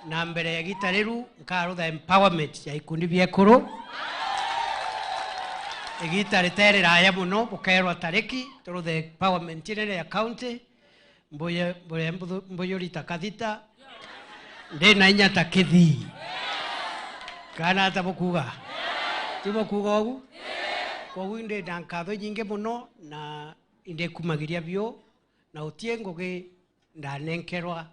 na mbere ya gitariru nkarutha empowerment ya ikundi biekuru igitari tere raya muno bukerwa tariki turuthe empowerment inene ya county mbuye mbuye mbuyurita kathita ndina inya ta kithi kana ata bukuga ti bukuga ogu koguo ndi na nkatho nyingi muno na inde kumagiria bio na utie ngugi ndanenkerwa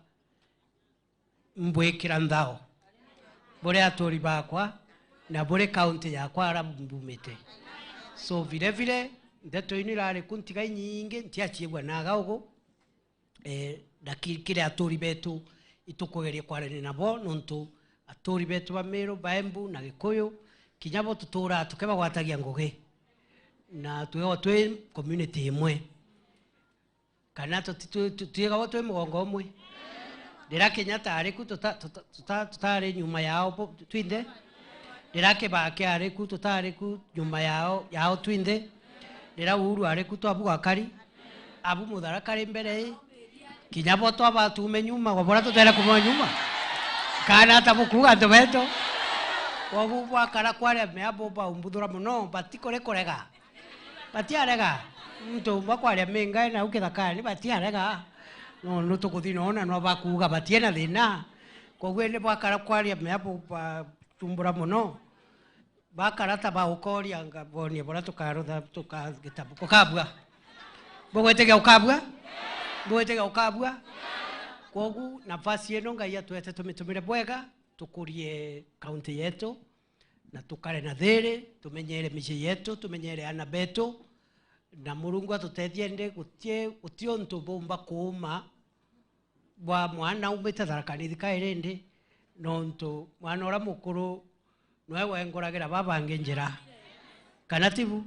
mbwikira nthao buri aturi bakwa na buri county yakwa ara mbumite so vile vile ndeto ino irari kuntiga nyingi ntiachiegwa naga ugu na kire aturi betu itukugeria kwarania nabo nontu aturi betu ba Meru ba Embu na Gikuyu kinya bo tutura tukebagwatagia ngugi na twigagwo twi community imwe kana twigagwo twi mugongo umwe ndira Kenyatta ari ku tutari nyuma yao twinthe ndira Kibaki ari ku tutari ku nyuma yao twinthe ndira Uhuru ari ku twabuga kari abu Mutharaka ari mbere kinya bo twaba tume nyuma gwabora tutera kuma nyuma kana tabukuga andu betu koguo bwakara kwaria meabo baumbuthura muno batikore kurega batiarega muntu bakwaria minga na ukithakani batiarega no no tukuthi nona no bakuga batiena thina koguo ni bwakara kwaria meabo batumbura muno bakara ta baukoria ngabonia bora tukarutha tukagitabu kukabwa bugwetega ukabwa bugwetega ukabwa koguo nafasi eno ngai atwete tumitumire bwega tukurie kaunti yetu na tukare na thiri tumenyere micii yetu tumenyere ana betu na murungu atutethie ndi gutie gutie untu bumba kuuma bwa mwana umite Tharaka Nithi kairi ndi nontu mwana uria mukuru nowe wenguragira babangi njira kana tibu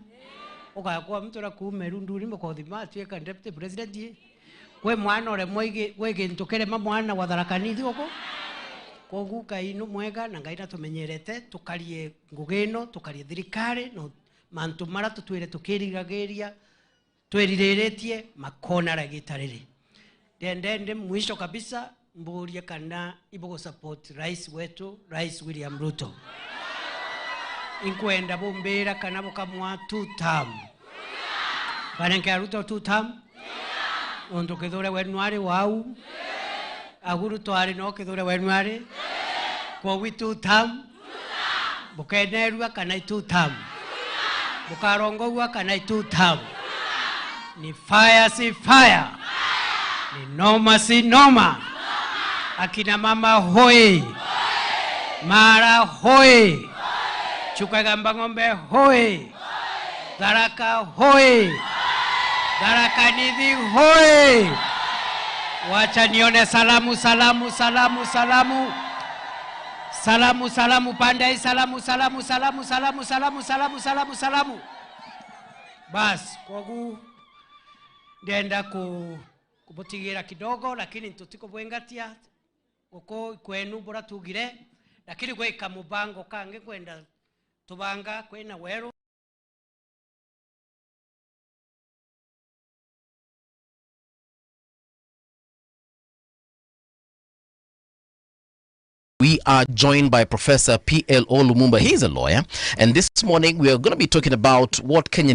ugakwa mtu uria kuumeru nduri mukothima atuika deputy president kwi mwana uria mwigi gwi gintu kirema mwana wa Tharaka Nithi uko koguo Ngai no mwega na Ngai natumenyerete tukarie ngugi ino tukarie thirikari no mantu maria tutwire tukiriragiria twiriritie makona ragitariri ndende mwisho kabisa mburie kana ibugo support rais wetu Rais William Ruto inkwenda bumbira kana bukamwa two term banenke Ruto two term undu kithure wenwari wau aguru twari no kithure wenwari koguo two term bukenerua kana two term bukarongogua kana two term ni fire si fire ni noma si noma akina mama hoi Mara hoi Chukagamba ng'ombe hoi Tharaka hoi Tharaka Nithi hoi. Wacha nione salamu salamu salamu salamu salamu salamu pandai salamu salamu salamu salamu salamu salamu salamu salamu. Bas kogu ndenda kubutigira kidogo lakini ntutiko bwengatia guko kwenu bora tugire lakini gwika mubango kange kwenda tubanga kwena weru. We are joined by Professor P.L.O. Lumumba. He's a lawyer. And this morning we are going to be talking about what Kenya